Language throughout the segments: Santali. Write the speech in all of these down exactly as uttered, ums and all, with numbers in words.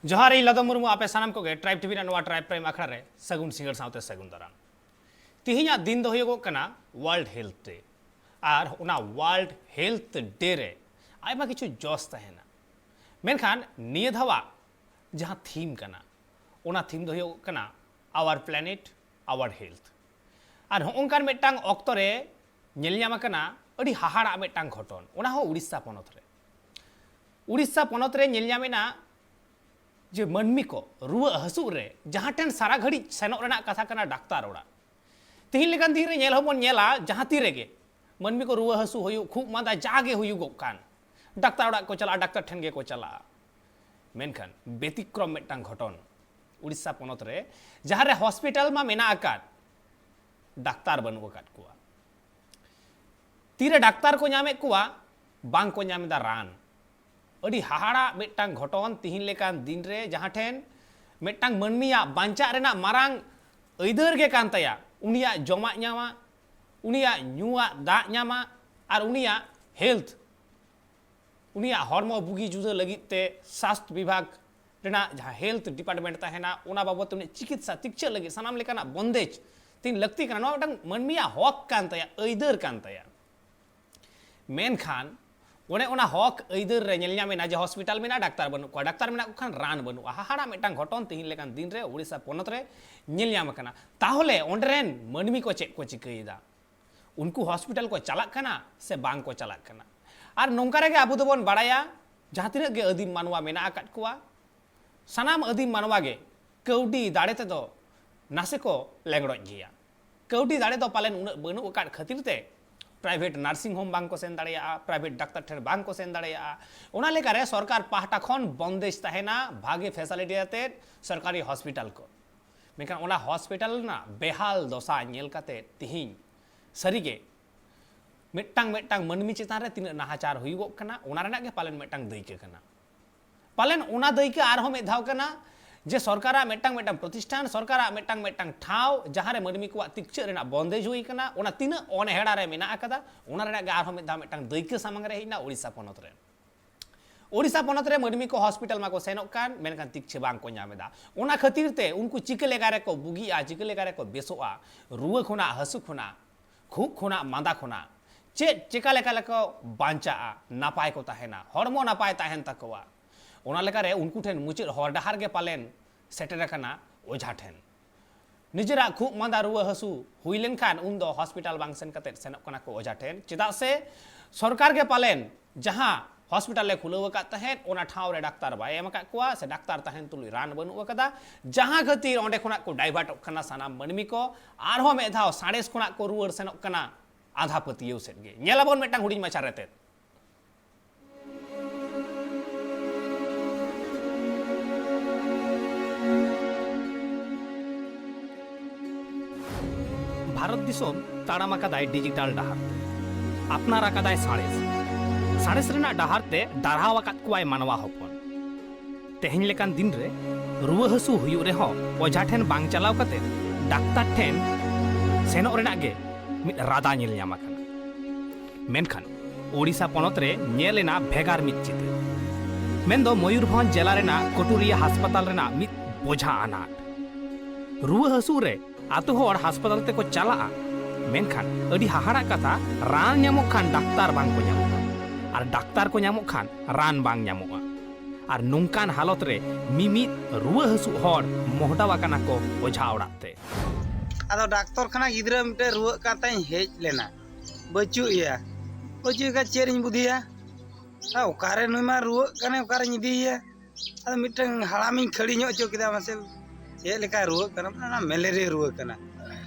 ᱡᱚᱦᱟᱨ, ᱤᱧ ᱞᱟᱫᱚᱢ ᱢᱩᱨᱢᱩ, ᱟᱯᱮ ᱥᱟᱱᱟᱢ ᱠᱚᱜᱮ ᱴᱨᱟᱭᱤᱵᱽ ᱴᱤᱵᱷᱤ ᱨᱮᱱᱟᱜ ᱱᱚᱣᱟ ᱴᱨᱟᱭᱤᱵᱽ ᱯᱨᱟᱭᱤᱢ ᱟᱠᱷᱲᱟ ᱨᱮ ᱥᱟᱹᱜᱩᱱ ᱥᱤᱸᱜᱟᱹᱲ ᱥᱟᱶᱛᱮ ᱥᱟᱹᱜᱩᱱ ᱫᱟᱨᱟᱢ᱾ ᱛᱤᱦᱤᱧᱟᱜ ᱫᱤᱱ ᱫᱚ ᱦᱩᱭᱩᱜᱚᱜ ᱠᱟᱱᱟ ᱣᱟᱨᱞᱰ ᱦᱮᱞᱛᱷ ᱰᱮ, ᱟᱨ ᱚᱱᱟ ᱣᱟᱨᱞᱰ ᱦᱮᱞᱛᱷ ᱰᱮ ᱨᱮ ᱟᱭᱢᱟ ᱠᱤᱪᱷᱩ ᱡᱚᱥ ᱛᱟᱦᱮᱱᱟ, ᱢᱮᱱᱠᱷᱟᱱ ᱱᱤᱭᱟᱹ ᱫᱷᱟᱣᱟᱜ ᱡᱟᱦᱟᱸ ᱛᱷᱤᱢ ᱠᱟᱱᱟ, ᱚᱱᱟ ᱛᱷᱤᱢ ᱫᱚ ᱦᱩᱭᱩᱜᱚᱜ ᱠᱟᱱᱟ Our Planet, Our Health᱾ ᱟᱨ ᱦᱚᱸᱜᱼᱚᱝᱠᱟᱱ ᱢᱤᱫᱴᱟᱝ ᱚᱠᱛᱚ ᱨᱮ ᱧᱮᱞ ᱧᱟᱢ ᱟᱠᱟᱱᱟ ᱟᱹᱰᱤ ᱦᱟᱦᱟᱲᱟᱜ ᱢᱤᱫᱴᱟᱝ ᱜᱷᱚᱴᱚᱱ, ᱚᱱᱟ ᱦᱚᱸ ᱩᱲᱤᱥᱥᱟ ᱯᱚᱱᱚᱛ ᱨᱮ᱾ ᱩᱲᱤᱥᱥᱟ ᱯᱚᱱᱚᱛ ᱨᱮ ᱧᱮᱞ ᱧᱟᱢ ᱮᱱᱟ ᱡᱮ ᱢᱟᱹᱱᱢᱤ ᱠᱚ ᱨᱩᱣᱟᱹᱜ ᱦᱟᱹᱥᱩᱜ ᱨᱮ ᱡᱟᱦᱟᱸ ᱴᱷᱮᱱ ᱥᱟᱨᱟ ᱜᱷᱟᱹᱲᱤᱡ ᱥᱮᱱᱚᱜ ᱨᱮᱱᱟᱜ ᱠᱟᱛᱷᱟ ᱠᱟᱱᱟ ᱰᱟᱠᱛᱟᱨ ᱚᱲᱟᱜ, ᱛᱤᱦᱤᱧ ᱞᱮᱠᱟᱱ ᱫᱤᱱ ᱨᱮ ᱧᱮᱞ ᱦᱚᱸᱵᱚᱱ ᱧᱮᱞᱟ, ᱡᱟᱦᱟᱸ ᱛᱤ ᱨᱮᱜᱮ ᱢᱟᱹᱱᱢᱤ ᱠᱚ ᱨᱩᱣᱟᱹ ᱦᱟᱹᱥᱩ ᱦᱩᱭᱩᱜ, ᱠᱷᱩᱜ ᱢᱟᱸᱫᱟ ᱡᱟᱜᱮ ᱦᱩᱭᱩᱜᱚᱜ ᱠᱟᱱ, ᱰᱟᱠᱛᱟᱨ ᱚᱲᱟᱜ ᱠᱚ ᱪᱟᱞᱟᱜᱼᱟ, ᱰᱟᱠᱛᱟᱨ ᱴᱷᱮᱱ ᱜᱮᱠᱚ ᱪᱟᱞᱟᱜᱼᱟ᱾ ᱢᱮᱱᱠᱷᱟᱱ ᱵᱮᱛᱤᱠᱨᱚᱢ ᱢᱤᱫᱴᱟᱝ ᱜᱷᱚᱴᱚᱱ, ᱩᱲᱤᱥᱥᱟ ᱯᱚᱱᱚᱛ ᱨᱮ ᱡᱟᱦᱟᱸ ᱨᱮ ᱦᱚᱥᱯᱤᱴᱟᱞ ᱢᱟ ᱢᱮᱱᱟᱜ ᱟᱠᱟᱫ, ᱰᱟᱠᱛᱟᱨ ᱵᱟᱹᱱᱩᱜ ᱟᱠᱟᱫ ᱠᱚᱣᱟ᱾ ᱛᱤᱨᱮ ᱰᱟᱠᱛᱟᱨ ᱠᱚ ᱧᱟᱢᱮᱫ ᱠᱚᱣᱟ, ᱵᱟᱝ ᱠᱚ ᱧᱟᱢ ᱮᱫᱟ ᱨᱟᱱ᱾ ᱟᱹᱰᱤ ᱦᱟᱦᱟᱲᱟᱜ ᱢᱤᱫᱴᱟᱝ ᱜᱷᱚᱴᱚᱱ ᱛᱤᱦᱤᱧ ᱞᱮᱠᱟᱱ ᱫᱤᱱ ᱨᱮ, ᱡᱟᱦᱟᱸ ᱴᱷᱮᱱ ᱢᱤᱫᱴᱟᱝ ᱢᱟᱹᱱᱢᱤᱭᱟᱜ ᱵᱟᱧᱪᱟᱜ ᱨᱮᱱᱟᱜ ᱢᱟᱨᱟᱝ ᱟᱹᱭᱫᱟᱹᱨ ᱜᱮ ᱠᱟᱱ ᱛᱟᱭᱟ, ᱩᱱᱤᱭᱟᱜ ᱡᱚᱢᱟᱜ ᱧᱟᱢᱟ, ᱩᱱᱤᱭᱟᱜ ᱧᱩᱣᱟᱜ ᱫᱟᱜ ᱧᱟᱢᱟ, ᱟᱨ ᱩᱱᱤᱭᱟᱜ ᱦᱮᱞᱛᱷ, ᱩᱱᱤᱭᱟᱜ ᱦᱚᱲᱢᱚ ᱵᱩᱜᱤ ᱡᱩᱫᱟᱹ ᱞᱟᱹᱜᱤᱫ ᱛᱮ ᱥᱟᱥᱛᱷ ᱵᱤᱵᱷᱟᱜᱽ ᱨᱮᱱᱟᱜ ᱡᱟᱦᱟᱸ ᱦᱮᱞᱛᱷ ᱰᱤᱯᱟᱨᱴᱢᱮᱱᱴ ᱛᱟᱦᱮᱱᱟ, ᱚᱱᱟ ᱵᱟᱵᱚᱫ ᱛᱮ ᱩᱱᱤᱭᱟᱜ ᱪᱤᱠᱤᱛᱥᱟ ᱛᱤᱠᱪᱷᱟᱹ ᱞᱟᱹᱜᱤᱫ ᱥᱟᱱᱟᱢ ᱞᱮᱠᱟᱱᱟᱜ ᱵᱚᱱᱫᱮᱡᱽ ᱛᱤᱧ ᱞᱟᱹᱠᱛᱤ ᱠᱟᱱᱟ᱾ ᱱᱚᱣᱟ ᱢᱤᱫᱴᱟᱝ ᱢᱟᱹᱱᱢᱤᱭᱟᱜ ᱦᱚᱠ ᱠᱟᱱ ᱛᱟᱭᱟ, ᱟᱹᱭᱫᱟᱹᱨ ᱠᱟᱱ ᱛᱟᱭᱟ᱾ ᱢᱮᱱᱠᱷᱟᱱ ᱚᱱᱮ ᱚᱱᱟ ᱦᱚᱠ ᱟᱹᱭᱫᱟᱹᱨ ᱨᱮ ᱧᱮᱞ ᱧᱟᱢ ᱮᱱᱟ ᱡᱮ ᱦᱚᱥᱯᱤᱴᱟᱞ ᱢᱮᱱᱟᱜᱼᱟ, ᱰᱟᱠᱛᱟᱨ ᱵᱟᱹᱱᱩᱜ ᱠᱚᱣᱟ, ᱰᱟᱠᱛᱟᱨ ᱢᱮᱱᱟᱜ ᱠᱚ ᱠᱷᱟᱱ ᱨᱟᱱ ᱵᱟᱹᱱᱩᱜᱼᱟ᱾ ᱦᱟᱦᱟᱲᱟ ᱢᱤᱫᱴᱟᱝ ᱜᱷᱚᱴᱚᱱ ᱛᱤᱦᱤᱧ ᱞᱮᱠᱟᱱ ᱫᱤᱱ ᱨᱮ ᱩᱲᱤᱥᱥᱟ ᱯᱚᱱᱚᱛ ᱨᱮ ᱧᱮᱞ ᱧᱟᱢ ᱟᱠᱟᱱᱟ᱾ ᱛᱟᱦᱚᱞᱮ ᱚᱸᱰᱮ ᱨᱮᱱ ᱢᱟᱹᱱᱢᱤ ᱠᱚ ᱪᱮᱫ ᱠᱚ ᱪᱤᱠᱟᱹᱭᱮᱫᱟ? ᱩᱱᱠᱩ ᱦᱚᱥᱯᱤᱴᱟᱞ ᱠᱚ ᱪᱟᱞᱟᱜ ᱠᱟᱱᱟ ᱥᱮ ᱵᱟᱝ ᱠᱚ ᱪᱟᱞᱟᱜ ᱠᱟᱱᱟ? ᱟᱨ ᱱᱚᱝᱠᱟ ᱨᱮᱜᱮ ᱟᱵᱚ ᱫᱚᱵᱚᱱ ᱵᱟᱲᱟᱭᱟ, ᱡᱟᱦᱟᱸ ᱛᱤᱱᱟᱹᱜ ᱜᱮ ᱟᱹᱫᱤᱢ ᱢᱟᱱᱣᱟ ᱢᱮᱱᱟᱜ ᱟᱠᱟᱫ ᱠᱚᱣᱟ, ᱥᱟᱱᱟᱢ ᱟᱹᱫᱤᱢ ᱢᱟᱱᱣᱟ ᱜᱮ ᱠᱟᱹᱣᱰᱤ ᱫᱟᱲᱮ ᱛᱮᱫᱚ ᱱᱟᱥᱮ ᱠᱚ ᱞᱮᱸᱜᱽᱲᱚᱡ ᱜᱮᱭᱟ᱾ ᱠᱟᱹᱣᱰᱤ ᱫᱟᱲᱮ ᱫᱚ ᱯᱟᱞᱮᱱ ᱩᱱᱟᱹᱜ ᱵᱟᱹᱱᱩᱜ ᱟᱠᱟᱫ ᱠᱷᱟᱹᱛᱤᱨ ᱛᱮ ᱯᱨᱟᱭᱵᱷᱮᱴ ᱱᱟᱨᱥᱤᱝ ᱦᱳᱢ ᱵᱟᱝ ᱠᱚ ᱥᱮᱱ ᱫᱟᱲᱮᱭᱟᱜᱼᱟ, ᱯᱨᱟᱭᱵᱷᱮᱴ ᱰᱟᱠᱛᱟᱨ ᱴᱷᱮᱱ ᱵᱟᱝ ᱠᱚ ᱥᱮᱱ ᱫᱟᱲᱮᱭᱟᱜᱼᱟ᱾ ᱚᱱᱟ ᱞᱮᱠᱟᱨᱮ ᱥᱚᱨᱠᱟᱨ ᱯᱟᱦᱴᱟ ᱠᱷᱚᱱ ᱵᱚᱱᱫᱮᱡᱽ ᱛᱟᱦᱮᱱᱟ ᱵᱷᱟᱜᱮ ᱯᱷᱮᱥᱟᱞᱤᱴᱤ ᱟᱛᱮᱫ ᱥᱚᱨᱠᱟᱨᱤ ᱦᱚᱥᱯᱤᱴᱟᱞ ᱠᱚ᱾ ᱢᱮᱱᱠᱷᱟᱱ ᱚᱱᱟ ᱦᱚᱥᱯᱤᱴᱟᱞ ᱨᱮᱱᱟᱜ ᱵᱮᱦᱟᱞ ᱫᱚᱥᱟ ᱧᱮᱞ ᱠᱟᱛᱮ ᱛᱤᱦᱤᱧ ᱥᱟᱹᱨᱤᱜᱮ ᱢᱤᱫᱴᱟᱝ ᱢᱤᱫᱴᱟᱝ ᱢᱟᱹᱱᱢᱤ ᱪᱮᱛᱟᱱ ᱨᱮ ᱛᱤᱱᱟᱹᱜ ᱱᱟᱦᱟᱪᱟᱨ ᱦᱩᱭᱩᱜᱚᱜ ᱠᱟᱱᱟ, ᱚᱱᱟ ᱨᱮᱱᱟᱜ ᱜᱮ ᱯᱟᱞᱮᱱ ᱢᱤᱫᱴᱟᱝ ᱫᱟᱹᱭᱠᱟᱹ ᱠᱟᱱᱟ᱾ ᱯᱟᱞᱮᱱ ᱚᱱᱟ ᱫᱟᱹᱭᱠᱟᱹ ᱟᱨᱦᱚᱸ ᱢᱤᱫ ᱫᱷᱟᱣ ᱠᱟᱱᱟ ᱡᱮ ᱥᱚᱨᱠᱟᱨᱟᱜ ᱢᱤᱫᱴᱟᱝ ᱢᱤᱫᱴᱟᱝ ᱯᱨᱚᱛᱤᱥᱴᱷᱟᱱ, ᱥᱚᱨᱠᱟᱨᱟᱜ ᱢᱤᱫᱴᱟᱝ ᱢᱤᱫᱴᱟᱝ ᱴᱷᱟᱶ, ᱡᱟᱦᱟᱸ ᱨᱮ ᱢᱟᱹᱱᱢᱤ ᱠᱚᱣᱟᱜ ᱛᱤᱠᱪᱷᱟᱹᱜ ᱨᱮᱱᱟᱜ ᱵᱚᱱᱫᱮᱡᱽ ᱦᱩᱭ ᱠᱟᱱᱟ, ᱚᱱᱟ ᱛᱤᱱᱟᱹᱜ ᱚᱱᱦᱮᱲᱟ ᱨᱮ ᱢᱮᱱᱟᱜ ᱟᱠᱟᱫᱟ, ᱚᱱᱟ ᱨᱮᱱᱟᱜ ᱜᱮ ᱟᱨᱦᱚᱸ ᱢᱤᱫ ᱫᱷᱟᱣ ᱢᱤᱫᱴᱟᱝ ᱫᱟᱹᱭᱠᱟᱹ ᱥᱟᱢᱟᱝ ᱨᱮ ᱦᱮᱡ ᱮᱱᱟ ᱳᱰᱤᱥᱟ ᱯᱚᱱᱚᱛ ᱨᱮ᱾ ᱳᱰᱤᱥᱟ ᱯᱚᱱᱚᱛ ᱨᱮ ᱢᱟᱹᱱᱢᱤ ᱠᱚ ᱦᱚᱥᱯᱤᱴᱟᱞ ᱢᱟᱠᱚ ᱥᱮᱱᱚᱜ ᱠᱟᱱ, ᱢᱮᱱᱠᱷᱟᱱ ᱛᱤᱠᱪᱷᱟᱹ ᱵᱟᱝ ᱠᱚ ᱧᱟᱢ ᱮᱫᱟ᱾ ᱚᱱᱟ ᱠᱷᱟᱹᱛᱤᱨ ᱛᱮ ᱩᱱᱠᱩ ᱪᱤᱠᱟᱹ ᱞᱮᱠᱟ ᱨᱮᱠᱚ ᱵᱩᱜᱤᱜᱼᱟ, ᱪᱤᱠᱟᱹ ᱞᱮᱠᱟ ᱨᱮᱠᱚ ᱵᱮᱥᱚᱜᱼᱟ, ᱨᱩᱣᱟᱹ ᱠᱷᱚᱱᱟᱜ, ᱦᱟᱹᱥᱩ ᱠᱷᱚᱱᱟᱜ, ᱠᱷᱩᱜ ᱠᱷᱚᱱᱟᱜ, ᱢᱟᱸᱫᱟ ᱠᱷᱚᱱᱟᱜ ᱪᱮᱫ ᱪᱮᱠᱟ ᱞᱮᱠᱟ ᱞᱮᱠᱚ ᱵᱟᱧᱪᱟᱜᱼᱟ, ᱱᱟᱯᱟᱭ ᱠᱚ ᱛᱟᱦᱮᱱᱟ, ᱦᱚᱲᱢᱚ ᱱᱟᱯᱟᱭ ᱛᱟᱦᱮᱱ ᱛᱟᱠᱚᱣᱟ, ᱚᱱᱟ ᱞᱮᱠᱟᱨᱮ ᱩᱱᱠᱩ ᱴᱷᱮᱱ ᱢᱩᱪᱟᱹᱫ ᱦᱚᱨ ᱰᱟᱦᱟᱨ ᱜᱮ ᱯᱟᱞᱮᱱ ᱥᱮᱴᱮᱨ ᱟᱠᱟᱱᱟ ᱚᱡᱷᱟ ᱴᱷᱮᱱ᱾ ᱱᱤᱡᱮᱨᱟᱜ ᱠᱷᱩᱜ ᱢᱟᱸᱫᱟ ᱨᱩᱣᱟᱹ ᱦᱟᱹᱥᱩ ᱦᱩᱭ ᱞᱮᱱᱠᱷᱟᱱ ᱩᱱᱫᱚ ᱦᱚᱥᱯᱤᱴᱟᱞ ᱵᱟᱝ ᱥᱮᱱ ᱠᱟᱛᱮ ᱥᱮᱱᱚᱜ ᱠᱟᱱᱟ ᱠᱚ ᱚᱡᱷᱟ ᱴᱷᱮᱱ᱾ ᱪᱮᱫᱟᱜ ᱥᱮ ᱥᱚᱨᱠᱟᱨ ᱜᱮ ᱯᱟᱞᱮᱱ ᱡᱟᱦᱟᱸ ᱦᱚᱥᱯᱤᱴᱟᱞ ᱮ ᱠᱷᱩᱞᱟᱹᱣ ᱟᱠᱟᱫ ᱛᱟᱦᱮᱸᱫ, ᱚᱱᱟ ᱴᱷᱟᱶ ᱨᱮ ᱰᱟᱠᱛᱟᱨ ᱵᱟᱭ ᱮᱢ ᱟᱠᱟᱫ ᱠᱚᱣᱟ, ᱥᱮ ᱰᱟᱠᱛᱟᱨ ᱛᱟᱦᱮᱱ ᱛᱩᱞᱩᱡ ᱨᱟᱱ ᱵᱟᱹᱱᱩᱜ ᱟᱠᱟᱫᱟ, ᱡᱟᱦᱟᱸ ᱠᱷᱟᱹᱛᱤᱨ ᱚᱸᱰᱮ ᱠᱷᱚᱱᱟᱜ ᱠᱚ ᱰᱟᱭᱵᱷᱟᱨᱴᱚᱜ ᱠᱟᱱᱟ ᱥᱟᱱᱟᱢ ᱢᱟᱹᱱᱢᱤ ᱠᱚ᱾ ᱟᱨᱦᱚᱸ ᱢᱤᱫ ᱫᱷᱟᱣ ᱥᱟᱬᱮᱥ ᱠᱷᱚᱱᱟᱜ ᱠᱚ ᱨᱩᱣᱟᱹᱲ ᱥᱮᱱᱚᱜ ᱠᱟᱱᱟ ᱟᱸᱫᱷᱟ ᱯᱟᱹᱛᱭᱟᱹᱣ ᱥᱮᱫ ᱜᱮ᱾ ᱧᱮᱞᱟᱵᱚᱱ ᱢᱤᱫᱴᱟᱝ ᱦᱩᱰᱤᱧ ᱢᱟᱪᱷᱟ ᱨᱮᱛᱮᱫ᱾ ᱵᱷᱟᱨᱚᱛ ᱫᱤᱥᱚᱢ ᱛᱟᱲᱟᱢ ᱟᱠᱟᱫᱟᱭ ᱰᱤᱡᱤᱴᱟᱞ ᱰᱟᱦᱟᱨ ᱛᱮ᱾ ᱟᱯᱱᱟᱨ ᱟᱠᱟᱫᱟᱭ ᱥᱟᱬᱮᱥ᱾ ᱥᱟᱬᱮᱥ ᱨᱮᱱᱟᱜ ᱰᱟᱦᱟᱨ ᱛᱮ ᱰᱟᱨᱦᱟᱣ ᱟᱠᱟᱫ ᱠᱚᱣᱟᱭ ᱢᱟᱱᱣᱟ ᱦᱚᱯᱚᱱ᱾ ᱛᱮᱦᱮᱧ ᱞᱮᱠᱟᱱ ᱫᱤᱱ ᱨᱮ ᱨᱩᱣᱟᱹ ᱦᱟᱹᱥᱩ ᱦᱩᱭᱩᱜ ᱨᱮᱦᱚᱸ ᱚᱡᱷᱟ ᱴᱷᱮᱱ ᱵᱟᱝ ᱪᱟᱞᱟᱣ ᱠᱟᱛᱮ ᱰᱟᱠᱛᱟᱨ ᱴᱷᱮᱱ ᱥᱮᱱᱚᱜ ᱨᱮᱱᱟᱜ ᱜᱮ ᱢᱤᱫ ᱨᱟᱫᱟ ᱧᱮᱞ ᱧᱟᱢ ᱟᱠᱟᱱᱟ᱾ ᱢᱮᱱᱠᱷᱟᱱ ᱳᱰᱤᱥᱟ ᱯᱚᱱᱚᱛ ᱨᱮ ᱧᱮᱞ ᱮᱱᱟ ᱵᱷᱮᱜᱟᱨ ᱢᱤᱫ ᱪᱤᱛᱟᱹᱨ᱾ ᱢᱮᱱᱫᱚ ᱢᱚᱭᱩᱨᱵᱷᱚᱸᱡᱽ ᱡᱮᱞᱟ ᱨᱮᱱᱟᱜ ᱠᱚᱴᱩᱨᱤᱭᱟᱹ ᱦᱟᱥᱯᱟᱛᱟᱞ ᱨᱮᱱᱟᱜ ᱢᱤᱫ ᱵᱚᱡᱷᱟ ᱟᱱᱟᱴ᱾ ᱨᱩᱣᱟᱹ ᱦᱟᱹᱥᱩ ᱨᱮ ᱟᱛᱳ ᱦᱚᱲ ᱦᱟᱥᱯᱟᱛᱟᱞ ᱛᱮᱠᱚ ᱪᱟᱞᱟᱜᱼᱟ, ᱢᱮᱱᱠᱷᱟᱱ ᱟᱹᱰᱤ ᱦᱟᱦᱟᱲᱟᱜ ᱠᱟᱛᱷᱟ, ᱨᱟᱱ ᱧᱟᱢᱚᱜ ᱠᱷᱟᱱ ᱰᱟᱠᱛᱟᱨ ᱵᱟᱝ ᱠᱚ ᱧᱟᱢᱚᱜᱼᱟ, ᱟᱨ ᱰᱟᱠᱛᱟᱨ ᱠᱚ ᱧᱟᱢᱚᱜ ᱠᱷᱟᱱ ᱨᱟᱱ ᱵᱟᱝ ᱧᱟᱢᱚᱜᱼᱟ᱾ ᱟᱨ ᱱᱚᱝᱠᱟᱱ ᱦᱟᱞᱚᱛ ᱨᱮ ᱢᱤᱢᱤᱫ ᱨᱩᱣᱟᱹ ᱦᱟᱹᱥᱩᱜ ᱦᱚᱲ ᱢᱚᱦᱰᱟᱣ ᱟᱠᱟᱱᱟ ᱠᱚ ᱚᱡᱷᱟ ᱚᱲᱟᱜ ᱛᱮ᱾ ᱟᱫᱚ ᱰᱟᱠᱛᱚᱨ ᱠᱷᱟᱱᱟ ᱜᱤᱫᱽᱨᱟᱹ ᱢᱤᱫᱴᱮᱱ ᱨᱩᱣᱟᱹᱜ ᱠᱟᱱ ᱛᱟᱭ ᱦᱮᱡ ᱞᱮᱱᱟ, ᱵᱟᱹᱪᱩᱜ ᱮᱭᱟ᱾ ᱵᱟᱹᱪᱩᱜ ᱮ ᱠᱷᱟᱱ ᱪᱮᱫ ᱤᱧ ᱵᱩᱫᱷᱤᱭᱟ? ᱟᱨ ᱚᱠᱟᱨᱮ ᱱᱩᱭ ᱢᱟ ᱨᱩᱣᱟᱹᱜ ᱠᱟᱱᱮ, ᱚᱠᱟᱨᱮᱧ ᱤᱫᱤᱭᱮᱭᱟ? ᱟᱫᱚ ᱢᱤᱫᱴᱟᱝ ᱦᱟᱲᱟᱢᱤᱧ ᱠᱷᱟᱹᱲᱤ ᱧᱚᱜ ᱦᱚᱪᱚ ᱠᱮᱫᱟ, ᱢᱟᱥᱮ ᱪᱮᱫ ᱞᱮᱠᱟᱭ ᱨᱩᱣᱟᱹᱜ ᱠᱟᱱᱟ? ᱚᱱᱟ ᱢᱮᱞᱮᱨᱤᱭᱟ ᱨᱩᱣᱟᱹ ᱠᱟᱱᱟ᱾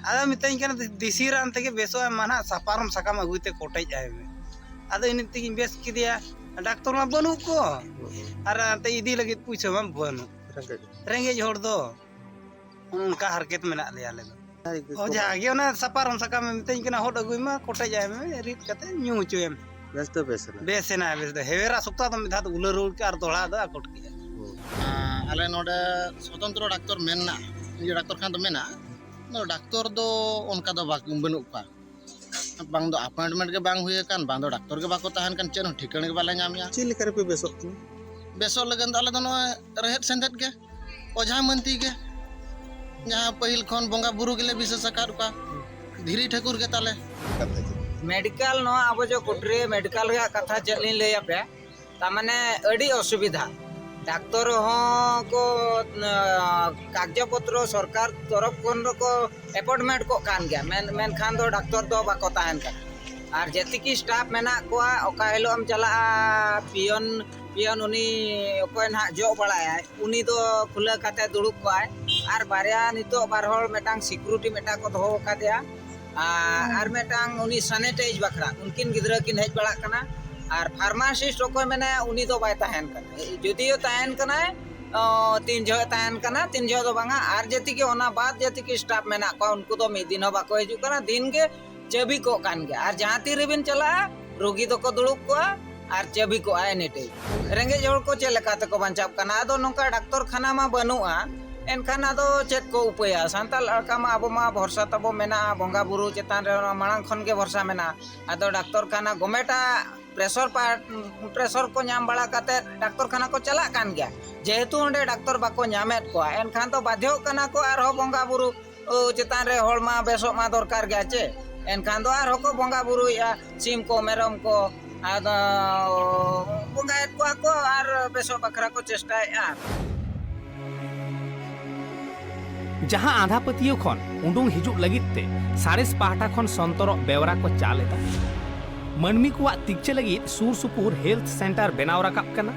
ᱟᱫᱚ ᱢᱤᱛᱟᱹᱧ ᱠᱟᱱᱟ, "ᱫᱮᱥᱤ ᱨᱟᱱ ᱛᱮᱜᱮ ᱵᱮᱥᱚᱜᱼᱟ, ᱢᱟ ᱱᱟᱦᱟᱜ ᱥᱟᱯᱟᱨᱚᱢ ᱥᱟᱠᱟᱢ ᱟᱹᱜᱩᱭ ᱛᱮ ᱠᱚᱴᱮᱡ ᱟᱭ ᱢᱮ᱾" ᱟᱫᱚ ᱤᱱᱟᱹ ᱛᱮᱜᱤᱧ ᱵᱮᱥ ᱠᱮᱫᱮᱭᱟ᱾ ᱰᱟᱠᱛᱚᱨ ᱢᱟ ᱵᱟᱹᱱᱩᱜ ᱠᱚ, ᱟᱨ ᱚᱱᱛᱮ ᱤᱫᱤ ᱞᱟᱹᱜᱤᱫ ᱯᱩᱭᱥᱟᱹ ᱢᱟ ᱵᱟᱹᱱᱩᱜ᱾ ᱨᱮᱸᱜᱮᱡ᱾ ᱨᱮᱸᱜᱮᱡ ᱦᱚᱲ ᱫᱚ ᱚᱱᱠᱟ ᱦᱟᱨᱠᱮᱛ ᱢᱮᱱᱟᱜ ᱞᱮᱭᱟ ᱟᱞᱮ ᱫᱚ᱾ ᱚ, ᱡᱟᱦᱟᱸ ᱜᱮ ᱚᱱᱟ ᱥᱟᱯᱟᱨᱚᱢ ᱥᱟᱠᱟᱢ ᱮ ᱢᱤᱛᱟᱹᱧ ᱠᱟᱱᱟ, ᱦᱚᱫ ᱟᱹᱜᱩᱭ ᱢᱟ, ᱠᱚᱴᱮᱡ ᱟᱭ ᱢᱮ, ᱨᱤᱫ ᱠᱟᱛᱮ ᱧᱩ ᱦᱚᱪᱚᱭᱮᱢ᱾ ᱵᱮᱥ ᱫᱚ ᱵᱮᱥ ᱮᱱᱟ᱾ ᱵᱮᱥ ᱮᱱᱟ, ᱵᱮᱥ ᱫᱚ᱾ ᱦᱮᱣᱮᱨᱟ ᱥᱚᱠᱛᱚ, ᱟᱫᱚ ᱢᱤᱫ ᱫᱷᱟᱣ ᱫᱚ ᱩᱞᱟᱹ ᱨᱩᱣᱟᱹᱲ ᱠᱮᱫ ᱟᱨ ᱫᱚᱦᱲᱟ ᱫᱚ ᱟᱠᱚᱴ ᱠᱮᱫᱼᱟ᱾ ᱦᱩᱸ᱾ ᱟᱞᱮ ᱱᱚᱰᱮ ᱥᱚᱛᱚᱱᱛᱨᱚ ᱰᱟᱠᱛᱚᱨ ᱢᱮᱱᱟᱜᱼᱟ, ᱱᱤᱡᱮ ᱰᱟᱠᱛᱚᱨ ᱠᱷᱟᱱᱟ ᱫᱚ ᱢᱮᱱᱟᱜᱼᱟ, ᱟᱫᱚ ᱰᱟᱠᱛᱚᱨ ᱫᱚ ᱚᱱᱠᱟ ᱫᱚ ᱵᱟᱠ-, ᱵᱟᱹᱱᱩᱜ ᱠᱚᱣᱟ᱾ ᱵᱟᱝ ᱫᱚ ᱟᱯᱚᱭᱮᱱᱴᱢᱮᱱᱴ ᱜᱮ ᱵᱟᱝ ᱦᱩᱭ ᱟᱠᱟᱱ, ᱵᱟᱝ ᱫᱚ ᱰᱟᱠᱛᱚᱨ ᱜᱮ ᱵᱟᱠᱚ ᱛᱟᱦᱮᱱ ᱠᱟᱱ, ᱪᱮᱫ ᱦᱚᱸ ᱴᱷᱤᱠᱟᱹᱱ ᱜᱮ ᱵᱟᱞᱮ ᱧᱟᱢᱮᱜᱼᱟ᱾ ᱪᱮᱫ ᱞᱮᱠᱟ ᱨᱮᱯᱮ ᱵᱮᱥᱚᱜ ᱠᱟᱱᱟ? ᱵᱮᱥᱚᱜ ᱞᱟᱹᱜᱤᱫ ᱫᱚ ᱟᱞᱮ ᱫᱚ ᱱᱚᱜᱼᱚᱭ ᱨᱮᱦᱮᱫ ᱥᱮᱸᱫᱮᱫ ᱜᱮ, ᱚᱡᱷᱟ ᱢᱟᱹᱱᱛᱤ ᱜᱮ, ᱡᱟᱦᱟᱸ ᱯᱟᱹᱦᱤᱞ ᱠᱷᱚᱱ ᱵᱚᱸᱜᱟ ᱵᱩᱨᱩ ᱜᱮᱞᱮ ᱵᱤᱥᱟᱹᱥ ᱟᱠᱟᱫ ᱠᱚᱣᱟ, ᱫᱷᱤᱨᱤ ᱴᱷᱟᱹᱠᱩᱨ ᱜᱮ ᱛᱟᱞᱮ᱾ ᱢᱮᱰᱤᱠᱟᱞ, ᱱᱚᱣᱟ ᱟᱵᱚ ᱡᱮ ᱠᱩᱴᱨᱤ ᱢᱮᱰᱤᱠᱟᱞ ᱨᱮᱭᱟᱜ ᱠᱟᱛᱷᱟ ᱪᱮᱫ ᱞᱤᱧ ᱞᱟᱹᱭ ᱟᱯᱮᱭᱟ, ᱛᱟᱨ ᱢᱟᱱᱮ ᱟᱹᱰᱤ ᱚᱥᱩᱵᱤᱫᱷᱟ᱾ ᱰᱟᱠᱛᱚᱨ ᱦᱚᱸ ᱠᱚ, ᱟᱸ, ᱠᱟᱜᱡᱚ ᱯᱚᱛᱨᱚ ᱥᱚᱨᱠᱟᱨ ᱛᱚᱨᱚᱯ ᱠᱷᱚᱱ ᱫᱚᱠᱚ ᱮᱯᱚᱭᱮᱱᱴᱢᱮᱱᱴ ᱠᱚᱜ ᱠᱟᱱ ᱜᱮᱭᱟ, ᱢᱮᱱ-, ᱢᱮᱱᱠᱷᱟᱱ ᱫᱚ ᱰᱟᱠᱛᱚᱨ ᱫᱚ ᱵᱟᱠᱚ ᱛᱟᱦᱮᱱ ᱠᱟᱱᱟ᱾ ᱟᱨ ᱡᱮᱛᱤᱠᱤ ᱥᱴᱟᱯ ᱢᱮᱱᱟᱜ ᱠᱚᱣᱟ, ᱚᱠᱟ ᱦᱤᱞᱳᱜ ᱮᱢ ᱪᱟᱞᱟᱜᱼᱟ, ᱯᱤᱭᱚᱱ, ᱯᱤᱭᱚᱱ ᱩᱱᱤ ᱚᱠᱚᱭ ᱱᱟᱦᱟᱜ ᱡᱚᱜ ᱵᱟᱲᱟᱭᱟᱭ, ᱩᱱᱤ ᱫᱚ ᱠᱷᱩᱞᱟᱹ ᱠᱟᱛᱮ ᱫᱩᱲᱩᱵ ᱠᱚᱜᱼᱟᱭ᱾ ᱟᱨ ᱵᱟᱨᱭᱟ ᱱᱤᱛᱚᱜ ᱵᱟᱨ ᱦᱚᱲ ᱢᱤᱫᱴᱟᱝ ᱥᱤᱠᱩᱨᱤᱴᱤ ᱢᱤᱫᱴᱟᱝ ᱠᱚ ᱫᱚᱦᱚ ᱟᱠᱟᱫᱮᱭᱟ, ᱟᱨ, ᱟᱨ ᱢᱤᱫᱴᱟᱝ ᱩᱱᱤ ᱥᱟᱱᱤᱴᱟᱭᱤᱡᱽ ᱵᱟᱠᱷᱨᱟ ᱩᱱᱠᱤᱱ ᱜᱤᱫᱽᱨᱟᱹ ᱠᱤᱱ ᱦᱮᱡ ᱵᱟᱲᱟᱜ ᱠᱟᱱᱟ᱾ ᱟᱨ ᱯᱷᱟᱨᱢᱟᱥᱤᱥᱴ ᱚᱠᱚᱭ ᱢᱮᱱᱟᱭᱟ, ᱩᱱᱤ ᱫᱚ ᱵᱟᱭ ᱛᱟᱦᱮᱱ ᱠᱟᱱᱟ᱾ ᱡᱩᱫᱤᱭᱳ ᱛᱟᱦᱮᱱ ᱠᱟᱱᱟᱭ, ᱚ, ᱛᱤᱱ ᱡᱚᱦᱚᱜ ᱛᱟᱦᱮᱱ ᱠᱟᱱᱟ, ᱛᱤᱱ ᱡᱚᱦᱚᱜ ᱫᱚ ᱵᱟᱝᱟ᱾ ᱟᱨ ᱡᱮᱛᱤᱠᱤ ᱚᱱᱟ ᱵᱟᱫ ᱡᱮᱛᱤᱠᱤ ᱥᱴᱟᱯ ᱢᱮᱱᱟᱜ ᱠᱚᱣᱟ, ᱩᱱᱠᱩ ᱫᱚ ᱢᱤᱫ ᱫᱤᱱ ᱦᱚᱸ ᱵᱟᱠᱚ ᱦᱤᱡᱩᱜ ᱠᱟᱱᱟ᱾ ᱫᱤᱱ ᱜᱮ ᱪᱟᱹᱵᱤ ᱠᱚᱜ ᱠᱟᱱ ᱜᱮᱭᱟ᱾ ᱟᱨ ᱡᱟᱦᱟᱸ ᱛᱤ ᱨᱮᱵᱤᱱ ᱪᱟᱞᱟᱜᱼᱟ, ᱨᱩᱜᱤ ᱫᱚᱠᱚ ᱫᱩᱲᱩᱵ ᱠᱚᱜᱼᱟ ᱟᱨ ᱪᱟᱹᱵᱤ ᱠᱚᱜᱼᱟ ᱮᱱᱤᱴᱟᱭᱤᱢ᱾ ᱨᱮᱸᱜᱮᱡ ᱦᱚᱲ ᱠᱚ ᱪᱮᱫ ᱞᱮᱠᱟ ᱛᱮᱠᱚ ᱵᱟᱧᱪᱟᱜ ᱠᱟᱱᱟ? ᱟᱫᱚ ᱱᱚᱝᱠᱟ ᱰᱟᱠᱛᱚᱨ ᱠᱷᱟᱱᱟ ᱢᱟ ᱵᱟᱹᱱᱩᱜᱼᱟ, ᱮᱱᱠᱷᱟᱱ ᱟᱫᱚ ᱪᱮᱫ ᱠᱚ ᱩᱯᱟᱹᱭᱟ? ᱥᱟᱱᱛᱟᱲ ᱞᱮᱠᱟ ᱢᱟ ᱟᱵᱚ ᱢᱟ ᱵᱷᱚᱨᱥᱟ ᱛᱟᱵᱚ ᱢᱮᱱᱟᱜᱼᱟ, ᱵᱚᱸᱜᱟ ᱵᱩᱨᱩ ᱪᱮᱛᱟᱱ ᱨᱮ ᱚᱱᱟ ᱢᱟᱲᱟᱝ ᱠᱷᱚᱱ ᱜᱮ ᱵᱷᱚᱨᱥᱟ ᱢᱮᱱᱟᱜᱼᱟ᱾ ᱟᱫᱚ ᱰᱟᱠᱛᱚᱨ ᱠᱷᱟᱱᱟ ᱜᱚᱢᱮᱴᱟᱜ ᱯᱨᱮᱥᱚᱨ ᱯᱟ-, ᱯᱨᱮᱥᱚᱨ ᱠᱚ ᱧᱟᱢ ᱵᱟᱲᱟ ᱠᱟᱛᱮ ᱰᱟᱠᱛᱚᱨ ᱠᱷᱟᱱᱟ ᱠᱚ ᱪᱟᱞᱟᱜ ᱠᱟᱱ ᱜᱮᱭᱟ, ᱡᱮᱦᱮᱛᱩ ᱚᱸᱰᱮ ᱰᱟᱠᱛᱚᱨ ᱵᱟᱠᱚ ᱧᱟᱢᱮᱫ ᱠᱚᱣᱟ, ᱮᱱᱠᱷᱟᱱ ᱫᱚ ᱵᱟᱫᱷᱭᱚᱜ ᱠᱟᱱᱟ ᱠᱚ ᱟᱨᱦᱚᱸ ᱵᱚᱸᱜᱟ ᱵᱩᱨᱩ ᱚ, ᱪᱮᱛᱟᱱ ᱨᱮ ᱦᱚᱲ ᱢᱟ ᱵᱮᱥᱚᱜ ᱢᱟ ᱫᱚᱨᱠᱟᱨ ᱜᱮᱭᱟ ᱪᱮ? ᱮᱱᱠᱷᱟᱱ ᱫᱚ ᱟᱨᱦᱚᱸ ᱠᱚ ᱵᱚᱸᱜᱟ ᱵᱩᱨᱩᱭᱮᱫᱼᱟ, ᱥᱤᱢ ᱠᱚ, ᱢᱮᱨᱚᱢ ᱠᱚ, ᱟᱫᱚ ᱵᱚᱸᱜᱟᱭᱮᱫ ᱠᱚᱣᱟ ᱠᱚ ᱟᱨ ᱵᱮᱥᱚᱜ ᱵᱟᱠᱷᱨᱟ ᱠᱚ ᱪᱮᱥᱴᱟᱭᱮᱫᱼᱟ᱾ ᱡᱟᱦᱟᱸ ᱟᱸᱫᱷᱟ ᱯᱟᱹᱛᱭᱟᱹᱣ ᱠᱷᱚᱱ ᱩᱰᱩᱝ ᱦᱤᱡᱩᱜ ᱞᱟᱹᱜᱤᱫ ᱛᱮ ᱥᱟᱬᱮᱥ ᱯᱟᱦᱴᱟ ᱠᱷᱚᱱ ᱥᱚᱱᱛᱚᱨᱚᱜ ᱵᱮᱣᱨᱟ ᱠᱚ ᱪᱟᱞ ᱮᱫᱟ᱾ ᱢᱟᱹᱱᱢᱤ ᱠᱚᱣᱟᱜ ᱛᱤᱠᱪᱟᱹ ᱞᱟᱹᱜᱤᱫ ᱥᱩᱨ ᱥᱩᱯᱩᱨ ᱦᱮᱞᱛᱷ ᱥᱮᱱᱴᱟᱨ ᱵᱮᱱᱟᱣ ᱨᱟᱠᱟᱵ ᱠᱟᱱᱟ᱾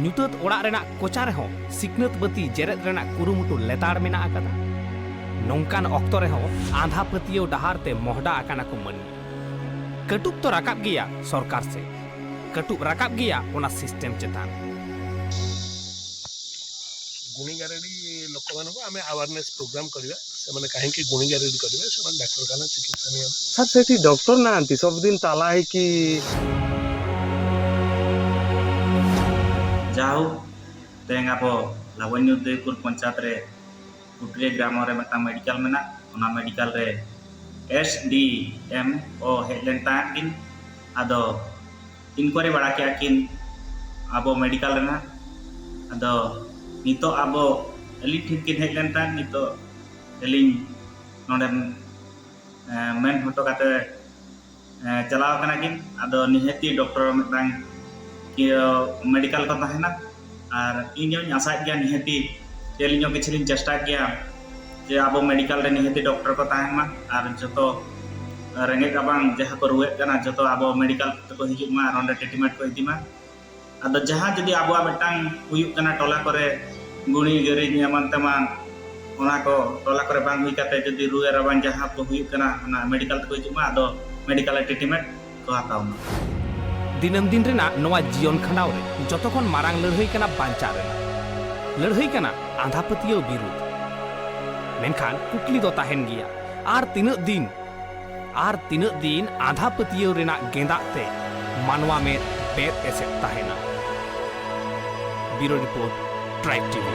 ᱧᱩᱛᱟᱹᱛ ᱚᱲᱟᱜ ᱨᱮᱱᱟᱜ ᱠᱚᱪᱟ ᱨᱮᱦᱚᱸ ᱥᱤᱠᱷᱱᱟᱹᱛ ᱵᱟᱹᱛᱤ ᱡᱮᱨᱮᱫ ᱨᱮᱱᱟᱜ ᱠᱩᱨᱩᱢᱩᱴᱩ ᱞᱮᱛᱟᱲ ᱢᱮᱱᱟᱜ ᱟᱠᱟᱫᱟ᱾ ᱱᱚᱝᱠᱟᱱ ᱚᱠᱛᱚ ᱨᱮᱦᱚᱸ ᱟᱸᱫᱷᱟ ᱯᱟᱹᱛᱭᱟᱹᱣ ᱰᱟᱦᱟᱨ ᱛᱮ ᱢᱚᱦᱰᱟ ᱟᱠᱟᱱᱟ ᱠᱚ ᱢᱟᱹᱱᱢᱤ᱾ ᱠᱟᱹᱴᱩᱵ ᱛᱚ ᱨᱟᱠᱟᱵ ᱜᱮᱭᱟ ᱥᱚᱨᱠᱟᱨ ᱥᱮᱫ, ᱠᱟᱹᱴᱩᱵ ᱨᱟᱠᱟᱵ ᱜᱮᱭᱟ ᱚᱱᱟ ᱥᱤᱥᱴᱮᱢ ᱪᱮᱛᱟᱱ᱾ ଗୁଣିଗାରେଡ଼ି ଲୋକମାନଙ୍କୁ ଆମେ ଆୱାରନେସ୍ ପ୍ରୋଗ୍ରାମ କରିବା, ସେମାନେ କାହିଁକି ଗୁଣିଗାରେଡ଼ି କରିବେ, ସେମାନେ ଡାକ୍ତରଖାନା ଚିକିତ୍ସା ନିଅନ୍ତୁ। ସାର୍, ସେଠି ଡକ୍ଟର ନାହାନ୍ତି, ସବୁଦିନ ତାଲା ହେଇକି। ᱡᱟᱭᱦᱳᱠ, ᱛᱮᱦᱮᱧ ᱟᱵᱚ ᱞᱟᱵᱚᱱᱭᱚ ᱩᱫᱚᱭᱯᱩᱨ ᱯᱚᱧᱪᱟᱭᱮᱛ ᱨᱮ ᱠᱩᱴᱨᱤ ᱜᱨᱟᱢ ᱨᱮ ᱢᱤᱫᱴᱟᱝ ᱢᱮᱰᱤᱠᱮᱞ ᱢᱮᱱᱟᱜ, ᱚᱱᱟ ᱢᱮᱰᱤᱠᱮᱞ ᱨᱮ ᱮᱥ ᱰᱤ ᱮᱢ ᱠᱚ ᱦᱮᱡ ᱞᱮᱱ ᱛᱟᱦᱮᱸᱫ ᱠᱤᱱ᱾ ᱟᱫᱚ ᱤᱱᱠᱩᱣᱟᱨᱤ ᱵᱟᱲᱟ ᱠᱮᱜᱼᱟ ᱠᱤᱱ ᱟᱵᱚ ᱢᱮᱰᱤᱠᱟᱞ ᱨᱮᱱᱟᱜ᱾ ᱟᱫᱚ ᱱᱤᱛᱚᱜ ᱟᱵᱚ ᱟᱹᱞᱤᱧ ᱴᱷᱮᱱ ᱠᱤᱱ ᱦᱮᱡ ᱞᱮᱱ ᱛᱟᱦᱮᱸᱫ, ᱱᱤᱛᱚᱜ ᱟᱹᱞᱤᱧ ᱱᱚᱰᱮ ᱢᱮᱱ ᱦᱚᱴᱚ ᱠᱟᱛᱮ ᱪᱟᱞᱟᱣ ᱠᱟᱱᱟ ᱠᱤᱱ᱾ ᱟᱫᱚ ᱱᱤᱦᱟᱹᱛᱤ ᱰᱚᱠᱴᱚᱨ ᱢᱤᱫᱴᱟᱝ ᱢᱮᱰᱤᱠᱟᱞ ᱠᱚ ᱛᱟᱦᱮᱱᱟ᱾ ᱟᱨ ᱤᱧ ᱦᱚᱸᱧ ᱟᱥᱟᱭᱮᱫ ᱜᱮᱭᱟ ᱱᱤᱦᱟᱹᱛᱤ ᱡᱮ ᱟᱹᱞᱤᱧ ᱦᱚᱸ ᱠᱤᱪᱷᱩ ᱞᱤᱧ ᱪᱮᱥᱴᱟᱭᱮᱫ ᱜᱮᱭᱟ ᱡᱮ ᱟᱵᱚ ᱢᱮᱰᱤᱠᱟᱞ ᱨᱮ ᱱᱤᱦᱟᱹᱛᱤ ᱰᱚᱠᱴᱚᱨ ᱠᱚ ᱛᱟᱦᱮᱱ ᱢᱟ᱾ ᱟᱨ ᱡᱚᱛᱚ ᱨᱮᱸᱜᱮᱡ ᱨᱟᱵᱟᱝ ᱡᱟᱦᱟᱸ ᱠᱚ ᱨᱩᱣᱟᱹᱜ ᱠᱟᱱᱟ, ᱡᱚᱛᱚ ᱟᱵᱚ ᱢᱮᱰᱤᱠᱟᱞ ᱛᱮᱠᱚ ᱦᱤᱡᱩᱜ ᱢᱟ ᱟᱨ ᱚᱸᱰᱮ ᱴᱨᱤᱴᱢᱮᱱᱴ ᱠᱚ ᱤᱫᱤ ᱢᱟ᱾ ᱟᱫᱚ ᱡᱟᱦᱟᱸ ᱡᱩᱫᱤ ᱟᱵᱚᱣᱟᱜ ᱢᱤᱫᱴᱟᱝ ᱦᱩᱭᱩᱜ ᱠᱟᱱᱟ ᱴᱚᱞᱟ ᱠᱚᱨᱮ ᱜᱩᱲᱤ ᱜᱟᱹᱨᱤ ᱮᱢᱟᱱ ᱛᱮᱢᱟᱱ, ᱚᱱᱟ ᱠᱚ ᱴᱚᱞᱟ ᱠᱚᱨᱮ ᱵᱟᱝ ᱦᱩᱭ ᱠᱟᱛᱮ ᱡᱩᱫᱤ ᱨᱩᱣᱟᱹ ᱨᱟᱵᱟᱝ ᱡᱟᱦᱟᱸ ᱠᱚ ᱦᱩᱭᱩᱜ ᱠᱟᱱᱟ, ᱚᱱᱟ ᱢᱮᱰᱤᱠᱟᱞ ᱛᱮᱠᱚ ᱦᱤᱡᱩᱜ ᱢᱟ, ᱟᱫᱚ ᱢᱮᱰᱤᱠᱟᱞ ᱨᱮ ᱴᱨᱤᱴᱢᱮᱱᱴ ᱠᱚ ᱦᱟᱛᱟᱣ ᱢᱟ᱾ ᱫᱤᱱᱟᱹᱢ ᱫᱤᱱ ᱨᱮᱱᱟᱜ ᱱᱚᱣᱟ ᱡᱤᱭᱚᱱ ᱠᱷᱟᱸᱰᱟᱣ ᱨᱮ ᱡᱚᱛᱚ ᱠᱷᱚᱱ ᱢᱟᱨᱟᱝ ᱞᱟᱹᱲᱦᱟᱹᱭ ᱠᱟᱱᱟ ᱵᱟᱧᱪᱟᱣ ᱨᱮᱱᱟᱜ᱾ ᱞᱟᱹᱲᱦᱟᱹᱭ ᱠᱟᱱᱟ ᱟᱸᱫᱷᱟ ᱯᱟᱹᱛᱭᱟᱹᱣ ᱵᱤᱨᱩᱫᱷ᱾ ᱢᱮᱱᱠᱷᱟᱱ ᱠᱩᱠᱞᱤ ᱫᱚ ᱛᱟᱦᱮᱱ ᱜᱮᱭᱟ, ᱟᱨ ᱛᱤᱱᱟᱹᱜ ᱫᱤᱱ ᱟᱨ ᱛᱤᱱᱟᱹᱜ ᱫᱤᱱ ᱟᱸᱫᱷᱟ ᱯᱟᱹᱛᱭᱟᱹᱣ ᱨᱮᱱᱟᱜ ᱜᱮᱸᱫᱟᱜ ᱛᱮ ᱢᱟᱱᱣᱟ ᱢᱮᱫ ᱵᱮᱫ ᱮᱥᱮᱫ ᱛᱟᱦᱮᱱᱟ? Bureau Report, Tribe TV᱾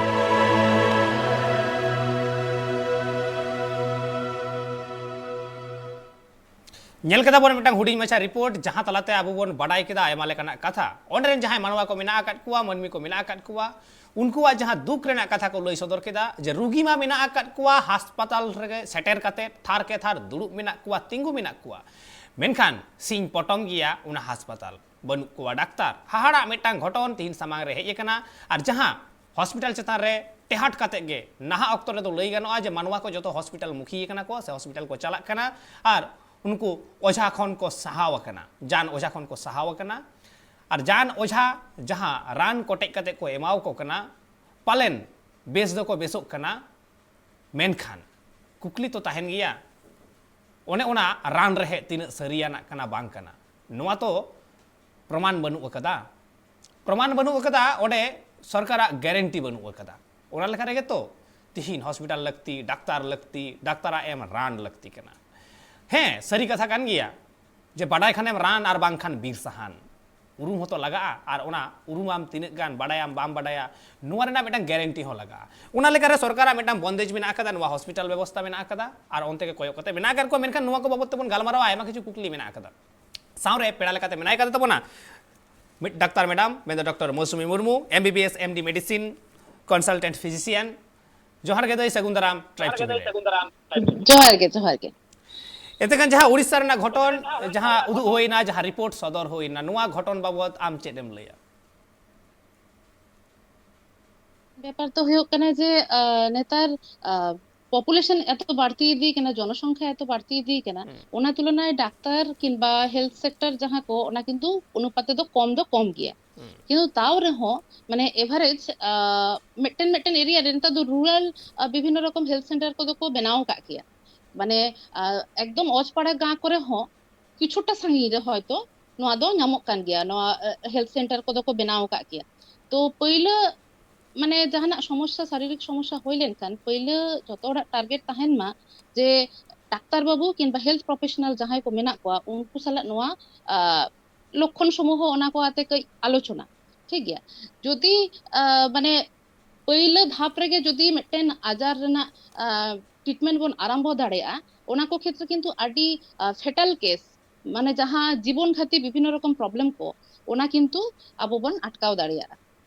ᱧᱮᱞ ᱠᱮᱫᱟ ᱵᱚᱱ ᱢᱤᱫᱴᱟᱝ ᱦᱩᱰᱤᱧ ᱢᱟᱪᱷᱟ ᱨᱤᱯᱳᱨᱴ, ᱡᱟᱦᱟᱸ ᱛᱟᱞᱟᱛᱮ ᱟᱵᱚ ᱵᱚᱱ ᱵᱟᱰᱟᱭ ᱠᱮᱫᱟ ᱟᱭᱢᱟ ᱞᱮᱠᱟᱱᱟᱜ ᱠᱟᱛᱷᱟ᱾ ᱚᱸᱰᱮ ᱨᱮᱱ ᱡᱟᱦᱟᱸᱭ ᱢᱟᱱᱣᱟ ᱠᱚ ᱢᱮᱱᱟᱜ ᱟᱠᱟᱫ ᱠᱚᱣᱟ, ᱢᱟᱹᱱᱢᱤ ᱠᱚ ᱢᱮᱱᱟᱜ ᱟᱠᱟᱫ ᱠᱚᱣᱟ, ᱩᱱᱠᱩᱣᱟᱜ ᱡᱟᱦᱟᱸ ᱫᱩᱠ ᱨᱮᱱᱟᱜ ᱠᱟᱛᱷᱟ ᱠᱚ ᱞᱟᱹᱭ ᱥᱚᱫᱚᱨ ᱠᱮᱫᱟ ᱡᱮ ᱨᱩᱜᱤ ᱢᱟ ᱢᱮᱱᱟᱜ ᱟᱠᱟᱫ ᱠᱚᱣᱟ, ᱦᱟᱥᱯᱟᱛᱟᱞ ᱨᱮᱜᱮ ᱥᱮᱴᱮᱨ ᱠᱟᱛᱮ ᱛᱷᱟᱨ ᱠᱮ ᱛᱷᱟᱨ ᱫᱩᱲᱩᱵ ᱢᱮᱱᱟᱜ ᱠᱚᱣᱟ, ᱛᱤᱸᱜᱩ ᱢᱮᱱᱟᱜ ᱠᱚᱣᱟ, ᱢᱮᱱᱠᱷᱟᱱ ᱥᱤᱧ ᱯᱚᱴᱚᱢ ᱜᱮᱭᱟ ᱚᱱᱟ ᱦᱟᱥᱯᱟᱛᱟᱞ, ᱵᱟᱹᱱᱩᱜ ᱠᱚᱣᱟ ᱰᱟᱠᱛᱟᱨ᱾ ᱦᱟᱦᱟᱲᱟᱜ ᱢᱤᱫᱴᱟᱝ ᱜᱷᱚᱴᱚᱱ ᱛᱤᱦᱤᱧ ᱥᱟᱢᱟᱝ ᱨᱮ ᱦᱮᱡ ᱟᱠᱟᱱᱟ᱾ ᱟᱨ ᱡᱟᱦᱟᱸ ᱦᱚᱥᱯᱤᱴᱟᱞ ᱪᱮᱛᱟᱱ ᱨᱮ ᱴᱮᱦᱟᱴ ᱠᱟᱛᱮ ᱜᱮ ᱱᱟᱦᱟᱜ ᱚᱠᱛᱚ ᱨᱮᱫᱚ ᱞᱟᱹᱭ ᱜᱟᱱᱚᱜᱼᱟ ᱡᱮ ᱢᱟᱱᱣᱟ ᱠᱚ ᱡᱚᱛᱚ ᱦᱚᱥᱯᱤᱴᱟᱞ ᱢᱩᱠᱷᱤᱭᱟᱹ ᱠᱟᱱᱟ ᱠᱚ ᱥᱮ ᱦᱚᱥᱯᱤᱴᱟᱞ ᱠᱚ ᱪᱟᱞᱟᱜ ᱠᱟᱱᱟ, ᱟᱨ ᱩᱱᱠᱩ ᱚᱡᱷᱟ ᱠᱷᱚᱱ ᱠᱚ ᱥᱟᱦᱟᱣ ᱟᱠᱟᱱᱟ, ᱡᱟᱱ ᱚᱡᱷᱟ ᱠᱷᱚᱱ ᱠᱚ ᱥᱟᱦᱟᱣ ᱟᱠᱟᱱᱟ᱾ ᱟᱨ ᱡᱟᱱ ᱚᱡᱷᱟ ᱡᱟᱦᱟᱸ ᱨᱟᱱ ᱠᱚᱴᱮᱡ ᱠᱟᱛᱮ ᱠᱚ ᱮᱢᱟᱣ ᱠᱚ ᱠᱟᱱᱟ, ᱯᱟᱞᱮᱱ ᱵᱮᱥ ᱫᱚᱠᱚ ᱵᱮᱥᱚᱜ ᱠᱟᱱᱟ, ᱢᱮᱱᱠᱷᱟᱱ ᱠᱩᱠᱞᱤ ᱛᱚ ᱛᱟᱦᱮᱱ ᱜᱮᱭᱟ, ᱚᱱᱮ ᱚᱱᱟ ᱨᱟᱱ ᱨᱮᱦᱮᱫ ᱛᱤᱱᱟᱹᱜ ᱥᱟᱹᱨᱤᱭᱟᱱᱟᱜ ᱠᱟᱱᱟ ᱵᱟᱝ ᱠᱟᱱᱟ, ᱱᱚᱣᱟ ᱛᱚ ᱯᱨᱚᱢᱟᱱ ᱵᱟᱹᱱᱩᱜ ᱟᱠᱟᱫᱟ᱾ ᱯᱨᱚᱢᱟᱱ ᱵᱟᱹᱱᱩᱜ ᱟᱠᱟᱫᱟ, ᱚᱸᱰᱮ ᱥᱚᱨᱠᱟᱨᱟᱜ ᱜᱮᱨᱮᱱᱴᱤ ᱵᱟᱹᱱᱩᱜ ᱟᱠᱟᱫᱟ᱾ ᱚᱱᱟ ᱞᱮᱠᱟ ᱨᱮᱜᱮ ᱛᱚ ᱛᱤᱦᱤᱧ ᱦᱚᱥᱯᱤᱴᱟᱞ ᱞᱟᱹᱠᱛᱤ, ᱰᱟᱠᱛᱟᱨ ᱞᱟᱹᱠᱛᱤ, ᱰᱟᱠᱛᱟᱨᱟᱜ ᱮᱢ ᱨᱟᱱ ᱞᱟᱹᱠᱛᱤ ᱠᱟᱱᱟ᱾ ᱦᱮᱸ, ᱥᱟᱹᱨᱤ ᱠᱟᱛᱷᱟ ᱠᱟᱱ ᱜᱮᱭᱟ ᱡᱮ ᱵᱟᱰᱟᱭ ᱠᱷᱟᱱᱮᱢ ᱨᱟᱱ ᱟᱨ ᱵᱟᱝᱠᱷᱟᱱ ᱵᱤᱨ ᱥᱟᱦᱟᱱ᱾ ᱩᱨᱩᱢ ᱦᱚᱸᱛᱚ ᱞᱟᱜᱟᱜᱼᱟ, ᱟᱨ ᱚᱱᱟ ᱩᱨᱩᱢᱟᱢ ᱛᱤᱱᱟᱹᱜ ᱜᱟᱱ, ᱵᱟᱰᱟᱭᱟᱢ ᱵᱟᱢ ᱵᱟᱰᱟᱭᱟ, ᱱᱚᱣᱟ ᱨᱮᱱᱟᱜ ᱢᱤᱫᱴᱟᱝ ᱜᱮᱨᱮᱱᱴᱤ ᱦᱚᱸ ᱞᱟᱜᱟᱜᱼᱟ᱾ ᱚᱱᱟ ᱞᱮᱠᱟᱨᱮ ᱥᱚᱨᱠᱟᱨᱟᱜ ᱢᱤᱫᱴᱟᱝ ᱵᱚᱱᱫᱮᱡᱽ ᱢᱮᱱᱟᱜ ᱟᱠᱟᱫᱟ, ᱱᱚᱣᱟ ᱦᱚᱥᱯᱤᱴᱟᱞ ᱵᱮᱵᱚᱥᱛᱟ ᱢᱮᱱᱟᱜ ᱟᱠᱟᱫᱟ, ᱟᱨ ᱚᱱᱛᱮ ᱜᱮ ᱠᱚᱭᱚᱜ ᱠᱟᱛᱮ ᱢᱮᱱᱟᱜ ᱟᱠᱟᱫ ᱠᱚᱣᱟ᱾ ᱢᱮᱱᱠᱷᱟᱱ ᱱᱚᱣᱟ ᱠᱚ ᱵᱟᱵᱚᱫ ᱛᱮᱵᱚᱱ ᱜᱟᱞᱢᱟᱨᱟᱣᱟ, ᱟᱭᱢᱟ ᱠᱤᱪᱷᱩ ᱠᱩᱠᱞᱤ ᱢᱮᱱᱟᱜ ᱟᱠᱟᱫᱟ᱾ ᱥᱟᱶᱨᱮ ᱯᱮᱲᱟ ᱞᱮᱠᱟᱛᱮ ᱢᱮᱱᱟᱭ ᱠᱟᱫᱮ ᱛᱟᱵᱚᱱᱟ ᱢᱤᱫ ᱰᱟᱠᱛᱟᱨ ᱢᱮᱰᱟᱢ, ᱢᱮᱱᱫᱚ ᱰᱚᱠᱴᱚᱨ ᱢᱳᱣᱥᱩᱢᱤ Murmu, M B B S, M D medicine, consultant physician᱾ ᱡᱚᱦᱟᱨ ᱜᱮ ᱫᱟᱹᱭ, ᱥᱟᱹᱜᱩᱱ ᱫᱟᱨᱟᱢ ᱴᱨᱟᱭᱤᱵᱽ ᱪᱮᱱᱮᱞ ᱨᱮ᱾ ᱡᱚᱦᱟᱨ ᱜᱮ, ᱡᱚᱦᱟᱨ ᱜᱮ᱾ ᱮᱱᱛᱮ ᱠᱷᱟᱱ ᱡᱟᱦᱟᱸ ᱩᱲᱤᱥᱥᱟ ᱨᱮᱱᱟᱜ ᱜᱷᱚᱴᱚᱱ, ᱡᱟᱦᱟᱸ ᱩᱫᱩᱜ ᱦᱩᱭᱱᱟ, ᱡᱟᱦᱟᱸ ᱨᱤᱯᱳᱨᱴ ᱥᱚᱫᱚᱨ ᱦᱩᱭᱱᱟ, ᱱᱚᱣᱟ ᱜᱷᱚᱴᱚᱱ ᱵᱟᱵᱚᱫ ᱟᱢ ᱪᱮᱫ ᱮᱢ ᱞᱟᱹᱭᱟ? ᱵᱮᱯᱟᱨ ᱫᱚ ᱦᱩᱭᱩᱜ ᱠᱟᱱᱟ ᱡᱮ, ᱟᱸ, ᱱᱮᱛᱟᱨ, ᱟᱸ, population ᱮᱛᱚ ᱵᱟᱹᱲᱛᱤ ᱤᱫᱤ ᱠᱟᱱᱟ, ᱡᱚᱱᱚᱥᱚᱝᱠᱷᱟ ᱮᱛᱚ ᱵᱟᱹᱲᱛᱤ ᱤᱫᱤ ᱠᱟᱱᱟ, ᱦᱩᱸ᱾ ᱚᱱᱟ ᱛᱩᱞᱚᱱᱟᱭ ᱰᱟᱠᱛᱟᱨ ᱠᱤᱝᱵᱟ health sector ᱡᱟᱦᱟᱸ ᱠᱚ, ᱚᱱᱟ ᱠᱤᱱᱛᱩ ᱚᱱᱩᱯᱟᱛ ᱛᱮᱫᱚ ᱠᱚᱢ ᱫᱚ ᱠᱚᱢ ᱜᱮᱭᱟ᱾ ᱦᱩᱸ᱾ ᱠᱤᱱᱛᱩ ᱛᱟᱣ ᱨᱮᱦᱚᱸ, ᱢᱟᱱᱮ, average, ᱟᱸ, ᱢᱤᱫᱴᱮᱱ, ᱢᱤᱫᱴᱮᱱ area ᱨᱮ ᱱᱮᱛᱟᱨ ᱫᱚ rural, ᱟᱸ, ᱵᱤᱵᱷᱤᱱᱱᱚ ᱨᱚᱠᱚᱢ health center ᱠᱚᱫᱚ ᱠᱚ ᱵᱮᱱᱟᱣ ᱟᱠᱟᱫ ᱜᱮᱭᱟ᱾ ᱢᱟᱱᱮ, ᱟᱸ, ᱮᱠᱫᱚᱢ ᱚᱡᱽᱯᱟᱲᱟ ᱜᱟᱸ ᱠᱚᱨᱮ ᱦᱚᱸ ᱠᱤᱪᱷᱩᱴᱟ ᱥᱟᱺᱜᱤᱧ ᱨᱮ ᱦᱚᱭᱛᱚ ᱱᱚᱣᱟ ᱫᱚ ᱧᱟᱢᱚᱜ ᱠᱟᱱ ᱜᱮᱭᱟ, ᱱᱚᱣᱟ, ᱟᱸ, health center ᱠᱚᱫᱚ ᱠᱚ ᱵᱮᱱᱟᱣ ᱟᱠᱟᱫ ᱜᱮᱭᱟ᱾ ᱛᱚ, ᱯᱟᱹᱭᱞᱟᱹ, ᱢᱟᱱᱮ, ᱡᱟᱦᱟᱱᱟᱜ ᱥᱚᱢᱚᱥᱥᱟ, ᱥᱟᱨᱤᱨᱤᱠ ᱥᱚᱢᱚᱥᱥᱟ ᱦᱩᱭ ᱞᱮᱱᱠᱷᱟᱱ ᱯᱟᱹᱭᱞᱟᱹ ᱡᱚᱛᱚ ᱦᱚᱲᱟᱜ target ᱛᱟᱦᱮᱱ ᱢᱟ ᱡᱮ ᱰᱟᱠᱛᱟᱨ ᱵᱟᱹᱵᱩ ᱠᱤᱝᱵᱟ health professional ᱡᱟᱦᱟᱸᱭ ᱠᱚ ᱢᱮᱱᱟᱜ ᱠᱚᱣᱟ, ᱩᱱᱠᱩ ᱥᱟᱞᱟᱜ ᱱᱚᱣᱟ, ᱟᱸ, ᱞᱚᱠᱠᱷᱚᱱ ᱥᱚᱢᱩᱦᱚ ᱚᱱᱟ ᱠᱚ ᱟᱛᱮ ᱠᱟᱹᱡ ᱟᱞᱳᱪᱚᱱᱟ, ᱴᱷᱤᱠ ᱜᱮᱭᱟ? ᱡᱩᱫᱤ, ᱟᱸ, ᱢᱟᱱᱮ, ᱯᱟᱹᱭᱞᱟᱹ ᱫᱷᱟᱯ ᱨᱮᱜᱮ ᱡᱩᱫᱤ ᱢᱤᱫᱴᱮᱱ ᱟᱡᱟᱨ ᱨᱮᱱᱟᱜ, ᱟᱸ, treatment ᱵᱚᱱ ᱟᱨᱟᱢᱵᱷᱚ ᱫᱟᱲᱮᱭᱟᱜᱼᱟ, ᱚᱱᱟ ᱠᱚ ᱠᱷᱮᱛᱨᱮ ᱠᱤᱱᱛᱩ ᱟᱹᱰᱤ, ᱟᱸ, fatal case, ᱢᱟᱱᱮ, ᱡᱟᱦᱟᱸ ᱡᱤᱵᱚᱱ ᱜᱷᱟᱛᱤ ᱵᱤᱵᱷᱤᱱᱱᱚ ᱨᱚᱠᱚᱢ problem ᱠᱚ, ᱚᱱᱟ ᱠᱤᱱᱛᱩ ᱟᱵᱚ ᱵᱚᱱ ᱟᱴᱠᱟᱣ ᱫᱟᱲᱮᱭᱟᱜᱼᱟ᱾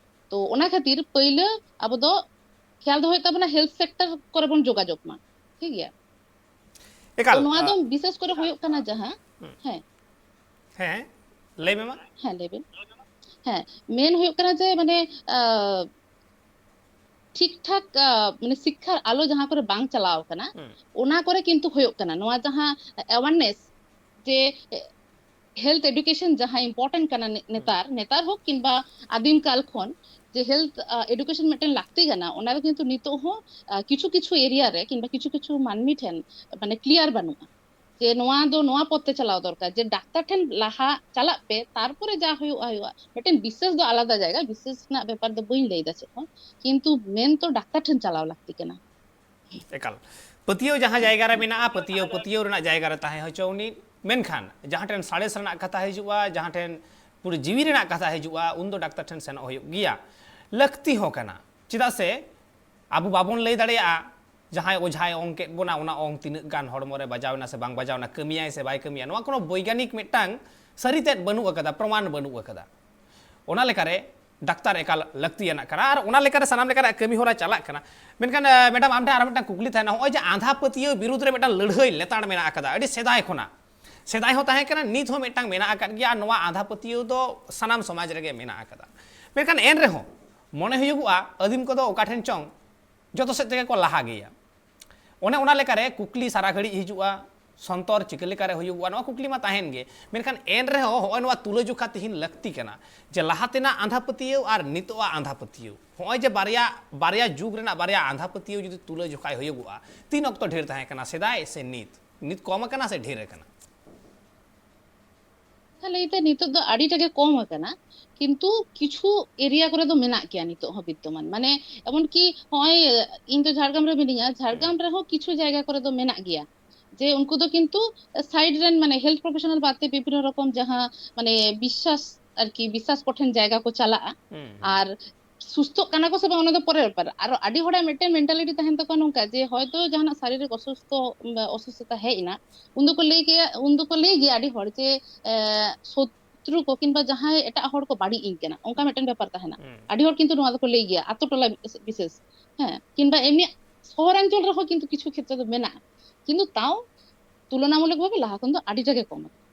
ᱛᱚ, ᱚᱱᱟ ᱠᱷᱟᱹᱛᱤᱨ ᱯᱟᱹᱭᱞᱟᱹ ᱟᱵᱚ ᱫᱚ ᱠᱷᱮᱭᱟᱞ ᱫᱚ ᱦᱩᱭᱩᱜ ᱛᱟᱵᱚᱱᱟ health sector ᱠᱚᱨᱮ ᱵᱚᱱ ᱡᱳᱜᱟᱡᱳᱜᱽ ᱢᱟ, ᱴᱷᱤᱠ ᱜᱮᱭᱟ? ᱮᱠᱟᱞ, ᱛᱚ, ᱱᱚᱣᱟ ᱫᱚ ᱟᱸ, ᱵᱤᱥᱮᱥ ᱠᱚᱨᱮ ᱦᱩᱭᱩᱜ ᱠᱟᱱᱟ ᱡᱟᱦᱟᱸ, ᱦᱩᱸ᱾ ᱦᱮᱸ᱾ ᱦᱮᱸ, ᱞᱟᱹᱭ ᱢᱮ ᱢᱟ᱾ ᱦᱮᱸ, ᱞᱟᱹᱭ ᱵᱤᱱ᱾ ᱦᱮᱸ, ᱢᱮᱱ ᱦᱩᱭᱩᱜ ᱠᱟᱱᱟ ᱡᱮ, ᱢᱟᱱᱮ, ᱟᱸ, ᱴᱷᱤᱠ ᱴᱷᱟᱠ, ᱟᱸ, ᱢᱟᱱᱮ, ᱥᱤᱠᱠᱷᱟᱨ ᱟᱞᱚ ᱡᱟᱦᱟᱸ ᱠᱚᱨᱮ ᱵᱟᱝ ᱪᱟᱞᱟᱣ ᱠᱟᱱᱟ, ᱦᱩᱸ᱾ ᱚᱱᱟ ᱠᱚᱨᱮ ᱠᱤᱱᱛᱩ ᱦᱩᱭᱩᱜ ᱠᱟᱱᱟ᱾ ᱱᱚᱣᱟ ᱡᱟᱦᱟᱸ awareness, ᱡᱮ health education ᱡᱟᱦᱟᱸ important ᱠᱟᱱᱟ ᱱᱮ-, ᱱᱮᱛᱟᱨ, ᱱᱮᱛᱟᱨ ᱦᱳᱠ ᱠᱤᱝᱵᱟ ᱟᱹᱫᱤᱢ ᱠᱟᱞ ᱠᱷᱚᱱ, ᱡᱮ health, ᱟᱸ, education ᱢᱤᱫᱴᱮᱱ ᱞᱟᱹᱠᱛᱤ ᱠᱟᱱᱟ, ᱚᱱᱟ ᱫᱚ ᱠᱤᱱᱛᱩ ᱱᱤᱛᱚᱜ ᱦᱚᱸ, ᱟᱸ, ᱠᱤᱪᱷᱩ ᱠᱤᱪᱷᱩ area ᱨᱮ ᱠᱤᱝᱵᱟ ᱠᱤᱪᱷᱩ ᱠᱤᱪᱷᱩ ᱢᱟᱹᱱᱢᱤ ᱴᱷᱮᱱ, ᱢᱟᱱᱮ, clear ᱵᱟᱹᱱᱩᱜᱼᱟ᱾ ᱡᱮ ᱱᱚᱣᱟ ᱫᱚ ᱱᱚᱣᱟ ᱯᱚᱛᱷ ᱛᱮ ᱪᱟᱞᱟᱣ ᱫᱚᱨᱠᱟᱨ, ᱡᱮ ᱰᱟᱠᱛᱟᱨ ᱴᱷᱮᱱ ᱞᱟᱦᱟ ᱪᱟᱞᱟᱜ ᱯᱮ, ᱛᱟᱨᱯᱚᱨᱮ ᱡᱟ ᱦᱩᱭᱩᱜᱼᱟ, ᱦᱩᱭᱩᱜᱼᱟ᱾ ᱢᱤᱫᱴᱮᱱ ᱵᱤᱥᱥᱟᱹᱥ ᱫᱚ ᱟᱞᱟᱫᱟ ᱡᱟᱭᱜᱟ, ᱵᱤᱥᱥᱟᱹᱥ ᱨᱮᱱᱟᱜ ᱵᱮᱯᱟᱨ ᱫᱚ ᱵᱟᱹᱧ ᱞᱟᱹᱭ ᱫᱟ ᱪᱮᱫ ᱦᱚᱸ, ᱠᱤᱱᱛᱩ ᱢᱮᱱ ᱛᱚ ᱰᱟᱠᱛᱟᱨ ᱴᱷᱮᱱ ᱪᱟᱞᱟᱣ ᱞᱟᱹᱠᱛᱤ ᱠᱟᱱᱟ᱾ ᱮᱠᱟᱞ᱾ ᱯᱟᱹᱛᱭᱟᱹᱣ ᱡᱟᱦᱟᱸ ᱡᱟᱭᱜᱟ ᱨᱮ ᱢᱮᱱᱟᱜᱼᱟ, ᱯᱟᱹᱛᱭᱟᱹᱣ, ᱯᱟᱹᱛᱭᱟᱹᱣ ᱨᱮᱱᱟᱜ ᱡᱟᱭᱜᱟ ᱨᱮ ᱛᱟᱦᱮᱸ ᱦᱚᱪᱚ ᱩᱱᱤ᱾ ᱢᱮᱱᱠᱷᱟᱱ ᱡᱟᱦᱟᱸ ᱴᱷᱮᱱ ᱥᱟᱬᱮᱥ ᱨᱮᱱᱟᱜ ᱠᱟᱛᱷᱟ ᱦᱤᱡᱩᱜᱼᱟ, ᱡᱟᱦᱟᱸ ᱴᱷᱮᱱ ᱡᱤᱣᱤ ᱨᱮᱱᱟᱜ ᱠᱟᱛᱷᱟ ᱦᱤᱡᱩᱜᱼᱟ, ᱩᱱᱫᱚ ᱰᱟᱠᱛᱟᱨ ᱴᱷᱮᱱ ᱥᱮᱱᱚᱜ ᱦᱩᱭᱩᱜ ᱜᱮᱭᱟ, ᱞᱟᱹᱠᱛᱤ ᱦᱚᱸ ᱠᱟᱱᱟ᱾ ᱪᱮᱫᱟᱜ ᱥᱮ ᱟᱵᱚ ᱵᱟᱵᱚᱱ ᱞᱟᱹᱭ ᱫᱟᱲᱮᱭᱟᱜᱼᱟ ᱡᱟᱦᱟᱸᱭ ᱚᱡᱷᱟᱭ ᱚᱝ ᱠᱮᱫ ᱵᱚᱱᱟ, ᱚᱱᱟ ᱚᱝ ᱛᱤᱱᱟᱹᱜ ᱜᱟᱱ ᱦᱚᱲᱢᱚ ᱨᱮ ᱵᱟᱡᱟᱣ ᱮᱱᱟ ᱥᱮ ᱵᱟᱝ ᱵᱟᱡᱟᱣ ᱮᱱᱟ, ᱠᱟᱹᱢᱤᱭᱟᱭ ᱥᱮ ᱵᱟᱭ ᱠᱟᱹᱢᱤᱭᱟ, ᱱᱚᱣᱟ ᱠᱳᱱᱳ ᱵᱳᱭᱜᱟᱱᱤᱠ ᱢᱤᱫᱴᱟᱝ ᱥᱟᱹᱨᱤ ᱛᱮᱫ ᱵᱟᱹᱱᱩᱜ ᱟᱠᱟᱫᱟ, ᱯᱨᱚᱢᱟᱱ ᱵᱟᱹᱱᱩᱜ ᱟᱠᱟᱫᱟ᱾ ᱚᱱᱟ ᱞᱮᱠᱟᱨᱮ ᱰᱟᱠᱛᱟᱨ ᱮᱠᱟᱞ ᱞᱟᱹᱠᱛᱤᱭᱟᱱᱟᱜ ᱠᱟᱱᱟ᱾ ᱟᱨ ᱚᱱᱟ ᱞᱮᱠᱟᱨᱮ ᱥᱟᱱᱟᱢ ᱞᱮᱠᱟᱱᱟᱜ ᱠᱟᱹᱢᱤ ᱦᱚᱨᱟ ᱪᱟᱞᱟᱜ ᱠᱟᱱᱟ᱾ ᱢᱮᱱᱠᱷᱟᱱ, ᱮ, ᱢᱮᱰᱟᱢ, ᱟᱢ ᱴᱷᱮᱱ ᱟᱨ ᱢᱤᱫᱴᱟᱝ ᱠᱩᱠᱞᱤ ᱛᱟᱦᱮᱱᱟ, ᱱᱚᱜᱼᱚᱭ ᱡᱮ ᱟᱸᱫᱷᱟ ᱯᱟᱹᱛᱭᱟᱹᱣ ᱵᱤᱨᱩᱫᱽ ᱨᱮ ᱢᱤᱫᱴᱟᱝ ᱞᱟᱹᱲᱦᱟᱹᱭ ᱞᱮᱛᱟᱲ ᱢᱮᱱᱟᱜ ᱟᱠᱟᱫᱟ ᱟᱹᱰᱤ ᱥᱮᱫᱟᱭ ᱠᱷᱚᱱᱟᱜ, ᱥᱮᱫᱟᱭ ᱦᱚᱸ ᱛᱟᱦᱮᱸ ᱠᱟᱱᱟ, ᱱᱤᱛ ᱦᱚᱸ ᱢᱤᱫᱴᱟᱝ ᱢᱮᱱᱟᱜ ᱟᱠᱟᱫ ᱜᱮᱭᱟ᱾ ᱟᱨ ᱱᱚᱣᱟ ᱟᱸᱫᱷᱟ ᱯᱟᱹᱛᱭᱟᱹᱣ ᱫᱚ ᱥᱟᱱᱟᱢ ᱥᱚᱢᱟᱡᱽ ᱨᱮᱜᱮ ᱢᱮᱱᱟᱜ ᱟᱠᱟᱫᱟ᱾ ᱢᱮᱱᱠᱷᱟᱱ ᱮᱱ ᱨᱮᱦᱚᱸ ᱢᱚᱱᱮ ᱦᱩᱭᱩᱜᱚᱜᱼᱟ ᱟᱹᱫᱤᱢ ᱠᱚᱫᱚ ᱚᱠᱟ ᱴᱷᱮᱱ ᱪᱚᱝ ᱡᱚᱛᱚ ᱥᱮᱫ ᱛᱮᱜᱮ ᱠᱚ ᱞᱟᱦᱟ ᱜᱮᱭᱟ᱾ ᱚᱱᱮ ᱚᱱᱟ ᱞᱮᱠᱟᱨᱮ ᱠᱩᱠᱞᱤ ᱥᱟᱨᱟ ᱜᱷᱟᱹᱲᱤᱡ ᱦᱤᱡᱩᱜᱼᱟ, ᱥᱚᱱᱛᱚᱨ ᱪᱤᱠᱟᱹ ᱞᱮᱠᱟᱨᱮ ᱦᱩᱭᱩᱜᱚᱜᱼᱟ, ᱱᱚᱣᱟ ᱠᱩᱠᱞᱤ ᱢᱟ ᱛᱟᱦᱮᱱ ᱜᱮ᱾ ᱢᱮᱱᱠᱷᱟᱱ ᱮᱱ ᱨᱮᱦᱚᱸ ᱦᱚᱸᱜᱼᱚᱭ ᱱᱚᱣᱟ ᱛᱩᱞᱟᱹᱡᱚᱠᱷᱟ ᱛᱤᱦᱤᱧ ᱞᱟᱹᱠᱛᱤ ᱠᱟᱱᱟ ᱡᱮ ᱞᱟᱦᱟ ᱛᱮᱱᱟᱜ ᱟᱸᱫᱷᱟ ᱯᱟᱹᱛᱭᱟᱹᱣ ᱟᱨ ᱱᱤᱛᱚᱜᱟᱜ ᱟᱸᱫᱷᱟ ᱯᱟᱹᱛᱭᱟᱹᱣ, ᱦᱚᱸᱜᱼᱚᱭ ᱡᱮ ᱵᱟᱨᱭᱟ, ᱵᱟᱨᱭᱟ ᱡᱩᱜᱽ ᱨᱮᱱᱟᱜ ᱵᱟᱨᱭᱟ ᱟᱸᱫᱷᱟ ᱯᱟᱹᱛᱭᱟᱹᱣ ᱡᱩᱫᱤ ᱛᱩᱞᱟᱹ ᱡᱚᱠᱷᱟᱭ ᱦᱩᱭᱩᱜᱚᱜᱼᱟ, ᱛᱤᱱ ᱚᱠᱛᱚ ᱰᱷᱮᱨ ᱛᱟᱦᱮᱸ ᱠᱟᱱᱟ, ᱥᱮᱫᱟᱭ ᱥᱮ ᱱᱤᱛ? ᱱᱤᱛ ᱠᱚᱢ ᱟᱠᱟᱱᱟ ᱥᱮ ᱰᱷᱮᱨ ᱟᱠᱟᱱᱟ? ᱠᱟᱛᱷᱟ ᱞᱟᱹᱭᱛᱮ ᱱᱤᱛᱚᱜ ᱫᱚ ᱟᱹᱰᱤᱴᱟ ᱜᱮ ᱠᱚᱢ ᱟᱠᱟᱱᱟ, ᱠᱤᱱᱛᱩ ᱠᱤᱪᱷᱩ ᱮᱨᱤᱭᱟ ᱠᱚᱨᱮ ᱫᱚ ᱢᱮᱱᱟᱜ ᱜᱮᱭᱟ ᱱᱤᱛᱚᱜ ᱦᱚᱸ ᱵᱤᱫᱽᱫᱚᱢᱟᱱ᱾ ᱢᱟᱱᱮ ᱮᱢᱚᱱᱠᱤ ᱱᱚᱜᱼᱚᱭ ᱤᱧ ᱫᱚ ᱡᱷᱟᱲᱜᱨᱟᱢ ᱨᱮ ᱢᱤᱱᱟᱹᱧᱟ, ᱡᱷᱟᱲᱜᱨᱟᱢ ᱨᱮᱦᱚᱸ ᱠᱤᱪᱷᱩ ᱡᱟᱭᱜᱟ ᱠᱚᱨᱮ ᱫᱚ ᱢᱮᱱᱟᱜ ᱜᱮᱭᱟ, ᱡᱮ ᱩᱱᱠᱩ ᱫᱚ ᱠᱤᱱᱛᱩ ᱥᱟᱭᱤᱰ ᱨᱮᱱ ᱢᱟᱱᱮ ᱦᱮᱞᱛᱷ ᱯᱨᱚᱯᱷᱮᱥᱚᱱᱟᱞ ᱵᱟᱫ ᱛᱮ ᱵᱤᱵᱷᱤᱱᱱᱚ ᱨᱚᱠᱚᱢ ᱡᱟᱦᱟᱸ ᱢᱟᱱᱮ ᱵᱤᱥᱥᱟᱥ ᱟᱨᱠᱤ, ᱵᱤᱥᱥᱟᱥ ᱠᱚᱴᱷᱮᱱ ᱡᱟᱭᱜᱟ ᱠᱚ ᱪᱟᱞᱟᱜᱼᱟ᱾ ᱦᱩᱸ, ᱦᱩᱸ᱾ ᱟᱨ ᱥᱩᱥᱛᱷᱚᱜ ᱠᱟᱱᱟ ᱠᱚ ᱥᱮ ᱵᱟᱝ ᱚᱱᱟ ᱫᱚ ᱯᱚᱨᱮᱨ ᱵᱮᱯᱟᱨ᱾ ᱟᱨ ᱟᱹᱰᱤ ᱦᱚᱲᱟᱜ ᱢᱤᱫᱴᱮᱱ ᱢᱮᱱᱴᱟᱞᱤᱴᱤ ᱛᱟᱦᱮᱱ ᱛᱟᱠᱚᱣᱟ ᱱᱚᱝᱠᱟ ᱡᱮ ᱦᱚᱭᱛᱳ ᱡᱟᱦᱟᱱᱟᱜ ᱥᱟᱨᱤᱨᱤᱠ ᱚᱥᱩᱥᱛᱷᱚ, ᱚᱥᱩᱥᱛᱷᱚᱛᱟ ᱦᱮᱡ ᱮᱱᱟ, ᱩᱱ ᱫᱚᱠᱚ ᱞᱟᱹᱭ ᱜᱮᱭᱟ, ᱩᱱ ᱫᱚᱠᱚ ᱞᱟᱹᱭ ᱜᱮᱭᱟ ᱟᱹᱰᱤ ᱦᱚᱲ ᱡᱮ, ᱮ, ᱥᱚᱛᱨᱩ ᱠᱚ ᱠᱤᱝᱵᱟ ᱡᱟᱦᱟᱸᱭ ᱮᱴᱟᱜ ᱦᱚᱲ ᱠᱚ ᱵᱟᱹᱲᱤᱡ ᱤᱧ ᱠᱟᱱᱟ, ᱚᱱᱠᱟ ᱢᱤᱫᱴᱮᱱ ᱵᱮᱯᱟᱨ ᱛᱟᱦᱮᱱᱟ᱾ ᱦᱩᱸ᱾ ᱟᱹᱰᱤ ᱦᱚᱲ ᱠᱤᱱᱛᱩ ᱱᱚᱣᱟ ᱫᱚᱠᱚ ᱞᱟᱹᱭ ᱜᱮᱭᱟ, ᱟᱛᱳ ᱴᱚᱞᱟ ᱵᱤᱥᱮᱥ, ᱦᱮᱸ, ᱠᱤᱝᱵᱟ ᱮᱢᱱᱤ ᱥᱚᱦᱚᱨᱟᱧᱪᱚᱞ ᱨᱮᱦᱚᱸ ᱠᱤᱱᱛᱩ ᱠᱤᱪᱷᱩ ᱠᱷᱮᱛᱨᱮ ᱫᱚ ᱢᱮᱱᱟᱜᱼᱟ, ᱠᱤᱱᱛᱩ ᱛᱟᱣ ᱛᱩᱞᱚᱱᱟᱢᱩᱞᱚᱠ ᱵᱷᱟᱵᱮ ᱞᱟᱦᱟ ᱠᱷᱚᱱ ᱫᱚ ᱟᱹᱰᱤ ᱡᱟᱭᱜᱟ ᱠᱚᱢ ᱟᱠᱟᱱᱟ᱾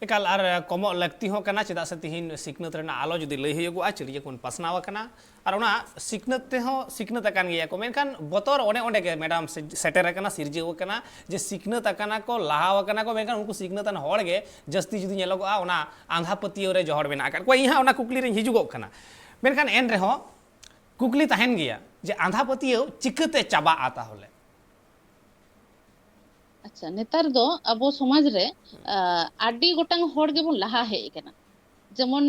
ᱮᱠᱟᱞ, ᱟᱨ ᱠᱚᱢᱚᱜ ᱞᱟᱹᱠᱛᱤ ᱦᱚᱸ ᱠᱟᱱᱟ, ᱪᱮᱫᱟᱜ ᱥᱮ ᱛᱤᱦᱤᱧ ᱥᱤᱠᱷᱱᱟᱹᱛ ᱨᱮᱱᱟᱜ ᱟᱞᱚ ᱡᱩᱫᱤ ᱞᱟᱹᱭ ᱦᱩᱭᱩᱜᱚᱜᱼᱟ, ᱪᱤᱲᱭᱟᱹ ᱠᱷᱚᱱ ᱯᱟᱥᱱᱟᱣ ᱟᱠᱟᱱᱟ᱾ ᱟᱨ ᱚᱱᱟ ᱥᱤᱠᱷᱱᱟᱹᱛ ᱛᱮᱦᱚᱸ ᱥᱤᱠᱷᱱᱟᱹᱛ ᱟᱠᱟᱱ ᱜᱮᱭᱟ ᱠᱚ, ᱢᱮᱱᱠᱷᱟᱱ ᱵᱚᱛᱚᱨ ᱚᱱᱮ ᱚᱸᱰᱮ ᱜᱮ ᱢᱮᱰᱟᱢ ᱥᱮ-, ᱥᱮᱴᱮᱨ ᱟᱠᱟᱱᱟ, ᱥᱤᱨᱡᱟᱹᱣ ᱟᱠᱟᱱᱟ, ᱡᱮ ᱥᱤᱠᱷᱱᱟᱹᱛ ᱟᱠᱟᱱᱟ ᱠᱚ, ᱞᱟᱦᱟᱣ ᱟᱠᱟᱱᱟ ᱠᱚ, ᱢᱮᱱᱠᱷᱟᱱ ᱩᱱᱠᱩ ᱥᱤᱠᱷᱱᱟᱹᱛ ᱟᱱ ᱦᱚᱲ ᱜᱮ ᱡᱟᱹᱥᱛᱤ ᱡᱩᱫᱤ ᱧᱮᱞᱚᱜᱚᱜᱼᱟ ᱚᱱᱟ ᱟᱸᱫᱷᱟ ᱯᱟᱹᱛᱭᱟᱹᱣ ᱨᱮ ᱡᱚᱦᱚᱲ ᱢᱮᱱᱟᱜ ᱟᱠᱟᱫ ᱠᱚᱣᱟ᱾ ᱤᱧ ᱦᱟᱸᱜ ᱚᱱᱟ ᱠᱩᱠᱞᱤ ᱨᱤᱧ ᱦᱤᱡᱩᱜᱚᱜ ᱠᱟᱱᱟ, ᱢᱮᱱᱠᱷᱟᱱ ᱮᱱ ᱨᱮᱦᱚᱸ ᱠᱩᱠᱞᱤ ᱛᱟᱦᱮᱱ ᱜᱮᱭᱟ ᱡᱮ ᱟᱸᱫᱷᱟ ᱯᱟᱹᱛᱭᱟᱹᱣ ᱪᱤᱠᱟᱹᱛᱮ ᱪᱟᱵᱟᱜᱼᱟ ᱛᱟᱦᱚᱞᱮ? ᱟᱪᱪᱷᱟ, ᱱᱮᱛᱟᱨ ᱫᱚ ᱟᱵᱚ ᱥᱚᱢᱟᱡᱽ ᱨᱮ, ᱟ, ᱟᱹᱰᱤ ᱜᱚᱴᱟᱝ ᱦᱚᱲ ᱜᱮᱵᱚᱱ ᱞᱟᱦᱟ ᱦᱮᱡ ᱟᱠᱟᱱᱟ᱾ ᱡᱮᱢᱚᱱ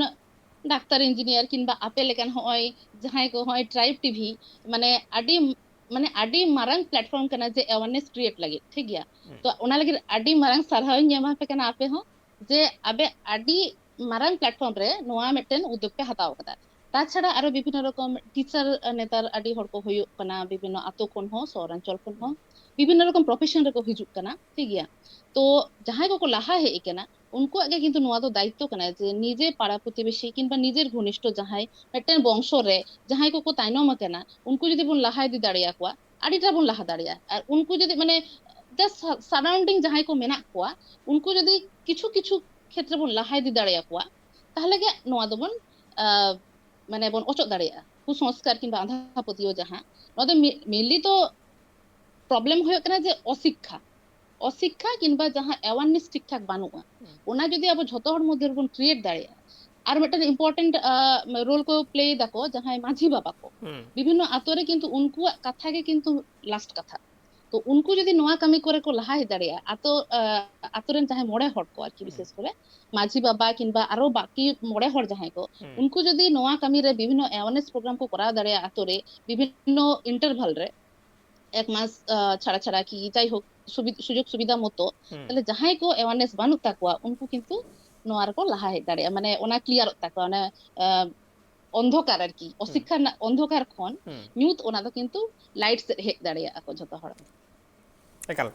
ᱰᱟᱠᱛᱟᱨ, ᱤᱧᱡᱤᱱᱤᱭᱟᱨ ᱠᱤᱝᱵᱟ ᱟᱯᱮ ᱞᱮᱠᱟᱱ ᱦᱚᱸᱜᱼᱚᱭ ᱡᱟᱦᱟᱸᱭ ᱠᱚ ᱦᱚᱸᱜᱼᱚᱭ ᱴᱨᱟᱭᱤᱵᱽ ᱴᱤᱵᱷᱤ, ᱢᱟᱱᱮ ᱟᱹᱰᱤ, ᱢᱟᱱᱮ ᱟᱹᱰᱤ ᱢᱟᱨᱟᱝ ᱯᱞᱟᱴᱯᱷᱚᱨᱢ ᱠᱟᱱᱟ ᱡᱮ awareness create ᱞᱟᱹᱜᱤᱫ, ᱴᱷᱤᱠ ᱜᱮᱭᱟ? ᱛᱚ ᱚᱱᱟ ᱞᱟᱹᱜᱤᱫ ᱟᱹᱰᱤ ᱢᱟᱨᱟᱝ ᱥᱟᱨᱦᱟᱣ ᱤᱧ ᱮᱢᱟ ᱯᱮ ᱠᱟᱱᱟ ᱟᱯᱮ ᱦᱚᱸ᱾ ᱡᱮ ᱟᱵᱮ ᱟᱹᱰᱤ ᱢᱟᱨᱟᱝ platform ᱨᱮ ᱱᱚᱣᱟ ᱢᱤᱫᱴᱮᱱ ᱩᱫᱽᱫᱳᱜᱽ ᱯᱮ ᱦᱟᱛᱟᱣ ᱟᱠᱟᱫᱟ᱾ ᱛᱟᱪᱷᱟᱲᱟ ᱟᱨᱚ ᱵᱤᱵᱷᱤᱱᱱᱚ ᱨᱚᱠᱚᱢ teacher ᱱᱮᱛᱟᱨ ᱟᱹᱰᱤ ᱦᱚᱲ ᱠᱚ ᱦᱩᱭᱩᱜ ᱠᱟᱱᱟ, ᱵᱤᱵᱷᱤᱱᱱᱚ ᱟᱛᱳ ᱠᱷᱚᱱ ᱦᱚᱸ, ᱥᱚᱦᱚᱨᱟᱧᱪᱚᱞ ᱠᱷᱚᱱ ᱦᱚᱸ, ᱵᱤᱵᱷᱤᱱᱱᱚ ᱨᱚᱠᱚᱢ profession ᱨᱮᱠᱚ ᱦᱤᱡᱩᱜ ᱠᱟᱱᱟ, ᱴᱷᱤᱠ ᱜᱮᱭᱟ᱾ ᱛᱚ ᱡᱟᱦᱟᱸᱭ ᱠᱚᱠᱚ ᱞᱟᱦᱟ ᱦᱮᱡ ᱟᱠᱟᱱᱟ, ᱩᱱᱠᱩᱣᱟᱜ ᱜᱮ ᱠᱤᱱᱛᱩ ᱱᱚᱣᱟ ᱫᱚ ᱫᱟᱭᱤᱛᱛᱚ ᱠᱟᱱᱟ ᱡᱮ ᱱᱤᱡᱮ ᱯᱟᱲᱟ ᱯᱨᱚᱛᱤᱵᱮᱥᱤ ᱠᱤᱝᱵᱟ ᱱᱤᱡᱮᱨ ᱜᱷᱚᱱᱤᱥᱴᱷᱚ ᱡᱟᱦᱟᱸᱭ ᱢᱤᱫᱴᱮᱱ ᱵᱚᱝᱥᱚ ᱨᱮ ᱡᱟᱦᱟᱸᱭ ᱠᱚᱠᱚ ᱛᱟᱭᱱᱚᱢ ᱟᱠᱟᱱᱟ, ᱩᱱᱠᱩ ᱡᱩᱫᱤ ᱵᱚᱱ ᱞᱟᱦᱟ ᱤᱫᱤ ᱫᱟᱲᱮᱭᱟᱠᱚᱣᱟ, ᱟᱹᱰᱤᱴᱟ ᱵᱚᱱ ᱞᱟᱦᱟ ᱫᱟᱲᱮᱭᱟᱜᱼᱟ᱾ ᱟᱨ ᱩᱱᱠᱩ ᱡᱩᱫᱤ ᱢᱟᱱᱮ just surrounding ᱡᱟᱦᱟᱸᱭ ᱠᱚ ᱢᱮᱱᱟᱜ ᱠᱚᱣᱟ, ᱩᱱᱠᱩ ᱡᱩᱫᱤ ᱠᱤᱪᱷᱩ ᱠᱤᱪᱷᱩ ᱠᱷᱮᱛᱨᱮ ᱵᱚᱱ ᱞᱟᱦᱟ ᱤᱫᱤ ᱫᱟᱲᱮᱭᱟᱠᱚᱣᱟ, ᱛᱟᱦᱚᱞᱮ ᱜᱮ ᱱᱚᱣᱟ ᱫᱚᱵᱚᱱ ᱟᱸ, ᱢᱟᱱᱮ ᱵᱚᱱ ᱚᱪᱚᱜ ᱫᱟᱲᱮᱭᱟᱜᱼᱟ᱾ ᱠᱩᱥᱚᱝᱥᱠᱟᱨ ᱠᱤᱝᱵᱟ ᱟᱸᱫᱷᱟ ᱯᱟᱹᱛᱭᱟᱹᱣ ᱡᱟᱦᱟᱸ, ᱱᱚᱣᱟ ᱫᱚ mainly ᱫᱚ problem ᱦᱩᱭᱩᱜ ᱠᱟᱱᱟ ᱡᱮ ᱚᱥᱤᱠᱠᱷᱟ, ᱚᱥᱤᱠᱠᱷᱟ ᱠᱤᱝᱵᱟ ᱡᱟᱦᱟᱸ awareness ᱴᱷᱤᱠ ᱴᱷᱟᱠ ᱵᱟᱹᱱᱩᱜᱼᱟ, ᱚᱱᱟ ᱡᱩᱫᱤ ᱟᱵᱚ ᱡᱷᱚᱛᱚ ᱦᱚᱲ ᱢᱚᱫᱽᱫᱷᱮ ᱨᱮᱵᱚᱱ create ᱫᱟᱲᱮᱭᱟᱜᱼᱟ᱾ ᱟᱨ ᱢᱤᱫᱴᱮᱱ important role ᱠᱚ play ᱫᱟᱠᱚ ᱡᱟᱦᱟᱸᱭ ᱢᱟᱹᱡᱷᱤ ᱵᱟᱵᱟ ᱠᱚ, ᱦᱩᱸ᱾ ᱵᱤᱵᱷᱤᱱᱱᱚ ᱟᱛᱳ ᱨᱮ ᱠᱤᱱᱛᱩ ᱩᱱᱠᱩᱣᱟᱜ ᱠᱟᱛᱷᱟ ᱜᱮ ᱠᱤᱱᱛᱩ last ᱠᱟᱛᱷᱟ᱾ ᱛᱚ ᱩᱱᱠᱩ ᱡᱩᱫᱤ ᱱᱚᱣᱟ ᱠᱟᱹᱢᱤ ᱠᱚᱨᱮ ᱠᱚ ᱞᱟᱦᱟ ᱦᱮᱡ ᱫᱟᱲᱮᱭᱟᱜᱼᱟ, ᱟᱛᱳ, ᱟᱸ, ᱟᱛᱳ ᱨᱮᱱ ᱡᱟᱦᱟᱸᱭ ᱢᱚᱬᱮ ᱦᱚᱲ ᱠᱚ ᱟᱨᱠᱤ, ᱦᱩᱸ᱾ ᱵᱤᱥᱮᱥ ᱠᱚᱨᱮ ᱢᱟᱹᱡᱷᱤ ᱵᱟᱵᱟ ᱠᱤᱝᱵᱟ ᱟᱨᱚ ᱵᱟᱹᱠᱤ ᱢᱚᱬᱮ ᱦᱚᱲ ᱡᱟᱦᱟᱸᱭ ᱠᱚ, ᱦᱩᱸ᱾ ᱩᱱᱠᱩ ᱡᱩᱫᱤ ᱱᱚᱣᱟ ᱠᱟᱹᱢᱤ ᱨᱮ ᱵᱤᱵᱷᱤᱱᱱᱚ awareness program ᱠᱚ ᱠᱚᱨᱟᱣ ᱫᱟᱲᱮᱭᱟᱜᱼᱟ ᱟᱛᱳ ᱨᱮ, ᱵᱤᱵᱷᱤᱱᱱᱚ interval ᱨᱮ, ᱮᱠ ᱢᱟᱥ, ᱟᱸ, ᱪᱷᱟᱲᱟ ᱪᱷᱟᱲᱟ ᱠᱤ ᱡᱟᱭᱦᱳᱠ ᱥᱩᱵᱤ-, ᱥᱩᱡᱳᱜᱽ ᱥᱩᱵᱤᱫᱷᱟ ᱢᱚᱛᱚ, ᱦᱩᱸ᱾ ᱛᱟᱦᱞᱮ ᱡᱟᱦᱟᱸᱭ ᱠᱚ awareness ᱵᱟᱹᱱᱩᱜ ᱛᱟᱠᱚᱣᱟ, ᱩᱱᱠᱩ ᱠᱤᱱᱛᱩ ᱱᱚᱣᱟ ᱨᱮᱠᱚ ᱞᱟᱦᱟ ᱦᱮᱡ ᱫᱟᱲᱮᱭᱟᱜᱼᱟ, ᱢᱟᱱᱮ ᱚᱱᱟ clearᱚᱜ ᱛᱟᱠᱚᱣᱟ, ᱚᱱᱟ, ᱟᱸ, ᱚᱱᱫᱷᱚᱠᱟᱨ ᱟᱨᱠᱤ, ᱦᱩᱸ᱾ ᱚᱥᱤᱠᱠᱷᱟ ᱨᱮᱱᱟᱜ ᱚᱱᱫᱷᱚᱠᱟᱨ ᱠᱷᱚᱱ ᱦᱩᱸ᱾ ᱧᱩᱛ, ᱚᱱᱟ ᱫᱚ ᱠᱤᱱᱛᱩ light ᱥᱮᱫ ᱦᱮᱡ ᱫᱟᱲᱮᱭᱟᱜᱼᱟ ᱠᱚ ᱡᱷᱚᱛᱚ ᱦᱚᱲ᱾ ᱮᱠᱟᱞ᱾